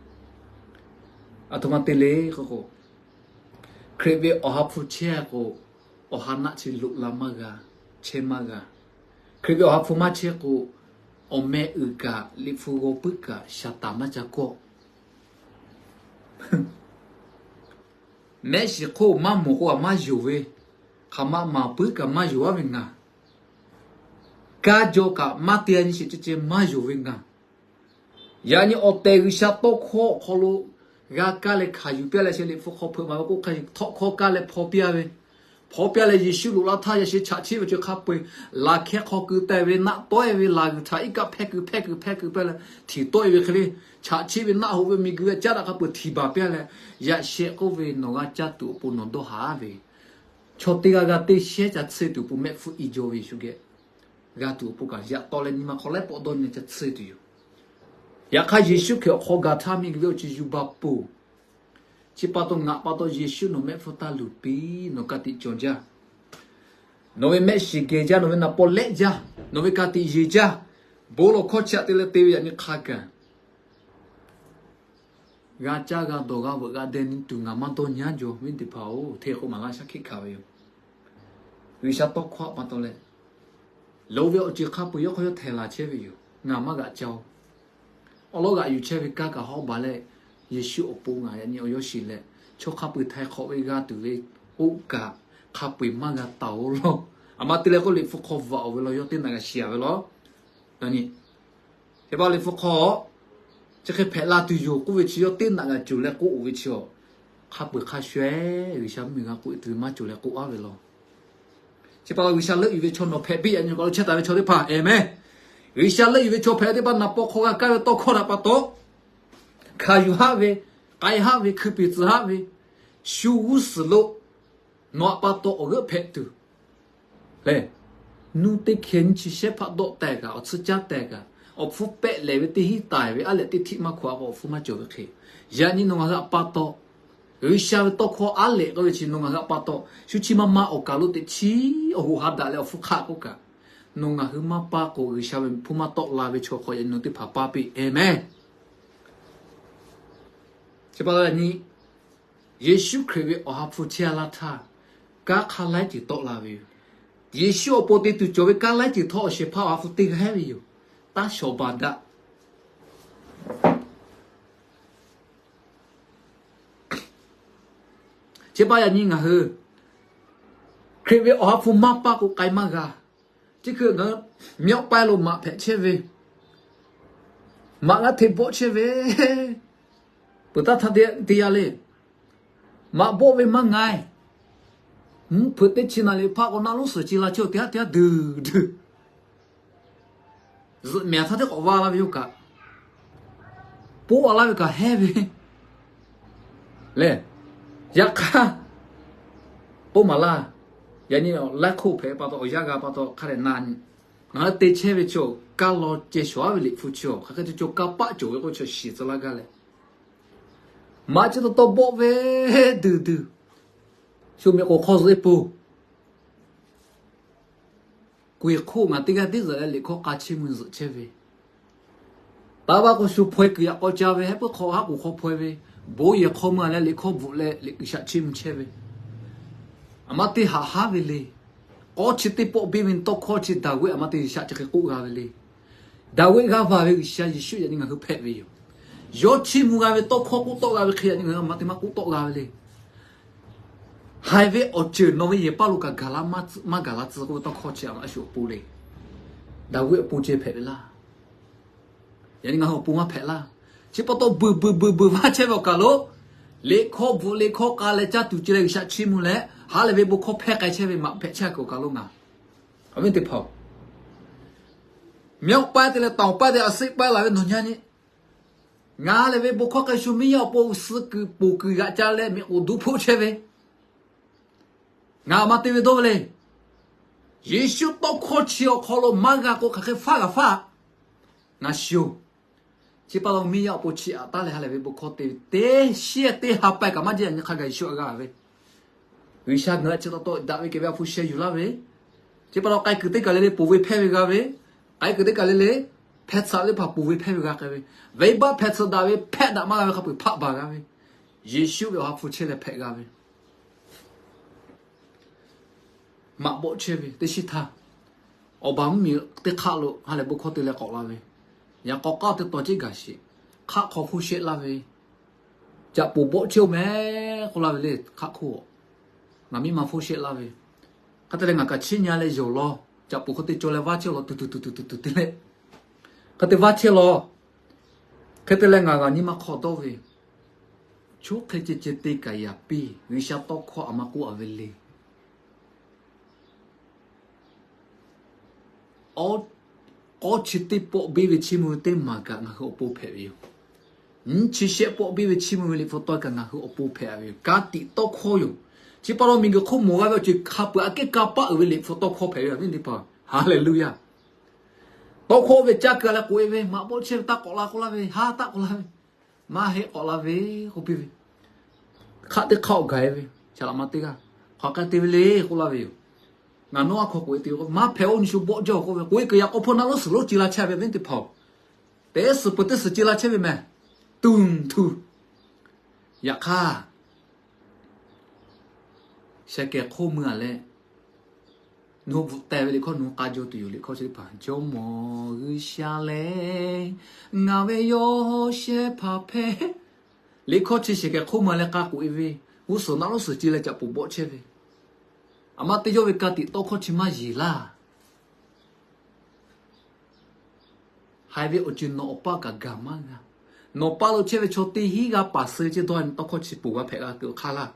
Aˬ htoꞈ ma te le k'o k'o, Hkriꞈ ve awˬ ha hpu chehˇ k'o, awˬ ha naˆ chi loꞈ la maˇ g'a, chehˇ maˇ g'a. Hkriꞈ ve awˬ ha hpu maˇ chehˇ k'o, awˬ meh uiˍ kaꞈ Liꞈ hpu g'aw puiˉ kaꞈ Saˍtanˍ maˇ ca kawˆ. Mehˆ shiˍ hk'oˆ maˇ mawˬ k'o kaꞈ maˇ yonˍ ve, hk'aˬ ma maˍ puiˉ kaꞈ maˇ yonˍ aˉ ve ngaˬ, kanˇ jaw kaꞈ maˇ te a nyi sheˍ ceh ceh maˇ yonˍ ve ngaˬ. Yaꞈ nyi awˬ tehˬ G'uiˬsha tawˇ hkawˇ awˬ hk'aw lo g'a kaˇ leh hkanˍ yuˬ piˇ leh sheh Liꞈ hpu hk'aw hpeuꞈ maˍ ve k'oˆ hk'a, tawˇ hkawˇ kaˇ leh hpaw piˇ a ve, hpaw piˇ a leh Yeˍsuˆ loꞈ la htaˇ yaꞈ sheh chaꞈ chiˆ ve ceuˬ hk'a peu-eˬ, laˬ hkeh hk'aw keu teh ve naˆ tawˆ-e ve laˬ g'uiˬ htaꞈ iˉ kaˆ hpehˇ keu hpehˇ keu hpehˇ keu pehˇ leh htiˍ tawˆ-e ve hk'e le, chaꞈ chiˆ ve naˆ hoꞈ ve miˬguiˬ ve caˉ daꞈ hk'a peu-eˬ htiˍ baˬ piˇ a leh, yaꞈ sheh k'oˆ ve nawˬ g'a caˇ tuˬ awˬ pon nawˬ dawˇ haˍ ve, chaw teˇ g'aˇ g'aˇ teˇ shehˉ ca tsuhˇ tuˬ awˬ pon mehˆ hpfuhˇ i jaw ve Yeˍsuˆ geh g'a tuˬ awˬ pon kaꞈ yaꞈ taw leh nyi ma hk'aw laiˉ pawˆ dawˇ nyi ca tsuhˇ tuˬ yoˬ. Yaꞈ hk'aˇ Yeˍsuˆ Hkriꞈ awˬ hk'aw gaˬ htaˇ miˬguiˬ ve awˬ ceuˬ yuˬ baˬ peuˬ. Chi pa taw ngaˬ pa taw Yeˍsuˆ nawˬ mehˆ hpfuhˇ taˇ luˬ piˇ, nawˬ ka tiꞈ cawˬ jaˇ. Nawˬ ve mehˆ shiˍ geh jaˇ, nawˬ ve naˍ paw lehˆ jaˇ, nawˬ ve ka tiꞈ yeˬ jaˇ. Bon lawˬ hkawˇ chi htaꞈ te leh te ve yaꞈ nyi hk'a gaˬ g'a caˇ g'a dawˬ g'a veuꞈ g'a deh nyi tuˬ ngaˬ maˇ dawˇ nyi aˉ jaw, viˉ teˇ hpaˍ-oˬ, hteˇ k'o maˍ laˇ shaˉ hkiˆ hkanˍ ve yoˬ. G'uiˬsha tawˇ hkawˇ pa taw leh, loꞈ ve awˬ ceuˬ hk'a peu-eˬ yawˇ hk'aw yawˇ htehˍ laˬ chehˇ ve yoˬ. Ngaˬ maˇ g'aꞈ ca-oˬ. Awˬ lawn g'aꞈ yuˬ chehˇ ve kanˉ kaꞈ hawˉ baˬ leh, Yeˍsuˆ awˬ pon ngaˬ yaꞈ nyi awˬ yawˇ shiˍ leh, chaw hk'a peu-eˬ htaiˍ hk'awꞈ ve g'a tuˬ ve k'oˆ kaꞈ, hk'a peu-eˬ maˇ g'a taˍ-oˬ law. Aˬ ma te leh k'oˆ, Liꞈ hpu hk'aw vaꞈ-oˬ ve law, yawˇ teˇ naꞈ g'a shiˍ-a ve law. Yaꞈ nyi, teˇ pawˆ Liꞈ hpu hk'aw chi hk'e hpehꞈ la tuˬ yoˬ k'oˆ ve chi, yawˇ teˇ naꞈ g'a cawˬ leh k'oˆ-oˬ ve chi a, hk'a peu-eˬ hk'a shuˍ-ehˉ G'uiˬsha mvuhˇmiˬ g'a k'oˆ tuˬ ve maˇ cawˬ leh k'oˆ-a ve law. Chi pa taw G'uiˬsha leuˆ yuˬ ve chaw nawˬ hpehꞈ piˇ, yaꞈ nyi awˬ hk'aw lo chehˇ taˍ ve chaw teˇ hpaˍ, aˍmenˍ. G'uiˬsha leuˆ yuˬ ve chaw hpehꞈ teˇ hpaˍ, naˍ paw hk'aw g'a kaˇ ve tawˇ hkawˇ htaꞈ pa taw, hkanˍ yuˬ haˆ ve, k'ai haˆ ve, hkui piˍ tcuh haˆ ve, shu g'uˇ suhˍ lo nawˬ htaꞈ pa taw awˬ g'euˆ hpehꞈ tuˬ lehˬ, nuˇ teˇ hkeh nyiˇ chi shehˉ hpaˆ dawˆ teh kaꞈ, awˬ tcuhˇ caˉ teh kaꞈ, awˬ hpfuhˇ pehˆ lehˍ ve teˇ hinˉ taiˍ ve aˉ lehꞈ teˇ htiˆ maˇ hkawꞈ a k'o, awˬ hpfuhˇ maˇ cawˬ ve hk'e, yaꞈ nyi nawˬ ngaˬ hui htaꞈ pa taw G'uiˬsha ve tawˇ hkawˇ aˉ lehꞈ k'oˆ ve chi nawˬ ngaˬ hui htaꞈ pa taw, shu chi ma ma awˬ kaˬ lo teꞈ chiˉ awˬ hoꞈ ha daꞈ leh awˬ hpfuhˇ hk'aˆ k'oˆ kaꞈ, nawˬ ngaˬ hui maˇ paˇ k'o, G'uiˬsha ve hpfuhˇ maˇ tawˆ la ve chaw hk'aw yaꞈ nyi nawˬ teˇ hpaˍ paˇ piˇ, aˍmenˍ. Chi pa taw yaꞈ nyi Yeˍsuˆ Hkriꞈ ve Awˬ ha hpu chehˇ-a laˇ htaˇ, kanˉ hk'aˇ laiˉ ceuˬ tawˆ la ve yoˬ. Yeˍsuˆ awˬ pon te tuˬ cawˬ ve kanˉ laiˉ ceuˬ htawˇ, awˬ shehˍ hpaˇ Awˬ ha hpu teˇ g'aˇ ve yoˬ. Taˇ shawˍ baˬ daꞈ. Chi pa yaꞈ nyi ngaˬ hui Hkriꞈ ve Awˬ ha hpu maˇ paˇ k'o k'ai maˇ g'a. Chi hk'e ngaˬ hui မြောက်ပိုင်း lo maꞈ hpehꞈ chehˇ ve, maꞈ g'a hteꞈ bawˆ chehˇ ve, peuˬ taˇ htaˇ te te yaˇ le. Maꞈ bawˆ ve maˇ nga e. Mvuhˇ hpeuꞈ teˇ chi naˍ liꞈ hpaˆ k'o, naˆ lonˉ suhˍ ci la chehˇ-oˬ, teˇ haˉ teˇ haˉ duˬ duˬ. Zuhꞈ mehˍ htaˇ teˇ k'awꞈ va la ve yoˬ kaꞈ, poˆ a laˇ ve kaꞈ hehˉ ve lehˬ, yaꞈ hk'aˇ, k'oˆ maˍ laˇ. Yaꞈ nyi laiˉ hk'oˆ hpehꞈ pa taw, awˬ yanˇ g'a pa taw hk'a dehꞈ na nyi. Ngaˬ hui te chehˇ ve chaw, kaˇ law ceh shawˍ-aˉ ve Liꞈ hpu chi awˬ hk'aˬ hk'e te cawˬ, kanˇ paˆ cawˬ ve k'oˆ chi shiˍ tcuh laˇ gaˇ leh, maꞈ chi taw taw bawˆ ve duˬ duˬ, shu miˬ k'oˍ hk'aw zuhꞈ e po K'oꞈ-e hk'oˆ ngaˬ teˇ g'aˇ tiˉ zuhꞈ leh liꞈ hkawˇ k'a chiˇ mvuh zuhꞈ chehˇ ve, taˇ vaˇ k'o shu hpaw-e kuiˬ yaꞈ k'aw ca ve, hehˉ puiˉ hk'aw haˉ k'oˍ hk'aw hpaw-e ve, bon yehˬ hk'aw mvuh-a leh liꞈ hkawˇ bvuhꞈ leh liꞈ G'uiˬsha chiˇ mvuh chehˇ ve, aˬ ma te haꞈ haˉ ve le. K'awˇ chi teˇ pawˆ biˇ ve tawˇ hkawˇ chi Daˍviˆ aˬ ma te G'uiˬsha chi hk'e k'oˆ g'a ve le. Daˍviˆ g'aˇ va ve G'uiˬsha Yeˍsuˆ yaꞈ nyi ngaˬ hui hpehꞈ ve yoˬ. Yawˇ chiˇ mvuh g'a ve tawˇ hkawˇ k'oˆ tawˆ g'a ve hk'e yaꞈ nyi ngaˬ hui aˬ ma te maˇ k'oˆ tawˆ g'a ve le. Haiˬ ve awˬ ceuˬ nawˬ ve yehˬ paˇ lo kaꞈ gaˬ la maˇ ga la tcuh k'oˆ ve tawˇ hkawˇ chi aˬ ma a shu awˬ pon le. Daˍviˆ awˬ pon ceh hpehꞈ ve laˇ. Yaꞈ nyi ngaˬ hui awˬ pon maˇ hpehꞈ laˇ. Chi pa taw beuˬ beuˬ beuˬ beuˬ vaˇ chehˇ ve awˬ kaˬ lo, liꞈ hkawˇ bvuhꞈ liꞈ hkawˇ k'a leh caˇ tuˬ ci leh G'uiˬsha chiˇ mvuh leh ha lehˬ ve bon hkawˇ hpehˇ k'ai chehˇ ve maꞈ hpehꞈ chehˇ kuiˬ awˬ kaˬ lo ngaˬ, awˬ viˉ teˇ hpaˍ-oˬ, မြောက်ပိုင်း te leh တောင်ပိုင်း te a seˆ paˇ laˬ ve nawˬ nyi nyi, ngaˬ lehˬ ve bon hkawˇ k'ai shu miˇ yaˇ awˬ pon suh kuiˬ poˬ kuiˬ g'aꞈ ca leh miˬ k'oˍ duˇ hpoˆ chehˇ ve, ngaˬ aˬ ma te ve dawˇ ve le. Yeˍsuˆ tawˇ hkawˇ chi awˬ hk'aw lo maˇ g'a k'o hk'aˬ hk'e faˉ g'a faˉ, ngaˬ shiˍ-oˬ. Chi pa taw miˇ yaˇ awˬ pon chi aꞈ taˉ leh ha lehˬ ve bon hkawˇ te ve teˇ shiˉ teˇ ha pa kaꞈ maˇ jaˇ, yaꞈ nyi hk'a gaˬ Yeˍsuˆ aꞈ g'a ve, G'uiˬsha ngaˬ hui chi taw taw daꞈ ve kehˬ ve a hpu sheh yuˬ laˇ ve, chi pa taw k'ai kuiˬ teˇ kaˬ le le ponˬ ve hpehˇ ve g'a ve, k'ai kuiˬ teˇ kaˬ le le hpeh tsuhꞈ teˇ hpaˍ ponˬ ve hpehˇ ve g'a k'ai ve, venˇbaˆ hpeh tsuhꞈ daꞈ ve hpehˇ daꞈ maˇ g'a ve hk'a peu-eˬ hpaˆ baˬ g'a ve, Yeˍsuˆ ve awˬ ha hpu chehˇ leh hpehꞈ g'a ve, maꞈ bawˆ chehˇ ve teˇ shiˉ htaˇ, awˬ baˬ mvuhˇmiˬ teˇ hk'aˆ lo ha lehˬ bon hkawˇ te leh k'awꞈ la ve, yaꞈ k'aw k'aˉ teˇ taw ceˇ gaˬ sheˍ, hk'aˆ hk'aw hpoˇ shehˆ laˇ ve, caꞈ poˍ bawˆ chehˇ-oˬ mehˍ k'oˆ laˇ ve le hk'aˆ hk'oˆ. Ngaˬ miˇ ma hpoˇ shehˆ laˇ ve, hk'e te leh ngaˬ kaꞈ chiˇ nyi leh yonˍ law, caꞈ poˍ hk'e te caw leh vaˇ chehˇ law tuˬ tuˬ tuˬ tuˬ tuˬ tuˬ te leh, hk'e te vaˇ chehˇ law. Hk'e te leh ngaˬ g'a nyi ma hk'aw dawˇ ve, choˉ hk'e ceh ceh te kaꞈ yaꞈ piˇ, G'uiˬsha tawˇ hkawˇ aˬ ma k'oˆ a ve le. Awˉ, k'awˇ chi teˇ pawˆ biˇ ve chiˇ mvuh ve teˇ maˬ kaꞈ ngaˬ hui awˬ pon hpehꞈ ve yoˬ. Nyiˇ chi shehˆ pawˆ biˇ ve chiˇ mvuh ve liꞈ hpu tawˇ kaꞈ ngaˬ hui awˬ pon hpehꞈ ve yoˬ. Ka tiꞈ tawˇ hkawˇ yoˬ. Chi pa taw miˬguiˬ hk'oˆ mawˬ g'a ve awˬ ceuˬ hk'a peu-eˬ aꞈ kehˉ kanˇ paˆ uiˍ ve liꞈ hpu tawˇ hkawˇ hpehꞈ ve yoˬ, viˉ teˇ hpaˍ. Haˍleˍluˇyaˇ. Tawˇ hkawˇ ve caˇ keu leh k'oꞈ-e ve, maꞈ bawˆ chehˇ ve taˇ k'awꞈ la k'oˆ laˇ ve, ha taˆ k'oˆ laˇ ve, maˇ heˆ k'awꞈ la ve k'oˆ piˇ ve, hk'aˆ teˇ hk'aˆ awˬ gaˬ-e ve, shaˍ laꞈ ma teˇ g'aˇ hk'aˬ hk'e te ve le k'oˆ laˇ ve yoˬ. Ngaˬ nawˉ a hk'aw k'oꞈ-e te ve k'o, maˇ hpehꞈ-oˬ, nyi shu bawˆ jaˇ k'oˆ ve, k'oꞈ-e kuiˬ yaꞈ k'aw hpawˇ naˆ lonˉ suhˍ lonˉ ci la chehˇ ve viˉ teˇ hpaˍ-oˬ. Teˇ suhˍ peuˬ teˇ suhˍ ci la chehˇ ve mehˍ. Tuˬ tuˬ. Yaꞈ hk'aˇ, shehˍ kehˬ hk'oˆ mui-a leh, nawˬ hui bvuhꞈ teh ve liꞈ hkawˇ nawˬ hui k'a jaw tuˬ yoˬ. Liꞈ hkawˇ chi teˇ hpaˍ, Jawˇmawˇ G'uiˬsha lehˬ ngaˬ ve yawˇ shehˇ hpaˍ hpehꞈ. Liꞈ hkawˇ chi shehˍ kehˬ hk'oˆ mui-a leh k'a k'oꞈ-e ve, g'uˇ suhˍ naˆ lonˉ suhˍ ci leh caꞈ poˍ bawˆ chehˇ ve, A ma teˇ yawˇ ve ka tiꞈ tawˇ hkawˇ chi maˇ yeˬ laˇ. Haiˬ ve awˬ ceuˬ nawˬ awˬ paˇ kaꞈ gaˬ maˇ g'a. Nawˬ paˇ lo chehˇ ve chaw teˇ hinˉ g'aˇ paˍ suh ve ceˇ dawˇ tawˇ hkawˇ chi ponˬ g'a hpehꞈ g'a tuˬ hk'aˇ laˇ.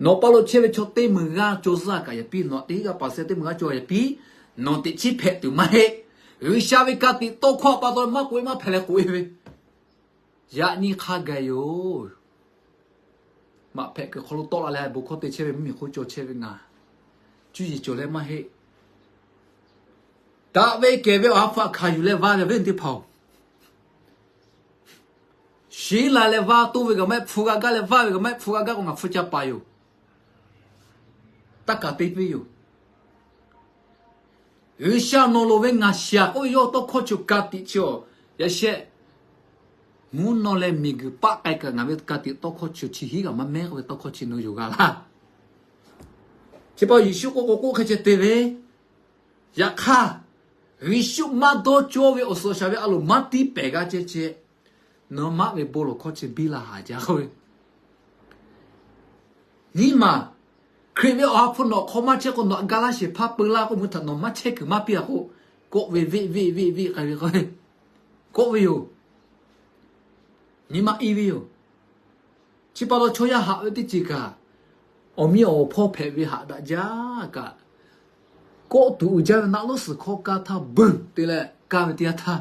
Nawˬ paˇ lo chehˇ ve chaw teˇ meunˍ g'aˇ caw zuhˇ kaꞈ yaꞈ piˇ, nawˬ teˇ hinˉ g'aˇ paˍ suh teˇ meunˍ g'aˇ caw yaꞈ piˇ, nawˬ teꞈ chiˉ hpehꞈ tuˬ maˇ heˆ. G'uiˬsha ve ka tiꞈ tawˇ hkawˇ pa taw maˇ k'oꞈ e maˇ hpehꞈ leh k'oꞈ e ve, yaꞈ nyi hk'a gaˬ yoˬ. Maꞈ hpehꞈ kuiˬ hk'aw lo tawˆ la leh bon hkawˇ te chehˇ ve mvuhˇmiˬ hk'oˆ caw chehˇ ve ngaˬ cuˇ yiˍ cawˬ leh maˇ heˆ. Daꞈ ve kehˬ ve awˬ ha hpu htaꞈ hkanˍ yuˬ leh vaˇ ve awˬ viˉ teˇ hpaˍ-oˬ, shiˉ la leh vaˇ toˇ ve kaꞈ maˇ heˆ, hpu g'a gaˇ leh vaˇ ve kaꞈ maˇ heˆ, hpu g'a gaˇ k'o ngaˬ hpu ca paˍ yoˬ. Taˇ kaˍ te piˇ yoˬ. G'uiˬsha nawˬ loˍ ve ngaˬ shiˍ k'oˆ ve yawˇ tawˇ hkawˇ chi ka tiꞈ chi awˬ yaꞈ shehˆ. Mvuhˇ naw leh miˬguiˬ paˆ k'ai kaꞈ ngaˬ ve ka tiꞈ tawˇ hkawˇ chi chi hiˉ kaꞈ maˇ mehˉ k'oˆ ve tawˇ hkawˇ chi nawˬ yonˍ g'a laˇ. Chi pa Yeˍsuˆ k'oˆ k'o k'oˆ hk'e ceh te ve, yaꞈ hk'aˇ, Yeˍsuˆ maˇ dawˇ cawˇ ve awˬ suhˍ awˬ shaˍ ve a loˍ maˇ tiˉ pehˬ g'a ceh ceh, nawˬ maˆ ve bon lawˬ hkawˇ chi biˇ la haˍ jaˇ k'oˆ ve. Nyi maˬ, Hkriꞈ ve awˬ ha hpu nawˬ hk'aw maˇ chehˇ k'o, nawˬ htaꞈ ga laˇ shehˍ hpaˇ peu laˇ k'oˆ mvuhˇ htaꞈ nawˬ maˇ chehˇ kuiˬ maˇ piˇ a k'o, kawˆ ve veˆ veˆ veˆ veˆ k'ai ve k'o, kawˆ ve yoˬ. Nyi ma i ve yoˬ. Chi pa taw chaw yaˇ haꞈ ve teˇ ceuˬ kaꞈ, awˬ miˇ awˬ hpawˇ hpehꞈ ve haꞈ daꞈ jaˇ kaꞈ, kawˆ tuˬ uiˍ jaˇ ve naˆ lonˉ suhˍ hkawˇ kaˇ htaˇ beuˬ te leh kaˇ ve teˇ yanˇ htaˇ,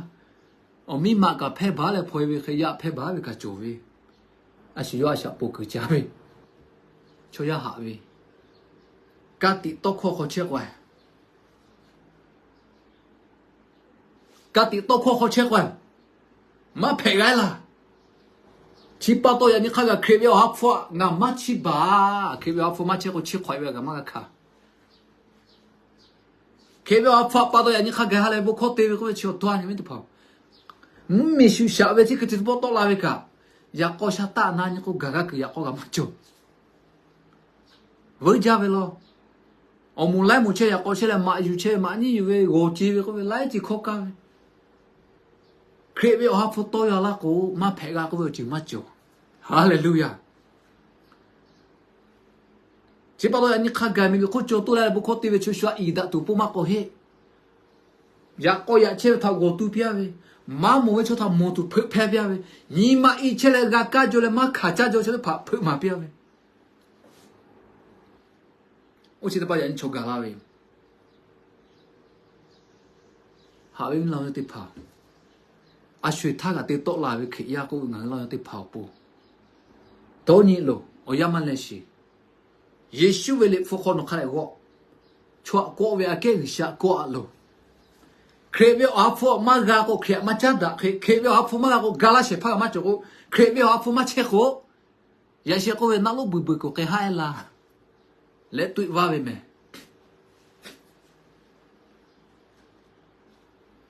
awˬ miˇ ma kaꞈ hpehˇ baˬ leh hpaw e ve hk'e yaˇ hpehˇ baˬ ve kaꞈ cawˬ ve, a shu yawˇ a shaꞈ poˬ kuiˬ ca ve, chaw yaˇ haꞈ ve, ka tiꞈ tawˇ hkawˇ hk'aw chehˇ k'o Ka tiꞈ tawˇ hkawˇ hk'aw chehˇ k'o, maˇ hpehꞈ g'a laˇ. Chi pa taw yaꞈ nyi hk'a gaˬ Hkriꞈ ve awˬ ha hpu htaꞈ ngaˬ maˇ chiˇ baˬ. Hkriꞈ ve awˬ ha hpu maˇ chehˇ k'o, chiˇ hk'awꞈ e ve kaꞈ maˇ g'a hkanˍ. Hkriꞈ ve awˬ ha hpu htaꞈ pa taw yaꞈ nyi hk'a gaˬ ha lehˬ bon hkawˇ te ve k'oˆ ve chi awˬ dawˇ nyi ve teˇ hpaˍ, mvuhˇmiˬ shuˍ shaꞈ ve chi hk'e te teˇ pawˆ tawˆ la ve kaꞈ, yaꞈ k'aw sha taˆ na nyi k'o, gaˬ g'a kuiˬ yaꞈ k'aw g'a maˇ cawˬ. Veuˉ jaˇ ve law. Awˬ moˍ laiˉ moˍ chehˇ yaꞈ k'aw chehˇ leh maꞈ yuˬ chehˇ ve, maꞈ nyiˇ yuˬ ve, g'awˬ ce ve k'oˆ ve, laiˉ ceuˬ hkawˇ kaˇ ve. Hkriꞈ ve awˬ ha hpu tawˇ yaw laˇ k'o, maˇ hpehꞈ g'a k'oˆ ve awˬ ceuˬ maˇ cawˬ. Haˍleˍluˇyaˬ. Chi pa taw yaꞈ nyi hk'a gaˬ miˬguiˬ hk'oˆ caw toˆ leh bon hkawˇ te ve chaw shu a iˍ daꞈ tuˬ pon maˇ k'awꞈ heˆ. Yaꞈ k'aw yaꞈ chehˇ ve htaꞈ g'awˬ tu piˇ-a ve, maˇ mawˬ ve chaw htaꞈ mawˬ tuˬ hpeuꞈ hpehˇ piˇ-a ve, nyi ma i chehˇ leh g'a kaˇ jaw leh maˇ hkanˍ caˇ jaw chaw teˇ hpaˍ hpeuꞈ maˍ piˇ-a ve, oˇ chi teˇ hpaˍ yaꞈ nyi chaw gaˬ la ve yoˬ. Haꞈ ve mvuhˇ naw yaˇ teˇ hpaˍ, a sho-eˬ htaˇ kaꞈ te tawˆ la ve Hkriꞈ yaˇ k'oˆ ve ngaˬ hui laˇ yaˇ teˇ hpaˍ awˬ pon, dawˇ nyi loˬ, awˬ yanˇ maˇ leh sheˍ. Yeˍsuˆ ve liꞈ hpu hk'aw nawˬ hk'a dehꞈ g'awˆ. Chaw htaꞈ kawˆ ve aꞈ kehˉ G'uiˬsha kawˆ-a loˬ. Hkriꞈ ve awˬ ha hpu maˇ g'a k'o, Hkriꞈ htaꞈ maˇ caˉ daꞈ hk'e, Hkriꞈ ve awˬ ha hpu maˇ g'a k'o, ga laˇ shehˍ hpaˇ kaꞈ maˇ cawˬ k'o, Hkriꞈ ve awˬ ha hpu maˇ chehˇ k'o, yaꞈ sheh k'oˆ ve naˆ lonˉ beuˬ beuˬ kuˬ k'ai haˉ-e laˇ leh toˆ vaˇ ve mehˍ.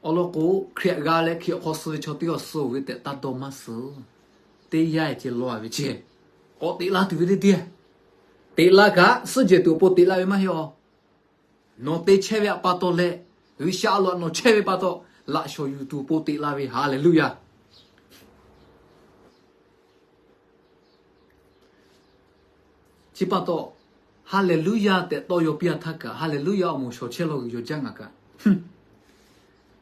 Awˬ lawn k'o, Hkriꞈ g'a leh Hkriꞈ awˬ hk'aw suh ve chaw teˇ g'aˇ suh-oˬ ve tehꞈ taˇ dawˇ maˇ suh. Teˇ yanˇ-e ceh law-a ve ceh, k'awꞈ teꞈ la tuˬ ve teˇ deˇ, teꞈ la kaꞈ suhˉ jehˬ tuˬ awˬ pon teꞈ la ve maˇ heˆ-aˬ. Nawˬ te chehˇ ve htaꞈ pa taw leh, G'uiˬsha a loˍ htaꞈ nawˬ chehˇ ve pa taw, laꞈ shawˍ yuˬ tuˬ awˬ pon teꞈ la ve. Haˍleˍluˇyaˬ. Chi pa taw, Haˍleˍluˇyaˬ tehꞈ tawˇ yaw piˇ-a htaˇ kaꞈ, Haˍleˍluˇyaˬ awˬ moˍ shawˍ chehˇ law g'uiˬ yaw jaˇ ngaˬ kaꞈ,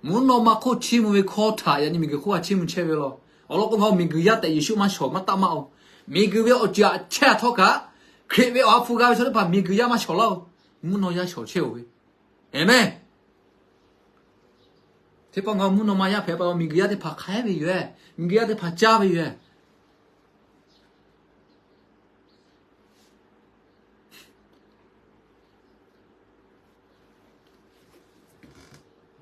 mvuhˇ naw ma hk'oˆ chiˇ mvuh ve hkawˇ htaꞈ yaꞈ nyi miˬguiˬ hk'oˆ a chiˇ mvuh chehˇ ve law. Awˬ lawn k'o, ngaˬ hui miˬguiˬ yaˇ tehꞈ Yeˍsuˆ maˇ shawˍ maˇ taˆ maˇ-oˬ. Miˬguiˬ ve awˬ ceuˬ htaꞈ chehˇ-a htawˇ kaꞈ, Hkriꞈ ve awˬ ha hpu g'a ve chaw teˇ hpaˍ miˬguiˬ yaˇ maˇ shawˍ laˇ-oˬ. Mvuhˇ naw yaˇ shawˍ chehˇ-oˬ ve. Aˍmenˍ. Teˇ pawˆ ngaˬ hui mvuhˇ naw ma yaˇ hpehꞈ pa taw, miˬguiˬ yaˇ teˇ hpaˍ hk'aiˉ ve yoˬ-ehˍ, miˬguiˬ yaˇ teˇ hpaˍ caˇ ve yoˬ-ehˍ.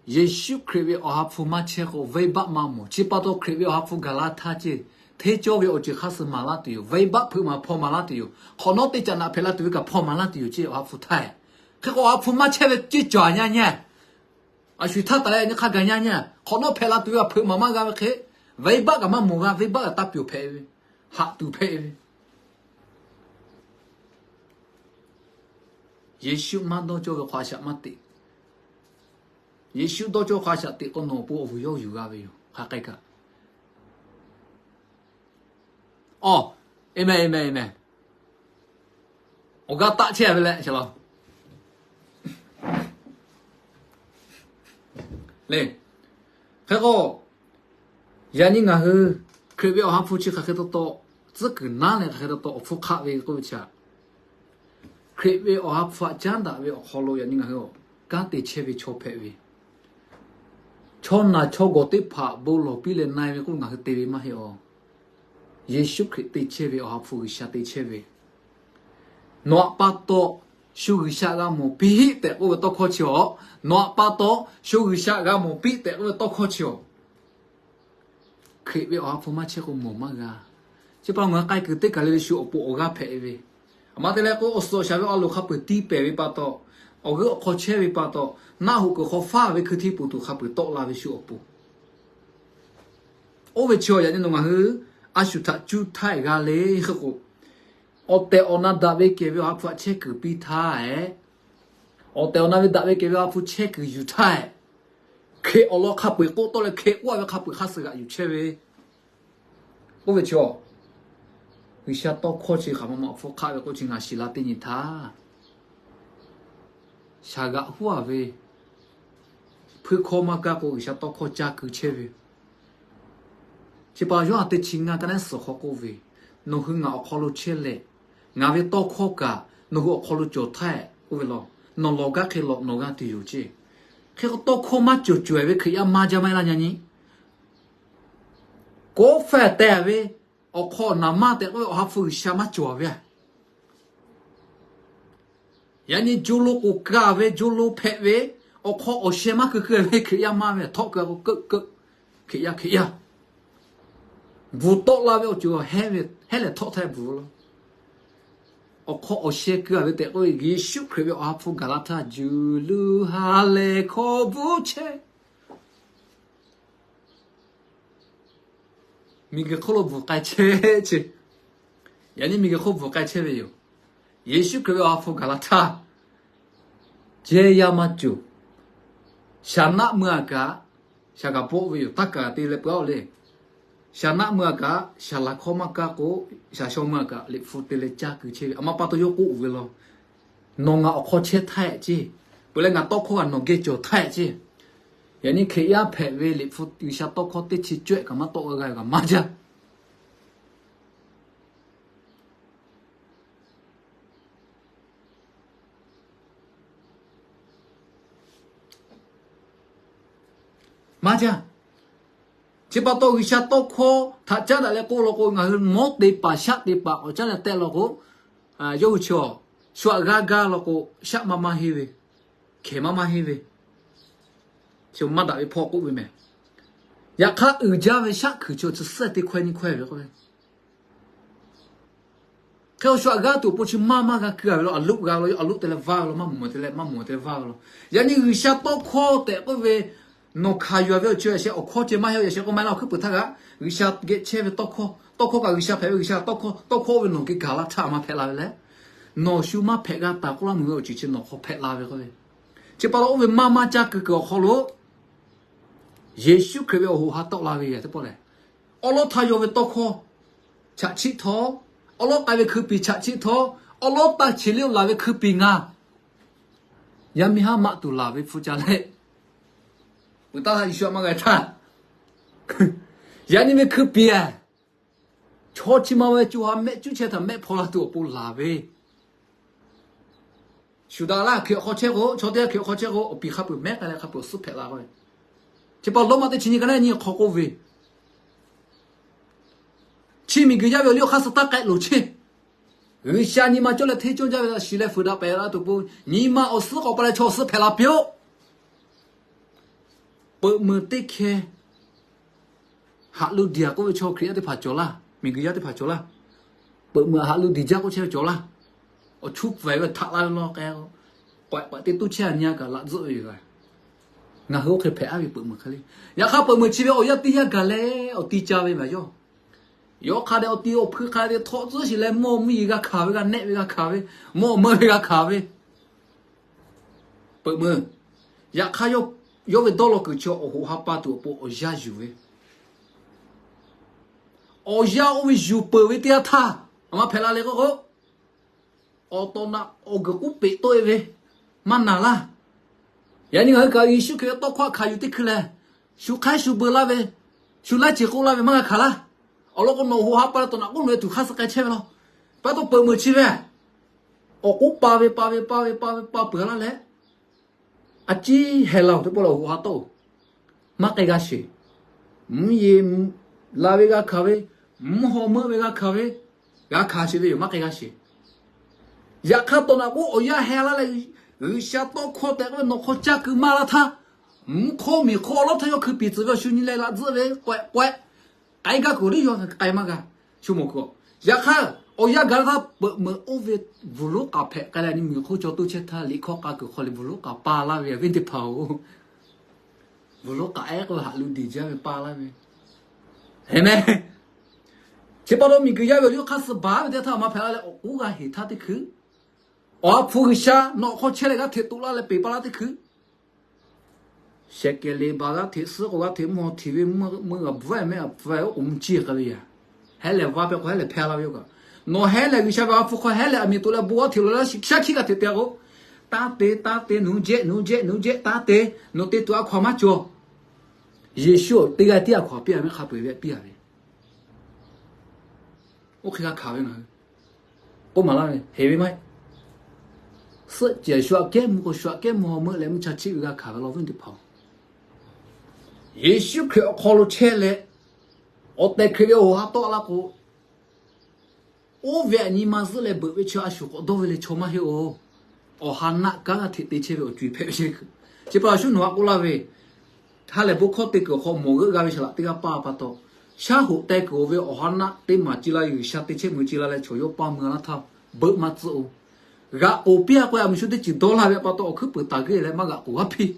Yeˍsuˆ Hkriꞈ ve awˬ ha hpu maˇ chehˇ k'o, venˇbaˆ maˇ mawˬ. Chi pa taw Hkriꞈ ve awˬ ha hpu gaˬ la htaˇ ceˇ, hteˇ cawˇ ve awˬ ceuˬ hk'aˇ suh maˍ laˇ tuˬ yoˬ. Venˇbaˆ hpeuꞈ maˍ hpaw maˍ laˇ tuˬ yoˬ. Hk'awꞈ nawˉ teˇ caꞈ naꞈ hpehꞈ la tuˬ ve kaꞈ hpaw maˍ laˇ tuˬ yoˬ ceˇ, awˬ ha hpu htaˇ. Hk'e k'o, awˬ ha hpu maˇ chehˇ ve ceˇ cawˬ-a nyaˇ nyaˇ. A shu htaˇ taˍ leh nyi hk'a gaˬ nyaˇ nyaˇ. Hk'awꞈ nawˉ hpehꞈ la tuˬ ve kaꞈ hpeuꞈ maˍ maˇ g'a ve hk'e, venˇbaˆ kaꞈ maˇ mawˬ g'a, venˇbaˆ kaꞈ taˇ pyawˬ hpehꞈ ve, haꞈ tuˬ hpehꞈ ve. Yeˍsuˆ maˇ dawˇ cawˇ ve hk'aw a shaꞈ maˇ teꞈ. Yeˍsuˆ dawˇ cawˇ hk'aw a shaꞈ teꞈ k'o, nawˬ awˬ pon awˬ vuiˬ yawˇ yuˬ g'a ve yoˬ. Hk'aˬ hk'e kaꞈ, aˬ, aˍmenˍ, aˍmenˍ, aˍmenˍ. Awˬ g'aˇ taˆ chehˇ ve leh, a laˬ. le. Hk'e k'o, yaꞈ nyi ngaˬ hui Hkriꞈ ve awˬ ha hpu chi hk'aˬ hk'e taw taw tcuhˉ kuiˬ naˉ leh hk'aˬ hk'e taw taw awˬ hpfuhˇ hk'aˆ ve k'oˆ ve chi, Hkriꞈ ve awˬ ha hpu htaꞈ caˉ daꞈ ve awˬ hk'aw lo yaꞈ nyi ngaˬ hui kanˉ te chehˇ ve chaw hpehꞈ ve, chaw naˬ chaw gawˬ teˇ hpaˍ bon lawˬ piˇ leh na-e ve k'oˆ ngaˬ hui te ve maˇ heˆ awˬ. Yeˍsuˆ Hkriꞈ te chehˇ ve awˬ ha hpu G'uiˬsha te chehˇ ve, nawˬ aꞈ pa taw shu G'uiˬsha g'a mawˬ piˇ tehꞈ k'oˆ ve tawˇ hkawˇ chi awˬ, nawˬ aꞈ pa taw shu G'uiˬsha g'a mawˬ piˇ tehꞈ k'oˆ ve tawˇ hkawˇ chi awˬ, Hkriꞈ ve awˬ ha hpu maˇ chehˇ k'o mawˬ maˇ g'a. Chi pa ngaˬ hui k'ai kuiˬ teˇ kaˬ le le shu awˬ pon awˬ g'aˇ hpehꞈ ve, aˬ ma te leh k'o awˬ suhˍ awˬ shaˍ ve awˬ loˍ hk'a peu-eˬ tiˇ pehˍ ve pa taw, awˬ g'euˆ awˬ hk'aw chehˇ ve pa taw, naˆ hoꞈ kuiˬ hk'aw faˉ ve hkui htiˇ peuˬ tuˬ hk'a peu-eˬ tawˆ la ve shu awˬ pon, oˇ ve chi awˬ yaꞈ nyi nawˬ ngaˬ hui a shu htaꞈ cuˇ htaˇ-ehˍ g'a le. Hk'e k'o, awˬ tehˬ awˬ na daꞈ ve kehˬ ve awˬ ha hpu htaꞈ chehˇ kuiˬ piˇ htaˇ-ehˍ, awˬ tehˬ awˬ na ve daꞈ ve kehˬ ve awˬ ha hpu chehˇ kuiˬ yuˬ htaˇ-ehˍ, Hkriꞈ awˬ lawn hk'a peu-eˬ k'oˆ tawˆ leh Hkriꞈ k'oˆ-a ve hk'a peu-eˬ hk'a suh g'aꞈ yuˬ chehˇ ve, oˇ ve chi awˬ, G'uiˬsha tawˇ hkawˇ chi hk'aˬ ma ma awˬ hpfuhˇ hk'aˆ ve k'oˆ chi ngaˬ shiˍ la teˇ nyi htaˇ, shaˍ g'aꞈ huˉ-a ve, hpuiˇ hkawˇ maˇ kaˇ k'o G'uiˬsha tawˇ hkawˇ caˇ keu chehˇ ve, chi pa Yoˇhanˬ teˇ chi ngaˇ ka naˉ suhˍ hk'aw k'oˆ ve, nawˬ hui ngaˬ awˬ hk'aw lo chehˇ leh, ngaˬ ve tawˇ hkawˇ kaꞈ nawˬ hui awˬ hk'aw lo cawˬ htaˇ-ehˍ k'oˆ ve law, nawˬ lawˬ gaˇ hk'e lawꞈ nawˬ g'aˇ tuˬ yoˬ ceˇ. Hk'e k'o tawˇ hkawˇ maˇ cawˬ cawˬ-e ve Hkriꞈ yaˇ maˇ jaˇ maˇ heˆ laˇ nyi nyi. Kawˆ faiˇ teh ve awˬ hk'aw naˍ manˇ tehꞈ k'oˆ ve awˬ ha hpu G'uiˬsha maˇ cawˬ ve-a. Yaꞈ nyi jo lo k'oˍ kaˍ ve, jo lo hpehꞈ ve, awˬ hk'aw awˬ sheh maˇ keu keu ve Hkriꞈ yaˇ maˇ ve, htawˆ keu-a k'o keuˆ keuˆ, Hkriꞈ yaˇ Hkriꞈ yaˇ. Bvuhˬ tawˆ la ve awˬ ceuˬ hehˉ lehˬ htawˆ htaˇ bvuhˬ law. Awˬ hk'aw awˬ sheh keu-a ve tehꞈ k'oˆ ve Yeˍsuˆ Hkriꞈ ve awˬ ha hpu gaˬ la htaˇ, juˬ lu ha lehˬ hkawˇ bvuhˇ chehˇ. Miˬguiˬ hk'oˆ lo bvuhˬ k'ai chehˇ ce. Yaꞈ nyi miˬguiˬ hk'oˆ bvuhˬ k'ai chehˇ ve yoˬ. Yeˍsuˆ Hkriꞈ ve awˬ ha hpu gaˬ la htaˇ, jehˇ yaˇ maˇ cawˬ. Shaˍ naˆ mui-a kaꞈ, shaˍ kaꞈ bawˆ ve yoˬ. Taˇ kaˍ te leh peu-a-oˬ le. Shaˍ naˆ mui-a kaꞈ, shaˍ laˬ hkawˇ maˇ kaˇ k'o, shaˍ shaw mui-a kaꞈ liꞈ hpu te leh caˇ keu chehˇ ve, aˬ ma pa taw yawˇ k'oˆ ve law. Nawˬ ngaˬ awˬ hk'aw chehˇ htaˇ-ehˍ ce. Peuˬ leh ngaˬ tawˇ hkawˇ kaꞈ nawˬ geh cawˬ htaˇ-ehˍ ce. Yaꞈ nyi Hkriꞈ yaˇ hpehꞈ ve liꞈ hpu G'uiˬsha tawˇ hkawˇ teˇ chi cawehˆ kaꞈ maˇ tawˆ g'a g'a yoˬ kaꞈ maˇ jaˇ. Maˇ jaˇ. Chi pa taw G'uiˬsha tawˇ hkawˇ htaꞈ caˉ daꞈ leh k'oˆ law k'o, ngaˬ hui mawˉ te paˍ shaˆ te paˍ awˬ caˉ leh tehˆ law k'o, yawˇ hui chi awˬ shu aꞈ g'aˇ gaˇ law k'o, shaˆ maˇ maˇ henˇ ve, hkehˍ maˇ maˇ henˇ ve, chi maˇ daꞈ ve hpawˇ k'oˆ ve mehˬ. Yaꞈ hk'aˇ uiˍ jaˇ ve shaˆ hkuiˬ chi awˬ tcuh suhˉ teˇ hkawehˇ nyiˇ hkawehˇ ve k'o, hk'e awˬ shu aꞈ g'aˇ tuˬ awˬ pon chi maˇ maˇ g'a keu-a ve law, aˬ loˆ g'a law, aˬ loˆ te leh vaˇ ve law, maˇ mawˬ te leh maˇ mawˬ te leh vaˇ ve law. Yaꞈ nyi G'uiˬsha tawˇ hkawˇ tehꞈ k'oˆ ve, nawˬ hkanˍ yuˬ-a ve awˬ ceuˬ yaꞈ sheh awˬ hkawˇ ceh maˇ heˆ, yaꞈ sheh k'o maˇ heˆ laˇ, awˬ hkuiˉ puiˍ htaˇ kaꞈ G'uiˬsha geh chehˇ ve tawˇ hkawˇ, tawˇ hkawˇ kaꞈ G'uiˬsha hpehꞈ ve, G'uiˬsha tawˇ hkawˇ, tawˇ hkawˇ oˇ ve nawˬ geh gaˬ la htaˇ maˇ hpehꞈ la ve leh, nawˬ shu maˇ hpehꞈ g'a taˍ k'oˆ laˇ meuˬ ve awˬ ceuˬ chi nawˬ hk'aw hpehꞈ la ve k'oˆ ve. Chi pa taw oˇ ve maˇ maˇ caˇ keu kuiˬ awˬ hk'aw lo Yeˍsuˆ Hkriꞈ ve awˬ hoꞈ ha tawˆ la ve yaꞈ teˇ pawˆ lehˬ, awˉ lawˉ htaˇ yaw ve tawˇ hkawˇ chaꞈ chiˆ htawˇ, awˉ lawˉ k'ai ve hkui piˍ chaꞈ chiˆ htawˇ, awˉ lawˉ taˇ cheˬ le-o laˬ ve hkui piˍ ngaˬ yaˇ miˇ haˉ maˆ tuˬ laˬ ve hpu ca leh, uiˍ taˇ Yeˍsuˆ htaꞈ maˇ g'a htaˇ, yaꞈ nyi ve hkui piˍ-a, chaw chi ma ve co ha mehˆ cuˉ chehˇ htaꞈ mehˆ hpaw la tuˬ awˬ pon laˬ ve. Shuˍ daꞈ laˇ, Hkriꞈ awˬ hk'aw chehˇ k'o, chaw teˇ g'aˇ Hkriꞈ awˬ hk'aw chehˇ k'o, awˬ piˍ hk'a peuˬ mehˉ k'ai leh hk'a peuˬ awˬ suhˉ hpehꞈ la ve. Chi pa Lawˇmaꞈ teˇ chi nyi ka naˉ nyi hk'aw k'oˆ ve, chi miˬguiˬ yaˇ ve awˬ liˇ awˬ hk'aˇ suh taˇ k'ehˆ loˍ chehˇ. G'uiˬsha nyi ma cawˇ leh hteˇ cawˇ jaˇ ve htaꞈ shiˍ leh fuiˍ daꞈ pehˍ la tuˬ pon, nyi ma awˬ suhˉ k'awꞈ pa leh chaw awˬ suhˉ hpehꞈ la piˇ-oˆ. Peuꞈ meunˍ teˇ hkeh haꞈ lo diˬ-a k'oˆ ve chaw Hkriꞈ yaˇ teˇ hpaˍ cawˬ laˇ, miˬguiˬ yaˇ teˇ hpaˍ cawˬ laˇ. Peuꞈ meunˍ haꞈ lo diˬ jaˇ k'oˆ chehˇ ve cawˬ laˇ. Awˬ chu pfuhˍ-e ve htaꞈ la ve law k'e, k'awꞈ k'awꞈ te toˇ chehˇ-a nyi-a kaꞈ laꞈ tzuhˆ ve yoˬ. Ngaˬ hui oˇ hk'e hpehꞈ-a ve peuꞈ meunˍ hk'e le. Yaꞈ hk'aˇ peuꞈ meunˍ chi ve awˬ yanˇ teˇ yanˇ gaˬ leh awˬ ti ca ve maˬ yawˇ. Yawˇ hk'a dehꞈ awˬ ti awˬ hpui hk'a dehꞈ htawꞈ tcuhˉ shiˍ leh mawˇ mvuhˇ yeˬ g'a hkanˍ ve, g'a nehˆ ve g'a hkanˍ ve, mawˇ meuˇ ve g'a hkanˍ ve, peuꞈ meunˍ. Yaꞈ hk'aˇ, yawˇ ve dawˇ law kuiˬ chi awˬ hoꞈ ha pa tuˬ awˬ pon awˬ yanˇ yuˬ ve, awˬ yanˇ oˇ ve yuˬ peuˬ ve teˇ yanˇ htaˇ, aˬ ma hpehꞈ la leh k'oˆ k'o, awˬ tawꞈ naꞈ awˬ guiˬ k'uˉ peꞈ tawˆ-e ve, maˇ naˬ laˇ. Yaꞈ nyi ngaˬ hui kaꞈ Yeˍsuˆ Hkriꞈ ve tawˇ hkawˇ hk'aˬ yuˬ teˇ hkui lehˬ, shu hk'aiˉ shu beu laˇ ve, shu laiˉ ceuˬ k'oˆ laˇ ve maˇ g'a hkanˍ laˇ. Awˬ lawn k'o, nawˬ hoꞈ ha pa leh tawˬ naꞈ k'oˆ nawˬ ve tuˬ hk'aˇ suh k'ai chehˇ ve law. Pa taw peuˬ meuˬ chi ve, awˬ k'oˆ pa ve pa ve pa ve pa ve pa peuˬ laˇ leh, a ciˉ heh la-oˬ teˇ pawˆ leh awˬ hoꞈ ha tawˆ-oˬ, maˇ k'ai g'a sheˍ. Mvuhˇ yeˬ la ve g'a hkanˍ ve, mvuhˇ haw meuˆ ve g'a hkanˍ ve, g'a hkanˍ sheˍ ve yoˬ, maˇ k'ai g'a sheˍ. Yaꞈ hk'aˇ, tawˬ naꞈ k'oˆ awˬ yanˇ heh laˇ leh, G'uiˬsha tawˇ hkawˇ tehꞈ k'oˆ ve nawˬ hk'aw caˇ keu maˇ laˇ htaˇ, mvuhˇ hk'oˆ miˬ hk'oˆ awˬ lawˉ htaˇ yawˇ hkui piˍ tcuh ve awˬ shu nyi leh laꞈ tzuhˆ ve k'awehꞈ k'awehꞈ, k'ai gaˇ kuiˬ teˇ yawˇ k'ai maˇ g'a. Shu mawˬ kuiˬ-oˬ, yaꞈ hk'aˇ awˬ yanˇ gaˬ laˇ htaˇ peuꞈ meuˬ oˇ ve bvuhˬ lonˉ k'aˍ hpehꞈ k'ai leh, a nyi miˬ hk'oˆ caw toˇ chehˇ htaˇ, liꞈ hkawˇ k'a kuiˬ hk'aw leh bvuhˬ lonˉ k'aˍ pa laˇ ve, awˬ viˉ teˇ hpaˍ-oˬ. Bvuhˬ lonˉ k'aˍ ehˉ k'oˆ ve haꞈ lu diˬ jaˇ ve pa laˇ ve, heˍ meh. Chi pa taw miˬguiˬ yaˇ ve awˬ liˇ hk'aˇ suh baˬ ve teˇ htaˇ, a ma hpehꞈ la leh awˬ k'oˉ g'a heˍ htaˇ teˇ hkui, Awˬ ha hpu G'uiˬsha nawˬ hk'aw chehˇ leh g'aˇ hteꞈ toꞈ laˇ leh peˬ pa laˇ teˇ hkui, shehˍ kehˬ le baˬ g'aˇ hteꞈ suhˉ k'o g'aˇ hteꞈ mvuhˇ haw htiˍ ve meuˇ g'a bvuhꞈ mehˆ a pfuhˇ-e oˉ k'oˍ mvuhˇ ciˇ k'ai ve yaꞈ. Heh lehˬ va peh k'o heh lehˬ hpeh la ve yoˬ kaꞈ. Nawˬ heh lehˬ G'uiˬsha ve Awˬ ha hpu hk'aw heh lehˬ aˬ miˍ toꞈ leh bon g'aˇ hteꞈ lo leh shaˉ hkiˆ g'aˇ hteꞈ te k'o, taˇ te taˇ te, nawˬ hui jehˆ nawˬ hui jehˆ nawˬ hui jehˆ taˇ te, nawˬ te tuˬ a hkaw-anˬ maˇ cawˬ. Yeˍsuˆ-oˬ, teˇ g'aˇ tiˉ a hkaw-anˬ piˇ-a ve hk'a peu-eˬ ve piˇ-a ve. Oˇ hk'e g'a hkanˍ ve ngaˬ hui k'oˆ maˍ laˇ ve heˍ ve maˇ heˆ. Suhˆ cehˬ shu aꞈ kehˉ mvuhˇ k'o shu aꞈ kehˉ mvuhˇ haw meuˆ leh mvuhˇ cha chiˆ ve g'a hkanˍ ve law viˉ teˇ hpaˍ-oˬ. Yeˍsuˆ Hkriꞈ awˬ hk'aw lo chehˇ leh, awˬ tehˬ Hkriꞈ ve awˬ ha tawˆ la k'o, oˇ ve aꞈ nyi ma zuhˆ leh beuꞈ ve chi a shuˍ k'awꞈ dawˇ ve le chaw maˇ heˆ-oˬ. Awˬ ha naˆ kanˉ g'aˇ hteꞈ te chehˇ ve awˬ co-e hpehꞈ ve chehˇ kuiˬ. Chi pa taw shu nawˬ haꞈ k'oˆ laˇ ve, ha lehˬ bon hkawˇ te kuiˬ awˬ hk'aw mawˬ g'euˆ g'a ve shaˍ laꞈ teˇ g'aˇ paˇ pa taw, shaˉ hoꞈ teh kuiˬ-oˬ ve awˬ ha naˆ teˇ maˬ ci la G'uiˬsha te chehˇ mui ci la leh chaw yawˇ paˇ mui-a laˇ htaˇ, beuꞈ maˇ tcuhˆ-oˬ. G'aꞈ k'oˍ piˇ-a k'o, a miˬ shu teˇ ceuˬ dawˇ laˇ ve pa taw awˬ hkuiˉ peuˍ taˍ geh leh maˇ g'aꞈ k'oˍ g'aˇ piˇ.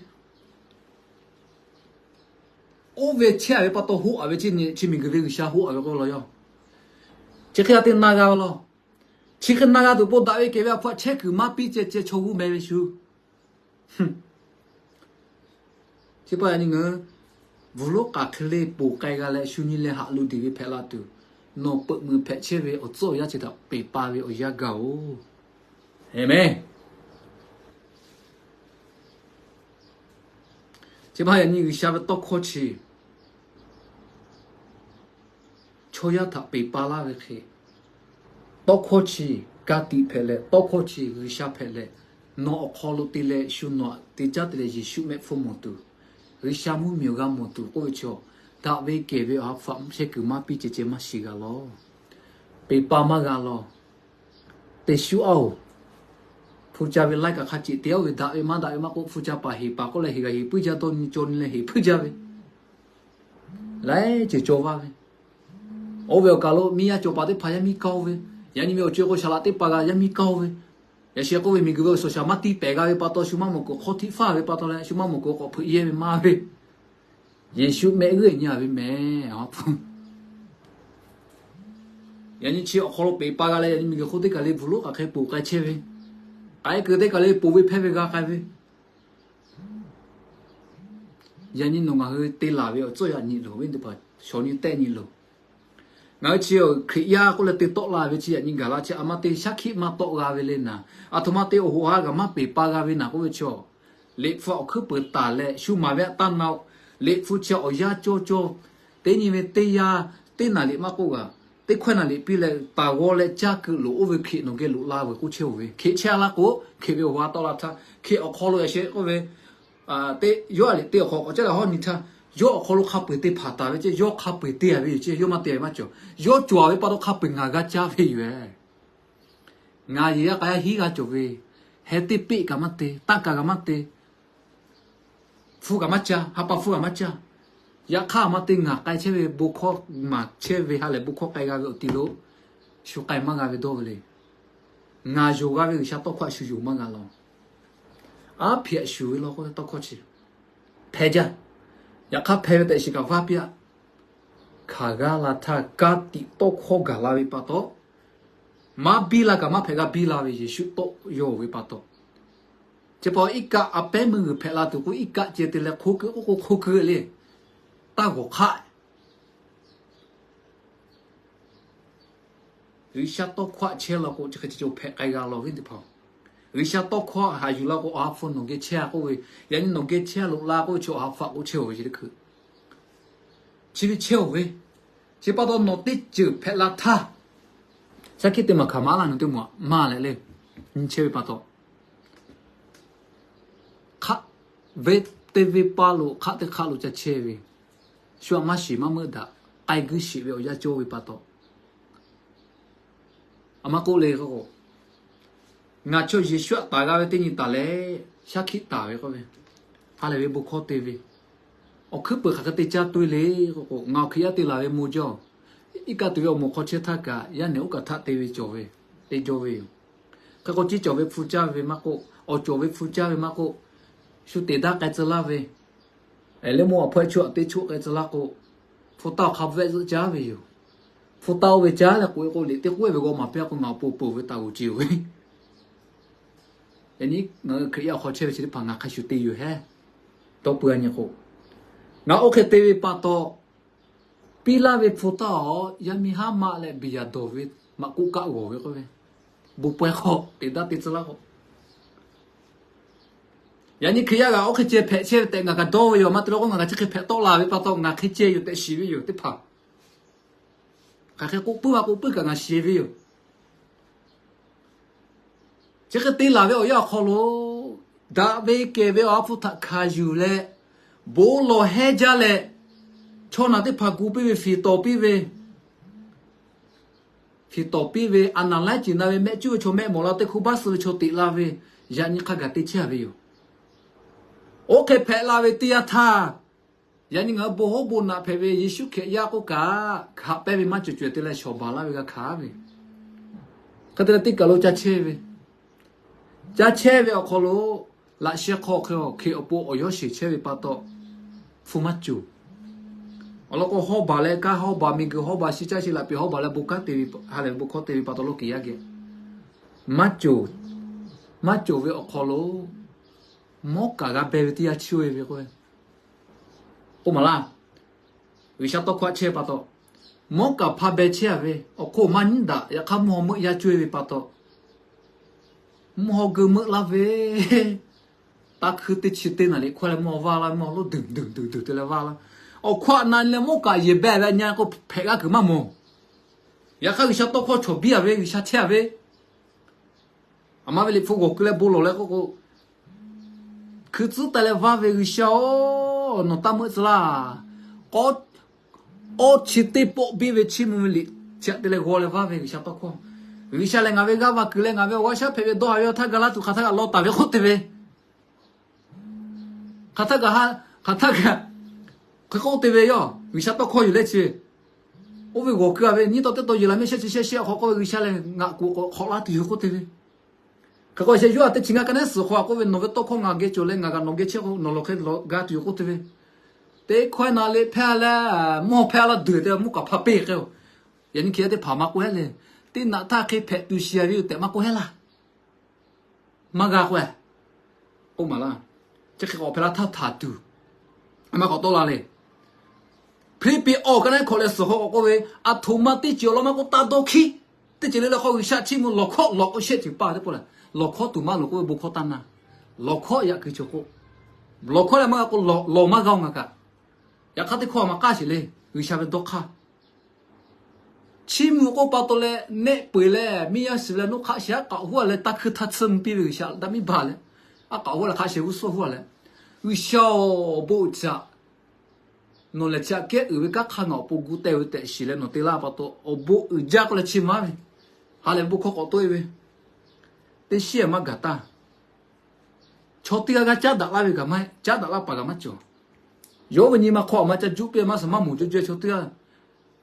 Oˇ ve chehˇ-a ve pa taw hoˆ-a ve chi miˬguiˬ ve G'uiˬsha hoˆ-a ve k'oˆ law yaˇ. Chi hk'e a te na g'a ve law. Chi hk'e na g'a tuˬ po daꞈ ve kehˬ ve a hpu aꞈ chehˇ kuiˬ maˇ piˇ ceh ceh chaw g'uˇ meh ve shu. Chi pa yaꞈ nyi ngaˬ hui bvuhˬ lonˉ k'aˍ hk'e le poˬ k'ai g'a leh shu nyi leh haꞈ lo deˬ ve hpehꞈ la tuˬ, nawˬ peuꞈ meuˬ hpehꞈ chehˇ ve awˬ tcuhˉ awˬ yanˇ chi htaꞈ peˬ pa ve awˬ yanˇ gaˬ-oˬ. Heˍ meh. Chi pa yaꞈ nyi G'uiˬsha ve tawˇ hkawˇ chi chaw yaˇ htaꞈ peˬ pa laˇ ve hk'e, tawˇ hkawˇ chi ka tiꞈ hpehꞈ leh, tawˇ hkawˇ chi G'uiˬsha hpehꞈ leh, nawˬ awˬ hk'aw lo te leh shu nawˬ aꞈ te caˉ te leh Yeˍsuˆ mehˆ hpfuhˇ mawˬ tuˬ, G'uiˬsha mvuhˇmiˬ awˬ g'a mawˬ tuˬ k'oˆ ve chaw, daꞈ ve kehˬ ve awˬ ha hpu aꞈ chehˇ kuiˬ maˇ piˇ ceh ceh maˇ shiˍ g'a law. Peˬ pa maˇ g'a law. Teˇ shuˉ-aˬ-oˬ, hpu ca ve laiˉ kaꞈ hk'a ceꞈ te-a ve daꞈ ve maˇ daꞈ ve maˇ k'oˆ, hpu ca paˍ heˍ paˍ k'oˆ leh heˍ g'a heˍ puiˉ jaˇ, dawˇ nyi caw nyi leh heˍ puiˉ jaˇ ve, laiˉ ceuˬ caw vaˇ ve. Oˇ ve awˬ kaˬ lo miˇ yaˇ cawˬ paˍ teˇ hpaˍ yaˇ miˇ kaoˇ ve, yaꞈ nyi ve awˬ co-e k'o shaˍ laꞈ teˇ hpaˍ g'a yaˇ miˇ kaoˇ ve, yaꞈ sheh k'oˆ ve miˬguiˬ ve awˬ suhˍ shaˍ maˇ tiˇ pehˍ g'a ve pa taw shu maˇ mawˬ kuiˬ hk'awˇ htiˆ faˇ ve pa taw leh shu maˇ mawˬ kuiˬ k'awꞈ hpeuꞈ yehˇ ve maˇ ve, Yeˍsuˆ mehˆ g'euˆ nyi-a ve mehˍ. Yaꞈ nyi chi awˬ hk'aw lo peˬ pa g'a leh, yaꞈ nyi miˬguiˬ hk'oˆ teˇ kaˬ le bvuhˬ lonˉ k'aˍ hk'e poˬ k'ai chehˇ ve, k'ai kuiˬ teˇ kaˬ le poˬ ve hpehˇ ve g'a k'ai ve, yaꞈ nyi nawˬ ngaˬ hui te laˬ ve awˬ tcuhˉ yaꞈ nyi loˬ ve teˇ hpaˍ shawˍ nyi tehˆ nyi loˬ. Ngaˬ hui chi Hkriꞈ yaˇ k'oˆ leh te tawˆ la ve chi yaꞈ nyi gaˬ la chi a ma te shaˉ hkiˆ maˇ tawˆ g'a ve le naˍ, aˬ htoꞈ ma te awˬ hoꞈ ha g'aꞈ maˇ peˬ pa g'a ve naˍ k'oˆ ve chaw, Liꞈ hpu awˬ hkuiˉ peuˍ taˍ leh shu maˍ ve aꞈ taˇ na-o. Liꞈ hpu chi awˬ yanˇ cawˇ cawˇ, teˇ nyi ve teˇ yanˇ teˇ naˍ liꞈ maˇ k'oˆ g'a, teˇ hkawehˇ naˍ liꞈ piˇ leh taˍ g'aw leh caˇ keu loꞈ oˇ ve Hkriꞈ nawˬ geh loꞈ la veuˬ k'oˆ chehˇ-oˬ ve, Hkriꞈ chehˇ-a laˇ k'o, Hkriꞈ ve awˬ ha tawˆ la htaˇ Hkriꞈ awˬ hk'aw lo yaꞈ sheh k'oˆ ve teˇ yawˇ a liꞈ te awˬ hk'aw k'awꞈ caˉ leh hawˉ nyi htaˇ, yawˇ awˬ hk'aw lo hk'a peu-eˬ te hpanˍ taˍ ve ceh, yawˇ hk'a peu-eˬ te-a ve yoˬ ceh, yawˇ maˇ te ve maˇ cawˬ. Yawˇ cawˬ-a ve pa taw hk'a peu-eˬ ngaˬ g'a caˇ ve yoˬ-ehˍ. Ngaˬ yehˬ yaˇ k'a yaˇ hiˉ g'a cawˬ ve, heh teˇ peˆ kaꞈ maˇ te, tanˇ kaˬ kaꞈ maˇ te, hpu kaꞈ maˇ caˇ, ha pa hpu kaꞈ maˇ caˇ. Yaꞈ hk'aˇ a ma te ngaˬ k'ai chehˇ ve bon hkawˇ, maˍ chehˇ ve ha lehˬ bon hkawˇ k'ai g'a ve awˬ ti lo shu k'ai maˇ g'a ve dawˇ ve le. Ngaˬ yonˍ g'a ve G'uiˬsha tawˇ hkawˇ a shu yonˍ maˇ g'a law. Aˉ hpiꞈ a shu ve law k'oˆ ve tawˇ hkawˇ chi hpeh jaˇ. Yaꞈ hk'aˇ hpeh ve tehꞈ shiˍ kaꞈ vaˇ piˇ-a. Hkanˍ g'aˇ la htaˇ ka tiꞈ tawˇ hkawˇ gaˬ la ve pa taw, maˇ biˇ la kaꞈ maˇ hpehꞈ g'a biˇ la ve Yeˍsuˆ tawˆ yaw ve pa taw, chi pa iˉ kaˆ a pehˉ meuˇ g'uiˬ hpehꞈ la tuˬ k'o, iˉ kaˆ ceh te leh hk'oˆ keu k'oˆ k'o hk'oˆ keu le, taˇ g'awˬ hk'aˆ. G'uiˬsha tawˇ hkawˇ chehˇ law k'o, chi hk'e ceh ceh hpehꞈ k'ai g'a law ve teˇ hpaˍ. G'uiˬsha tawˇ hkawˇ haꞈ yuˬ la k'o, awˬ ha hpu nawˬ geh chehˇ-a k'oˆ ve, yaꞈ nyi nawˬ geh chehˇ loꞈ la k'oˆ ve chi awˬ ha hpu k'oˆ chehˇ-oˬ ve chi teˇ hkui, chi ve chehˇ-oˬ ve. Chi pa taw nawˬ teˇ ceuˬ hpehꞈ la htaˇ, shaˉ hkiˆ teˇ maˬ hkanˍ maˍ laˇ nu teˇ maˬ maˇ leh le, nyi chehˇ ve pa taw, hk'aˆ ve teˇ venˇ paˇ lo hk'aˆ teˇ hk'aˆ lo ca chehˇ ve, shu aꞈ maˇ shiˍ maˇ meuˆ daꞈ, k'ai guiˇ sheˍ ve awˬ yanˇ cawˇ ve pa taw, a maˇ k'oˆ le k'o, ngaˬ chaw Yeˍsuˆ aꞈ taˍ g'a ve teˇ nyi taˍ leh, shaˉ hkiˆ taˍ ve k'oˆ ve, ha lehˬ ve bon hkawˇ te ve, awˬ hkuiˉ peuˬ hk'aˬ hk'e te caˇ tuˬ le k'o k'o, ngaˬ awˬ Hkriꞈ yaˇ te laˬ ve mawˇ jaˇ. Iˉ kaˆ tuˬ ve awˬ moˍ hk'aw chehˇ htaˇ kaꞈ, yaˇ nehˬ oˇ kaꞈ htaˆ te ve cawˬ ve, te jaw ve yoˬ. Hk'e k'o, ciˇ cawˬ ve hpu caˇ ve maˇ k'oˆ, awˬ cawˬ ve hpu caˇ ve maˇ k'oˆ, shu teꞈ daˇ k'ai tcuh laˇ ve, leh mawˇ awˬ hpawehˇ chaw aꞈ teˇ choˆ k'ai tcuh laˇ k'o, hpu taˇ awˬ hk'a bvuhˆ zuhˆ caˉ ve yoˬ. Hpu taˇ oˇ ve caˉ leh k'oꞈ e k'o, liꞈ teˇ k'oˆ ve g'aw maˍ piˇ k'o, ngaˬ awˬ pon peuˬ ve taˍ g'oˍ ce-oˬ ve. Yaꞈ nyi ngaˬ hui Hkriꞈ yaˇ awˬ hk'aw chehˇ ve chi teˇ hpaˍ ngaˬ hk'a shuˍ te yoˬ hehˉ. Dawˇ peuˬ a nyi k'o, ngaˬ oˇ hk'e te ve pa taw, piˇ laˇ ve hpu taˇ awˬ yaˇ miˇ haˉ maˆ leh biˬ yaˍ dawˬ ve maꞈ k'oˆ kaˆ g'awˬ ve k'oˆ ve, bon pawehˇ hk'aw teꞈ daˇ te tcuh laˇ k'o, yaꞈ nyi Hkriꞈ yaˇ g'aꞈ oˇ hk'e ceh hpehꞈ chehˇ ve tehꞈ ngaˬ kaꞈ dawˇ ve yoˬ. Maˇ te leh k'o, ngaˬ kaꞈ chi hk'e hpehꞈ tawˆ la ve pa taw, ngaˬ hk'e ceh yoˬ tehꞈ shiˍ ve yoˬ teˇ hpaˍ. Hk'aˬ hk'e k'oˆ puiˉ maˇ k'oˆ puiˉ kaꞈ ngaˬ shiˍ ve yoˬ. Chi hk'e te laˬ ve awˬ yanˇ awˬ hk'aw lo, daꞈ ve kehˬ ve awˬ ha hpu htaꞈ hkanˍ yuˬ leh, bon lawˬ hehnˇ jaˇ leh, chaw naˬ teˇ hpaˍ gu piˇ ve, fiˍ tawˍ piˇ ve, fiˍ tawˍ piˇ ve, aˬ naˍ laiˉ ceuˬ na ve mehˆ cuˉ ve chaw mehˆ mawˬ la, teˇ hkui baˆ suh ve chaw teꞈ la ve, yaꞈ nyi hk'a gaˬ te chehˇ ve yoˬ. Oˇ hk'e hpehꞈ la ve teˇ yanˇ htaˇ, yaꞈ nyi ngaˬ hui bon hoˉ bon naꞈ hpehꞈ ve Yeˍsuˆ Hkriꞈ yaˇ k'oˆ kaꞈ, hkanˍ pehˇ ve maˇ cawˬ cawehˬ te leh shawˍ baˬ laˇ ve g'a hkanˍ ve. Hk'e te leh teˇ kaˬ lo ca chehˇ ve, ca chehˇ ve awˬ hk'aw lo, laꞈ sheh hk'aw hk'e hk'e awˬ pon awˬ yawˇ sheˍ chehˇ ve pa taw, hpu maˇ cawˬ. Awˬ lawn k'o, hawˉ baˬ leh kanˉ hawˉ baˬ, miˬguiˬ hawˉ baˬ, shi caˇ shi laꞈ peˍ hawˉ baˬ leh bon kanˉ te ve, ha lehˬ ve bon hkawˇ te ve pa taw, lawˇ kiˍ yaˇ geh maˇ cawˬ. Maˇ cawˬ ve awˬ hk'aw lo, mawˉ kaꞈ g'a beh ve teˇ yanˇ chi oˇ ve k'o, k'oˆ maˍ laˇ. G'uiˬsha tawˇ hkawˇ chehˇ pa taw, mawˉ kaꞈ hpa beh chehˇ a ve, awˬ hk'oˆ maˇ nyiˉ daꞈ. Yaꞈ hk'aˇ mvuhˇ haw meuˆ yaˇ cawehˇ ve pa taw, mvuhˇ haw geu meuˆ laˇ ve, taˇ hkuiˇ teˇ chi teˇ naˍ riˍ hkawehˇ leh mvuhˇ haw vaˇ laˇ, mvuhˇ haw lonˉ duˬ duˬ duˬ duˬ te leh vaˇ laˇ. Awˬ hkawˇ aꞈ na leh mawˉ kaꞈ yehˬ beh ve a nyi k'o, hpehꞈ g'aˇ kuiˬ maˇ mawˬ. Yaꞈ hk'aˇ G'uiˬsha tawˇ hkawˇ cawˬ biˇ a ve, G'uiˬsha chehˇ a ve, aˬ ma ve liꞈ hpu g'awˬ keu leh bon lawˬ leh k'oˆ k'o, hkui tcuhˉ taˍ leh vaˇ ve, G'uiˬsha-oˬ, nawˬ taˇ meuˆ tcuh laˇ. Awˇ chi teˇ pawˆ biˇ ve chiˇ mvuh ve liꞈ chi aꞈ te leh g'aw leh vaˇ ve G'uiˬsha tawˇ hkawˇ. G'uiˬsha lehˬ ngaˬ ve g'aˇ va kuiˬ leh ngaˬ ve awˬ g'aˇ shaˉ hpehꞈ ve dawˇ haˍ ve awˬ htaˇ ga laˇ tuˬ hk'aˬ htaˇ kaꞈ law taˍ ve k'oˆ te ve, hk'aˬ htaˇ kaꞈ ha, hk'aˬ htaˇ kaꞈ hk'e k'oˆ te ve yoˬ. G'uiˬsha tawˇ hkawˇ yuˬ leh chi, oˇ ve g'awˬ keu a ve, nyiˇ taw teˇ taw yeˬ la mehˆ shehˆ chi shehˆ shehˆ awˬ hk'aw k'oˆ ve, G'uiˬsha lehˬ ngaˬ kuˬ k'awꞈ hk'awꞈ laˇ tuˬ yoˬ k'oˆ te ve. Hk'e k'o sheh yuˇ a teˇ chi ngaˇ ka neˉ suhˍ hk'aw a k'oˆ ve, nawˬ ve tawˇ hkawˇ ngaˬ geh cawˬ leh ngaˬ kaꞈ nawˬ geh chehˇ k'o nawˬ lawˬ hk'e ga tuˬ yoˬ k'oˆ te ve. Teˇ hkawehˇ na le hpehˇ leh, mvuhˇ haw hpehˇ laˇ duˬ te mvuhˇ kaꞈ hpa peˇ k'o, yaꞈ nyi Hkriꞈ yaˇ teˇ hpaˍ maˇ k'oˆ heˆ le. Teˇ naꞈ htaˇ hk'e hpehꞈ tuˬ shiˍ a ve yoˬ tehꞈ maˇ k'oˆ heˆ laˇ. Maˇ g'a k'o, k'oˆ maˍ laˇ. Chi hk'e k'awꞈ hpehꞈ la htaˇ htaˍ tuˬ, a ma k'awꞈ tawˆ la le. Hpiˇliˇpiˆ awˬ ka neˉ hkawꞈ leh suhˍ hk'aw k'awꞈ k'oˆ ve, Aˬ htoꞈ ma teˇ ceuˬ awˬ lawn maˇ k'oˆ, taˇ dawˇ hkiˉ. Teˇ ceuˬ le le hk'aw G'uiˬsha chiˇ mvuh lawˬ hkawˇ lawˬ k'o shehˆ ceuˬ paˇ teˇ pawˆ lehˬ, lawˬ hkawˇ tuˬ maˇ loˍ k'oˆ ve bon hkawˇ taˇ na. Lawˬ hkawˇ yaꞈ kuiˬ cawˬ k'o, lawˬ hkawˇ leh maˇ g'a k'o, lawˬ maˇ g'a-oˬ ngaˬ kaꞈ. Yaꞈ hk'aˇ teˇ hkawˇ a ma k'aˇ sheˍ le, G'uiˬsha ve dawˇ hk'aˇ. Chiˇ mvuh k'oˆ pa taw leh nehˆ peu eˬ leh miˇ yaˇ shiˍ leh nuˇ hk'aˆ shiˍ aˉ k'aꞈ huˉ a leh taˇ hkuiˇ htaˇ tsuhˇ mvuh piˇ ve G'uiˬsha daꞈ miˉ baˬ leh, aˉ k'aꞈ huˉ a leh hk'aˆ shehˍ g'uˇ suhˉ huˉ a leh, G'uiˬsha-oˬ, awˬ bon uiˍ jaˇ. Nawˬ lehˬ chi aꞈ kehˉ uiˍ ve kanˉ hk'aˇ ngaˬ awˬ pon gu teh ve tehꞈ shiˍ leh nawˬ te laˇ pa taw, awˬ bon uiˍ jaˇ k'oˆ leh chiˇ mvuh ve. Ha lehˬ ve bon hkawˇ k'awꞈ tawˆ e ve, teˇ shiˉ maˇ gaˬ taˇ. Chaw teˇ g'aˇ g'aˇ caˉ daꞈ laˇ ve kaꞈ maˇ heˆ, caˉ daꞈ laˇ paˍ kaꞈ maˇ cawˬ. Yawˇ ve nyi ma hk'aw aˬ ma ca juˆ piˇ maˇ suhˍ maˇ mawˬ jaˇ jaˇ chaw teˇ g'aˇ.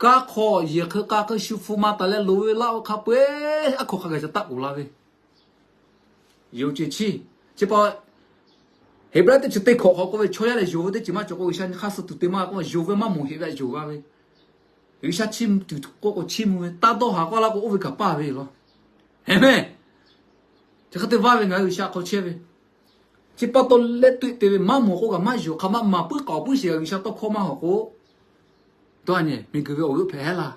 Kanˉ hk'aw yehˬ hk'e k'a hk'e shu hpu ma taˍ leh loˍ ve laˇ ve hk'a peu-eˬ aˉ hkaw hk'a gaˬ ca taˆ k'oˍ la ve, yonˍ ceuˬ chi. Chi pa Heˍbrehˇ teˇ chi teˇ hkawꞈ hk'aw k'oˆ ve, chaw yaˇ lehˬ yonˍ ve teˇ ceuˬ maˇ cawˬ k'o, G'uiˬsha nyi hk'aˇ suh tuˬ te maˇ k'oˆ, yonˍ ve maˇ mawˬ heꞈ ve yonˍ g'a ve. G'uiˬsha chiˇ mvuh tuˬ k'oˆ k'o chiˇ mvuh ve, taˇ dawˇ haˍ k'oˆ laˇ k'o oˇ ve kaꞈ paˇ ve yoˬ law. Heˍ mehˍ. Chi hk'e te vaˇ ve ngaˬ hui G'uiˬsha hk'aw chehˇ ve, chi pa taw leh tuꞈ te ve maˇ mawˬ k'oˆ kaꞈ maˇ yonˍ, hk'aˬ ma maˍ puiˉ k'aoˍ puiˉ sheˍ g'a G'uiˬsha tawˇ hkawˇ maˇ hawˍ k'o, dawˇ a nyi miˬguiˬ ve awˬ g'euˆ hpehꞈ heˆ laˇ.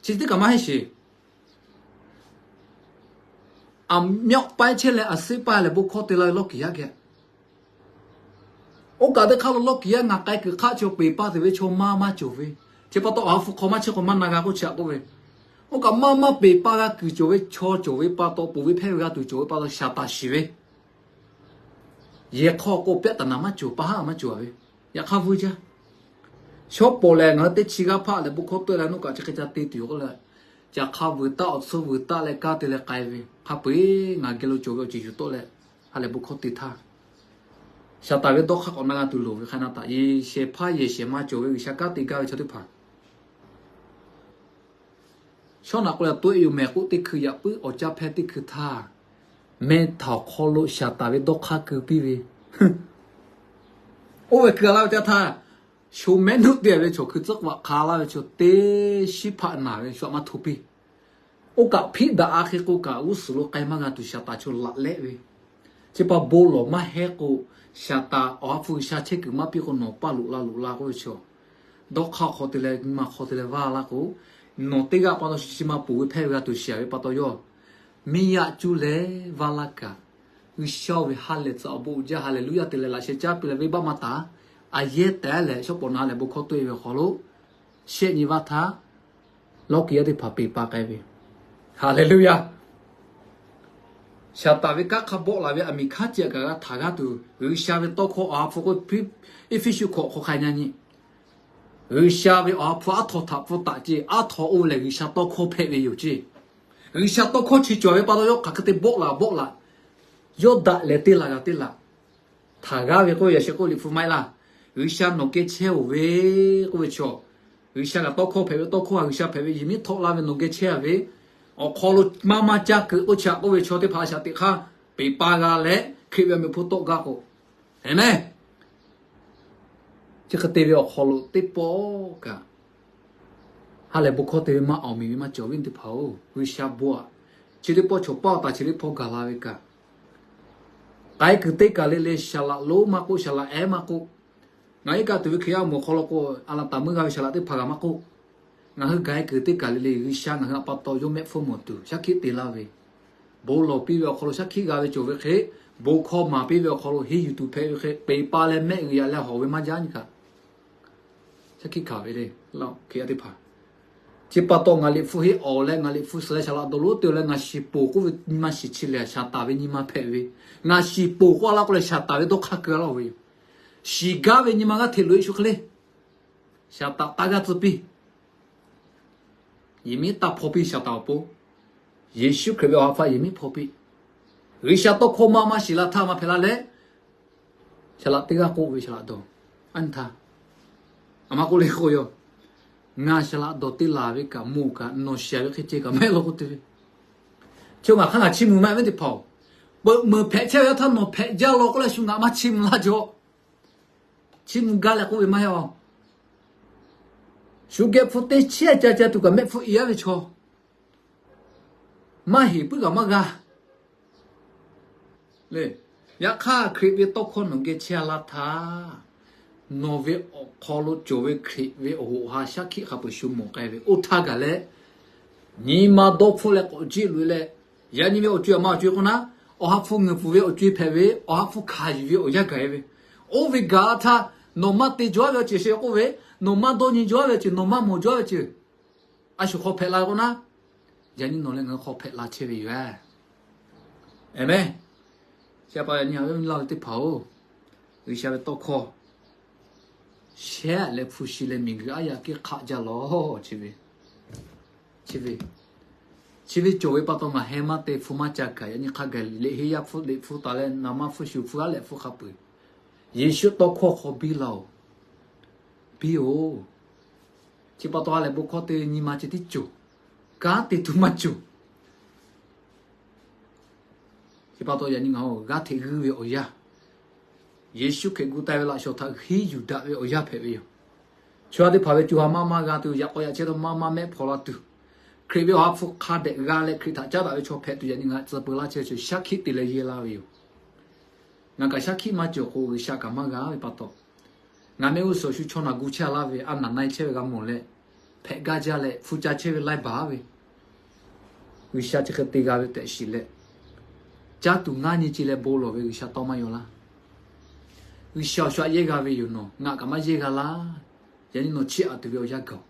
Chi teˇ kaꞈ maˇ heˆ sheˍ. Aˬ myaˆ paehˇ chehˇ leh aˬ suhˉ paˇ leh bon hkawˇ te la ve lawˇ kiˬ yaˇ geh. Oˇ kaꞈ teˇ hk'aˇ lo lawˇ kiˬ yaˇ ngaˬ k'ai kuiˬ hk'aˆ chi peˬ paˇ tuˬ ve chaw maˇ maˇ cawˬ ve. Chi pa taw awˬ ha hpu hk'aw maˇ chehˇ k'o maˇ na g'a k'oˆ chi a k'oˆ ve. Oˇ kaꞈ maˇ maˇ peˬ paˇ g'a kuiˬ cawˬ ve chaw cawˬ ve pa taw, ponˬ ve hpehˇ ve g'a tuˬ cawˬ ve pa taw shaˍ taˍ shiˍ ve. Yehˬ hk'aw k'o pyaˆ taˍ naˍ maˇ cawˬ, pa haˉ maˇ cawˬ ve. Yaꞈ hk'aˇ vuiˇ jaˇ. Shawˉ pawˍ lehˬ ngaˬ hui teˇ chi g'aˇ hpaˆ lehˬ bon hkawˇ tawˆ e la nuˇ kaꞈ chi hk'e ca te tuˬ yoˬ k'oˆ leh, ca hk'a vuiˬ taˆ awˬ tsuhˇ vuiˬ taˆ leh kaˇ te leh k'ai ve. Hk'a peu eˬ ngaˬ geh lo cawˬ ve awˬ ceuˬ yuˬ tawˆ leh ha lehˬ bon hkawˇ te htaˇ, shaˍ taˍ ve dawˇ hk'aˇ k'awꞈ na g'a tuˬ loˍ ve hk'a na taˍ. Yehˬ shehˍ hpaˇ yehˬ shehˍ ma cawˬ ve G'uiˬsha kanˉ te gaˇ ve chaw teˇ hpaˍ shawˉ naꞈ k'oˆ leh to e yoˬ mehˍ k'oˆ teˇ hkui yaꞈ puiˉ awˬ caˇ hpehˇ teˇ hkui htaˇ, meh htaꞈ awˬ hk'aw lo shaˍ taˍ ve dawˇ hk'aˇ keu piˇ ve. Oˇ ve keu a laˇ ve teˇ htaˇ, sho mehˉ nuˆ te ve chaw hkui tcuhˉ k'aꞈ hk'a laˇ ve chaw teˇ shiˉ hpaˆ naˬ ve shu aꞈ maˇ hto piˇ. Oˇ kaꞈ hpiˆ daꞈ a hk'e k'o kaꞈ g'uˇ suhˍ lo k'ai maˇ g'a tuˬ shaˍ taˍ chaw laꞈ lehˆ ve. Chi pa bon lawˬ maˇ hehˉ k'o, shaˍ taˍ awˬ ha hpu G'uiˬsha chehˇ kuiˬ maˇ piˇ k'o nawˬ paˇ loꞈ la loꞈ la k'oˆ ve chaw, dawˇ hk'aˇ hk'aw te leh nyi ma hk'aw te leh vaˇ laˇ k'o, nawˬ teˇ g'aˇ pa taw shu chi ma ponˬ ve hpehˇ ve g'a tuˬ shiˍ ve pa taw yawˇ miˇ yaꞈ cuˇ leh vaˇ laˇ kaꞈ, G'uiˬsha oˇ ve ha lehˬ tcuh awˬ bon uiˍ jaˇ, Haˍleˍluˇyaˇ te leh laꞈ sheh caˉ piˇ leh venˇbaˆ maˇ taˍ. A yehˉ tehꞈ lehˬ shawˉ pawˍ na lehˬ bon hkawˇ tawˆ e ve awˬ hk'aw lo shehˆ nyi vaˇ htaˇ, lawˇ kiˬ yaˇ teˇ hpaˍ peˬ pa k'ai ve. Haˍleˍluˇyaˇ. Shaˍ taˍ ve kanˉ hk'a bawˆ laˬ ve aˬ miˍ hk'aˇ ceh kaꞈ g'a htaꞈ g'aˇ tuˬ, G'uiˬsha ve tawˇ hkawˇ awˬ ha hpu k'oˆ piˇ, Eˇfeˇsuꞈ hkawꞈ hk'aw hk'a nyi nyi, G'uiˬsha ve awˬ ha hpu aˉ htaw htaꞈ pfuhˇ taˍ ceˇ. Aˉ htaw oˇ ve lehˬ G'uiˬsha tawˇ hkawˇ hpehꞈ ve yoˬ ceˇ. G'uiˬsha tawˇ hkawˇ chi cawˬ ve pa taw yawˇ hk'aˬ hk'e te bawˆ laˬ bawˆ laˬ, yawˇ daꞈ leh teˇ laˬ g'a teˇ laˬ htaꞈ g'aˇ ve k'oˆ ve yaꞈ sheh k'oˆ liꞈ hpu maˇ heˆ laˇ. G'uiˬsha nawˬ geh chehˇ oˬ ve k'oˆ ve chaw, G'uiˬsha kaꞈ tawˇ hkawˇ hpehꞈ ve, tawˇ hkawˇ a G'uiˬsha hpehꞈ ve, yehˬ miˉ htawˆ la ve nawˬ geh chehˇ a ve, awˬ hk'aw lo maˇ maˇ caˇ keu k'oˆ chi a k'oˆ ve chaw teˇ hpaˍ shaꞈ teꞈ hk'aˇ peˬ pa g'a leh Hkriꞈ ve awˬ meꞈ hpu tawˆ gaˇ k'o, aˍmenˍ. Chi hk'e te ve awˬ hk'aw lo teˇ pawˆ kaꞈ ha lehˬ bon hkawˇ te ve maˇ awˬ miˬ ve maˇ cawˬ ve teˇ hpaˍ-oˬ, G'uiˬsha bon aꞈ. Chi teˇ pawˆ chaw paˇ taˍ chi teˇ hpawˇ gaˬ la ve kaꞈ, k'ai kuiˬ teˇ kaˬ le le shaˍ laꞈ lonˉ maˇ k'oˆ, shaˍ laꞈ ehˉ maˇ k'oˆ, ngaˬ iˉ kaˆ tuˬ ve Hkriꞈ yaˇ mawˬ hk'aw lo k'o, a laˬ taˍ meuˇ g'a ve shaˍ laꞈ teˇ hpaˍ g'a maˇ k'oˆ, ngaˬ hui gaˬ e kuiˬ teˇ kaˬ le le G'uiˬsha ngaˬ hui a pa taw yawˇ mehˆ hpfuhˇ mawˬ tuˬ shaˉ hkiˆ te laˇ ve, bon lawˬ piˇ ve awˬ hk'aw lo shaˉ hkiˆ g'a ve cawˬ ve hk'e, bon hkawˇ maˍ piˇ ve awˬ hk'aw lo henˇ yuˬ tuˬ hpehꞈ ve hk'e, peˬ pa leh mehˆ g'uiˬ yaꞈ leh hawˬ ve maˇ jaˇ nyi kaꞈ shaˉ hkiˆ hkanˍ ve le. Laˇ-oˬ, Hkriꞈ yaˇ teˇ hpaˍ, chi pa taw ngaˬ liꞈ hpu henˇ awˬ leh ngaˬ liꞈ hpu suhˍ leh shaˍ laꞈ dawˬ lonˉ te leh ngaˬ shiˍ poˬ k'oˆ ve nyi ma shiˍ chi lehˬ, shaˍ taˍ ve nyi ma hpehꞈ ve. Ngaˬ shiˍ poˬ k'oˆ a laˇ k'oˆ leh shaˍ taˍ ve dawˇ hk'aˇ keu a laˇ-oˬ ve yoˬ. Shiˍ gaˇ ve nyi ma g'aˇ hteꞈ loꞈ e shu hk'e le. Shaˍ taˍ taˇ g'aˇ tcuh piˇ. Yehˬ miˉ taˇ hpaw piˇ shaˍ taˍ awˬ pon. Yeˍsuˆ Hkriꞈ ve awˬ ha hpu yehˬ miˉ hpaw piˇ. G'uiˬsha tawˇ hkawˇ maˇ maˇ shiˍ la htaˇ maˇ hpehꞈ la leh, shaˍ laꞈ teˇ g'aˇ k'oˆ ve shaˍ laꞈ dawˬ, aˉ nyi htaˇ, a ma k'oˆ le k'o yoˬ, ngaˬ shaˍ laꞈ dawˬ te laˬ ve kaꞈ moˬ kaꞈ nawˬ shiˍ ve hk'e ceh kaꞈ maˇ heˆ law k'oˆ te ve. Chi ngaˬ hk'aˇ ngaˬ chiˇ mvuh maˇ heˆ ve teˇ hpaˍ-oˬ, peuꞈ meuˬ hpehꞈ chehˇ ve yaˇ htaˇ nawˬ hpehꞈ jaˇ law k'oˆ leh shu ngaˬ maˇ chiˇ mvuh laˇ jaw. Chiˇ mvuh gaˇ leh k'oˆ ve maˇ heˆ-oˬ. Shu geh hpu teˇ chehˇ ca ca tuˬ kaꞈ mehˆ hpfuhˇ i-aˉ ve chaw maˇ heˍ puiˉ kaꞈ maˇ g'a le. Yaꞈ hk'aˇ Hkriꞈ ve tawˇ hkawˇ nawˬ geh chehˇ a laˇ htaˇ, nawˬ ve awˬ hk'aw lo cawˬ ve Hkriꞈ ve awˬ hoꞈ ha shaˉ hkiˆ hk'a peu-eˬ shu mawˬ k'ai ve oˇ htaˇ gaˬ leh, nyi ma dawˇ hpfuhˆ leh k'awꞈ jiˆ loꞈ e leh, yaꞈ nyi ve awˬ co-e a ma awˬ co-e k'oˆ naˉ, awˬ ha hpu ngeuˍ pfuhˍ ve awˬ co-e hpehꞈ ve, awˬ ha hpu hkanˍ yuˬ ve awˬ yanˇ gaˬ e ve, oˇ ve gaˬ a htaˇ, nawˬ maˇ te jaw ve awˬ ceuˬ sheh k'oˆ ve, nawˬ maˇ dawˇ nyi jaw ve awˬ ceuˬ, nawˬ maˇ mawˬ jaw ve awˬ ceuˬ a shu hk'aw hpehꞈ la ve k'oˆ naˉ, yaꞈ nyi nawˬ leh ngaˬ hui hk'aw hpehꞈ la chehˇ ve yoˬ. Aˍmenˍ. Chi pa yaꞈ nyi a ve teˇ hpaˍ-oˬ, G'uiˬsha ve tawˇ hkawˇ shehˆ leh hpu shi leh miˬguiˬ aˉ yaˇ kehˉ hk'aˆ jaˇ lawˬ. Chi ve, chi ve cawˬ ve pa taw ngaˬ heh maˇ te hpu maˇ ca kaꞈ yaꞈ nyi hk'a gaˬ liꞈ henˇ yaˇ hpfuhˇ liꞈ hpfuhˇ taˍ leh naˍ manˇ hpfuhˇ shu hpfuhˇ aˉ leh hpfuhˇ hk'a peu-eˬ, Yeˍsuˆ tawˇ hkawˇ hk'aw biˇ laˇ-oˬ. Biˇ-oˬ. Chi pa taw ha lehˬ bon hkawˇ te nyi ma ceh tiˉ cawˬ, kanˉ te tuˬ maˇ cawˬ. Chi pa taw yaꞈ nyi ngaˬ hui g'aˇ hteꞈ g'uiˇ ve awˬ yanˇ, Yeˍsuˆ Hkriꞈ gu taiˍ ve laꞈ shawˍ htaꞈ henˇ yuˬ daꞈ ve awˬ yanˇ hpehꞈ ve yoˬ. Chaw yaˇ teˇ hpaˍ ve co ha maˇ maˇ g'a tuˬ, yaꞈ k'aw yaꞈ chehˇ taw maˇ maˇ mehˆ hpaw la tuˬ, Hkriꞈ ve awˬ ha hpu hk'a dehꞈ g'a leh Hkriꞈ htaꞈ caˉ daꞈ ve chaw hpehꞈ tuˬ yaꞈ nyi ngaˬ tcuh peu laˇ chehˇ ve chaw shaˉ hkiˆ te leh yehˇ laˇ ve yoˬ. Ngaˬ kaꞈ shaˉ hkiˆ maˇ cawˬ k'o, G'uiˬsha kaꞈ maˇ g'a ve pa taw, ngaˬ mehˆ g'uˇ suhˍ shu chaw naˬ gu chehˇ a laˇ ve, a naˬ na-e chehˇ ve g'a mawˬ leh, hpehꞈ gaˇ jaˇ leh hpu ca chehˇ ve laiˇ baˬ ve, G'uiˬsha chi hk'e te g'a ve tehꞈ shiˍ leh, Caˇ tuˬ ngaˇ nyi ce leh bon lawˬ ve G'uiˬsha tawˇ maˇ yaw laˇ. G'uiˬsha awˬ shu aꞈ yehˇ g'a ve yoˬ nawˬ, ngaˬ kaꞈ maˇ yehˇ g'a laˇ. Yaꞈ nyi nawˬ chiˇ aꞈ tuˬ ve awˬ yanˇ gaˬ-oˬ.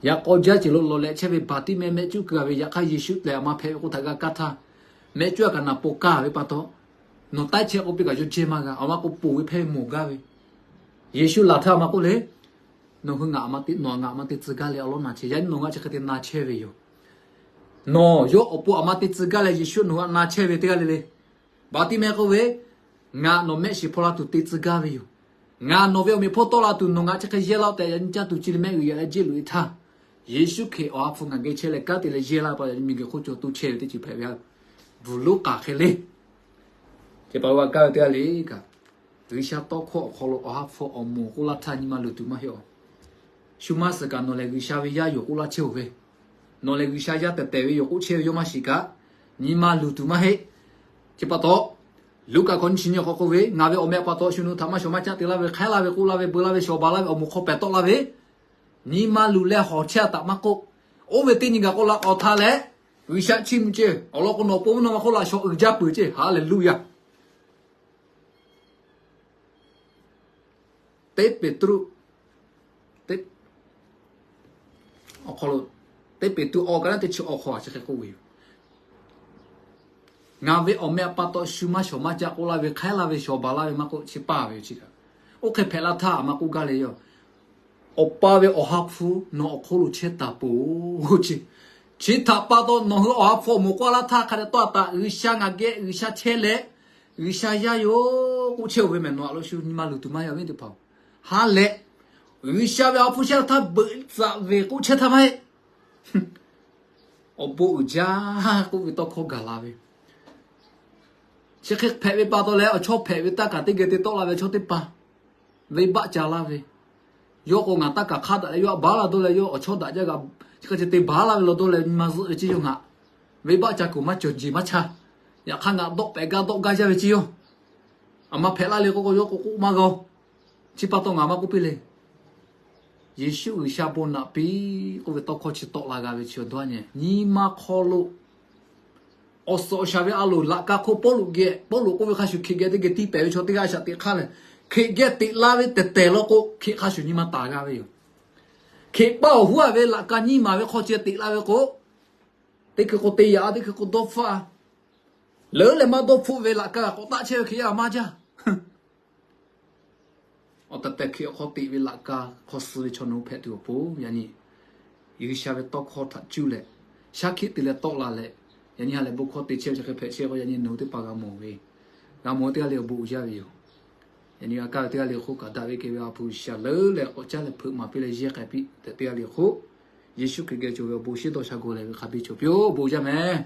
Yaꞈ k'aw jaˇ ceˬ lo lawˬ leh chehˇ ve Baˍtiˆmehˇ mehˆ cuˉ keu-a ve, yaꞈ hk'aˇ Yeˍsuˆ lehˬ aˬ ma hpehꞈ ve k'o htaꞈ g'a kaˇ htaˇ, mehˆ cuˉ-a kaꞈ naˍ poˬ kaˇ ve pa taw, nawˬ taiˇ chehˇ k'oˆ piˇ kaꞈ yawˇ jehˇ maˇ g'a. Aˬ ma k'o poˬ ve hpehˇ ve mawˬ gaˇ ve, Yeˍsuˆ laˬ htaˇ aˬ ma k'oˆ le, nawˬ hui ngaˬ, nawˬ ngaˬ aˬ ma te tcuh gaˇ leh awˬ lawn na chehˇ. Yaꞈ nyi nawˬ hui aꞈ chi hk'e te na chehˇ ve yoˬ. Nawˬ yawˇ awˬ pon aˬ ma te tcuh gaˇ leh Yeˍsuˆ nawˬ hui aꞈ na chehˇ ve teˇ g'aˇ le le. Baˍtiˆmehˇ k'oˆ ve, Ngaˬ nawˬ mehˆ shiˍ hpaw la tuˬ te tcuh gaˇ ve yoˬ. Ngaˬ nawˬ ve awˬ meꞈ hpawˇ tawˆ la tuˬ nawˬ ngaˬ chi hk'e yehˇ laˇ-oˆ tehꞈ, yaꞈ nyi caˇ tuˬ chi leh mehˆ g'uiˬ yaꞈ leh jehˇ loꞈ-e htaˇ, Yeˍsuˆ Hkriꞈ awˬ ha hpu ngaˬ geh chehˇ leh kanˉ te leh yehˇ laˇ ve pa taw, yaꞈ nyi miˬguiˬ hk'oˆ cawˬ to chehˇ ve teˇ ceuˬ hpehꞈ ve yoˬ. Bvuhˬ lonˉ k'aˍ hk'e le. Chi pa taw g'a kaˇ ve teˇ g'aˇ le kaꞈ, G'uiˬsha tawˇ hkawˇ awˬ hk'aw lo awˬ ha hpu awˬ moˍ k'oˆ laˇ htaˇ nyi ma luˬ tuˬ maˇ heˆ-oˬ. Shu maˇ suhˍ kaꞈ nawˬ lehˬ G'uiˬsha ve yaˇ yoˬ k'oˆ laˇ chehˇ-oˬ ve, nawˬ lehˬ G'uiˬsha yaˇ tehˬ tehˬ ve yoˬ k'oˆ chehˇ ve yawˇ maˇ shiˍ kaꞈ, nyi ma luˬ tuˬ maˇ heˆ. Chi pa taw, Luˉkaꞈ hkawꞈ nyiˇ chi nyi awˬ hk'aw k'oˆ ve, Ngaˬ ve awˬ meh awˬ pa taw shu nawˬ hui htaꞈ maˇ shawˍ maˇ caˆ te laˇ ve, hk'aiˉ laˇ ve, k'oˆ laˇ ve, beu laˇ ve, shawˍ baˬ laˇ ve awˬ moˍ hk'aw pehˬ tawˆ la ve, nyi ma luˬ leh hawˬ chehˇ-a htaꞈ maˇ k'oˆ, oˇ ve teˇ nyi gaˬ k'o laꞈ k'awꞈ htaˇ leh, G'uiˬsha chiˇ mvuh ceˇ. Awˬ lawn k'o nawˬ pon mvuhˇ naw ma hk'oˆ laꞈ shawnˍ uiˍ jaˇ peuˬ ceˇ. Haˍleˍluˆyaˇ. Teˇ Peˍtruˆ, teˇ, awˬ hk'aw lo, teˇ Peˍtruˆ awˬ ka naˉ teˇ chi awˬ hk'aw chi hk'e k'oˆ ve yoˬ. Ngaˬ ve awˬ meh awˬ pa taw shu maˇ shawˍ maˇ caˆ k'oˆ laˇ ve, hk'aiˉ laˇ ve, shawˍ baˬ laˇ ve maˇ k'oˆ, chi paˇ ve yoˬ. Chi kaꞈ oˇ hk'e hpehꞈ la htaˇ aˬ ma k'oˆ gaˇ le yoˬ. Awˬ pa ve awˬ ha hpu nawˬ awˬ hk'oˆ lo chehˇ taˍ peuˬ-oˬ ceˇ. Chi htaꞈ pa taw nawˬ hui awˬ ha hpu awˬ moˍ k'oˆ laˇ htaˇ hk'a dehꞈ tawˇ a taꞈ G'uiˬsha ngaˬ geh G'uiˬsha chehˇ leh, G'uiˬsha yaˇ yoˬ k'oˆ chehˇ-oˬ ve mehˬ nawˬ aꞈ lo shu nyi ma luˬ tuˬ maˇ heˆ ve teˇ hpaˍ-oˬ. Ha lehˬ, G'uiˬsha ve awˬ ha hpu chehˇ htaˇ beuꞈ tzaꞈ ve k'oˆ chehˇ htaˇ maˇ heˆ. Awˬ bon uiˍ jaˇ k'oˆ ve tawˇ hkawˇ gaˬ la ve, chi hk'e hpehꞈ ve pa taw leh awˬ chawˇ hpehꞈ ve taˇ kaˬ teˇ geh te tawˆ la ve chaw teˇ hpaˍ, venˇbaˆ ca laˇ ve, yawˇ k'o ngaˬ taˇ kaˬ hk'aˇ daꞈ leh yawˇ aꞈ baˬ laˇ dawˇ leh yawˇ awˬ chawˇ daꞈ jaˇ g'a, chi hk'e te baˬ laˇ ve law dawˇ leh nyi ma zuhˆ ve ceˇ yawˇ ngaˬ, venˇbaˆ ca kuˬ maˇ cawˬ jeˬ maˇ cha. Yaꞈ hk'aˇ ngaˬ dawˆ pehꞈ gaˇ dawˆ gaˇ jaˇ ve ceˇ yawˇ, aˬ ma hpehꞈ laˇ le k'oˆ k'o yawˇ k'o k'oˆ maˇ g'a-oˬ. Chi pa taw ngaˬ maˇ k'oˆ piˇ le. Yeˍsuˆ G'uiˬsha bon naꞈ piˇ k'oˆ ve tawˇ hkawˇ chi tawˆ la g'a ve chi awˬ dawˇ nyi, nyi ma hk'aw lo awˬ suhˍ awˬ shaˍ ve a loˍ laꞈ ka hk'oˆ Pawˇluꞈ geh, Pawˇluꞈ k'oˆ ve hk'a shuˍ Hkriꞈ geh teˇ geh tiˇ pehˍ ve chaw teˇ g'aˇ shaꞈ teꞈ hk'aˇ lehˬ, Hkriꞈ geh teꞈ la ve tehˬ tehˬ law k'o Hkriꞈ hk'a shuˍ nyi ma taˍ g'a ve yoˬ. Hkriꞈ paˇ awˬ huˉ a ve laꞈ ka nyiˇ maˬ ve hk'aw ceh teꞈ la ve k'o, teˇ hkui k'o te yaꞈ-a, teˇ hkui k'o dawˇ hpfuhˆ-a. Leuˉ leh maˇ dawˇ hpfuhˆ ve laꞈ ka g'a k'awꞈ taˆ chehˇ ve Hkriꞈ yaˇ maˇ jaˇ. Awˬ tehˬ tehˬ Hkriꞈ awˬ hk'aw teꞈ ve laꞈ ka hk'aw suh ve chaw nawˬ hui hpehꞈ tuˬ awˬ pon yaꞈ nyi G'uiˬsha ve tawˇ hkawˇ htaꞈ cuˇ leh, shaˉ hkiˆ te leh tawˆ la leh, yaꞈ nyi ha lehˬ bon hkawˇ te chehˇ ve chi hk'e hpehꞈ chehˇ k'o, yaꞈ nyi nawˬ hui teˇ hpaˍ g'a mawˬ ve, g'a mawˬ ve teˇ g'aˇ le awˬ bon uiˍ jaˇ ve yoˬ. Yaꞈ nyi g'a kaˇ ve teˇ g'aˇ le hk'oˆ kaꞈ daꞈ ve kehˬ ve awˬ hpu G'uiˬsha leuˉ leh k'awꞈ caˉ leh hpeuꞈ maˍ piˇ leh yehˇ k'ai piˇ tehꞈ teˇ g'aˇ le hk'oˆ, Yeˍsuˆ Hkriꞈ geh cawˬ ve awˬ bon shiˉ dawˇ sha gawˬ leh ve hk'a biˇ cawˬ piˇ-oˬ. Bon jaˇ mehˍ.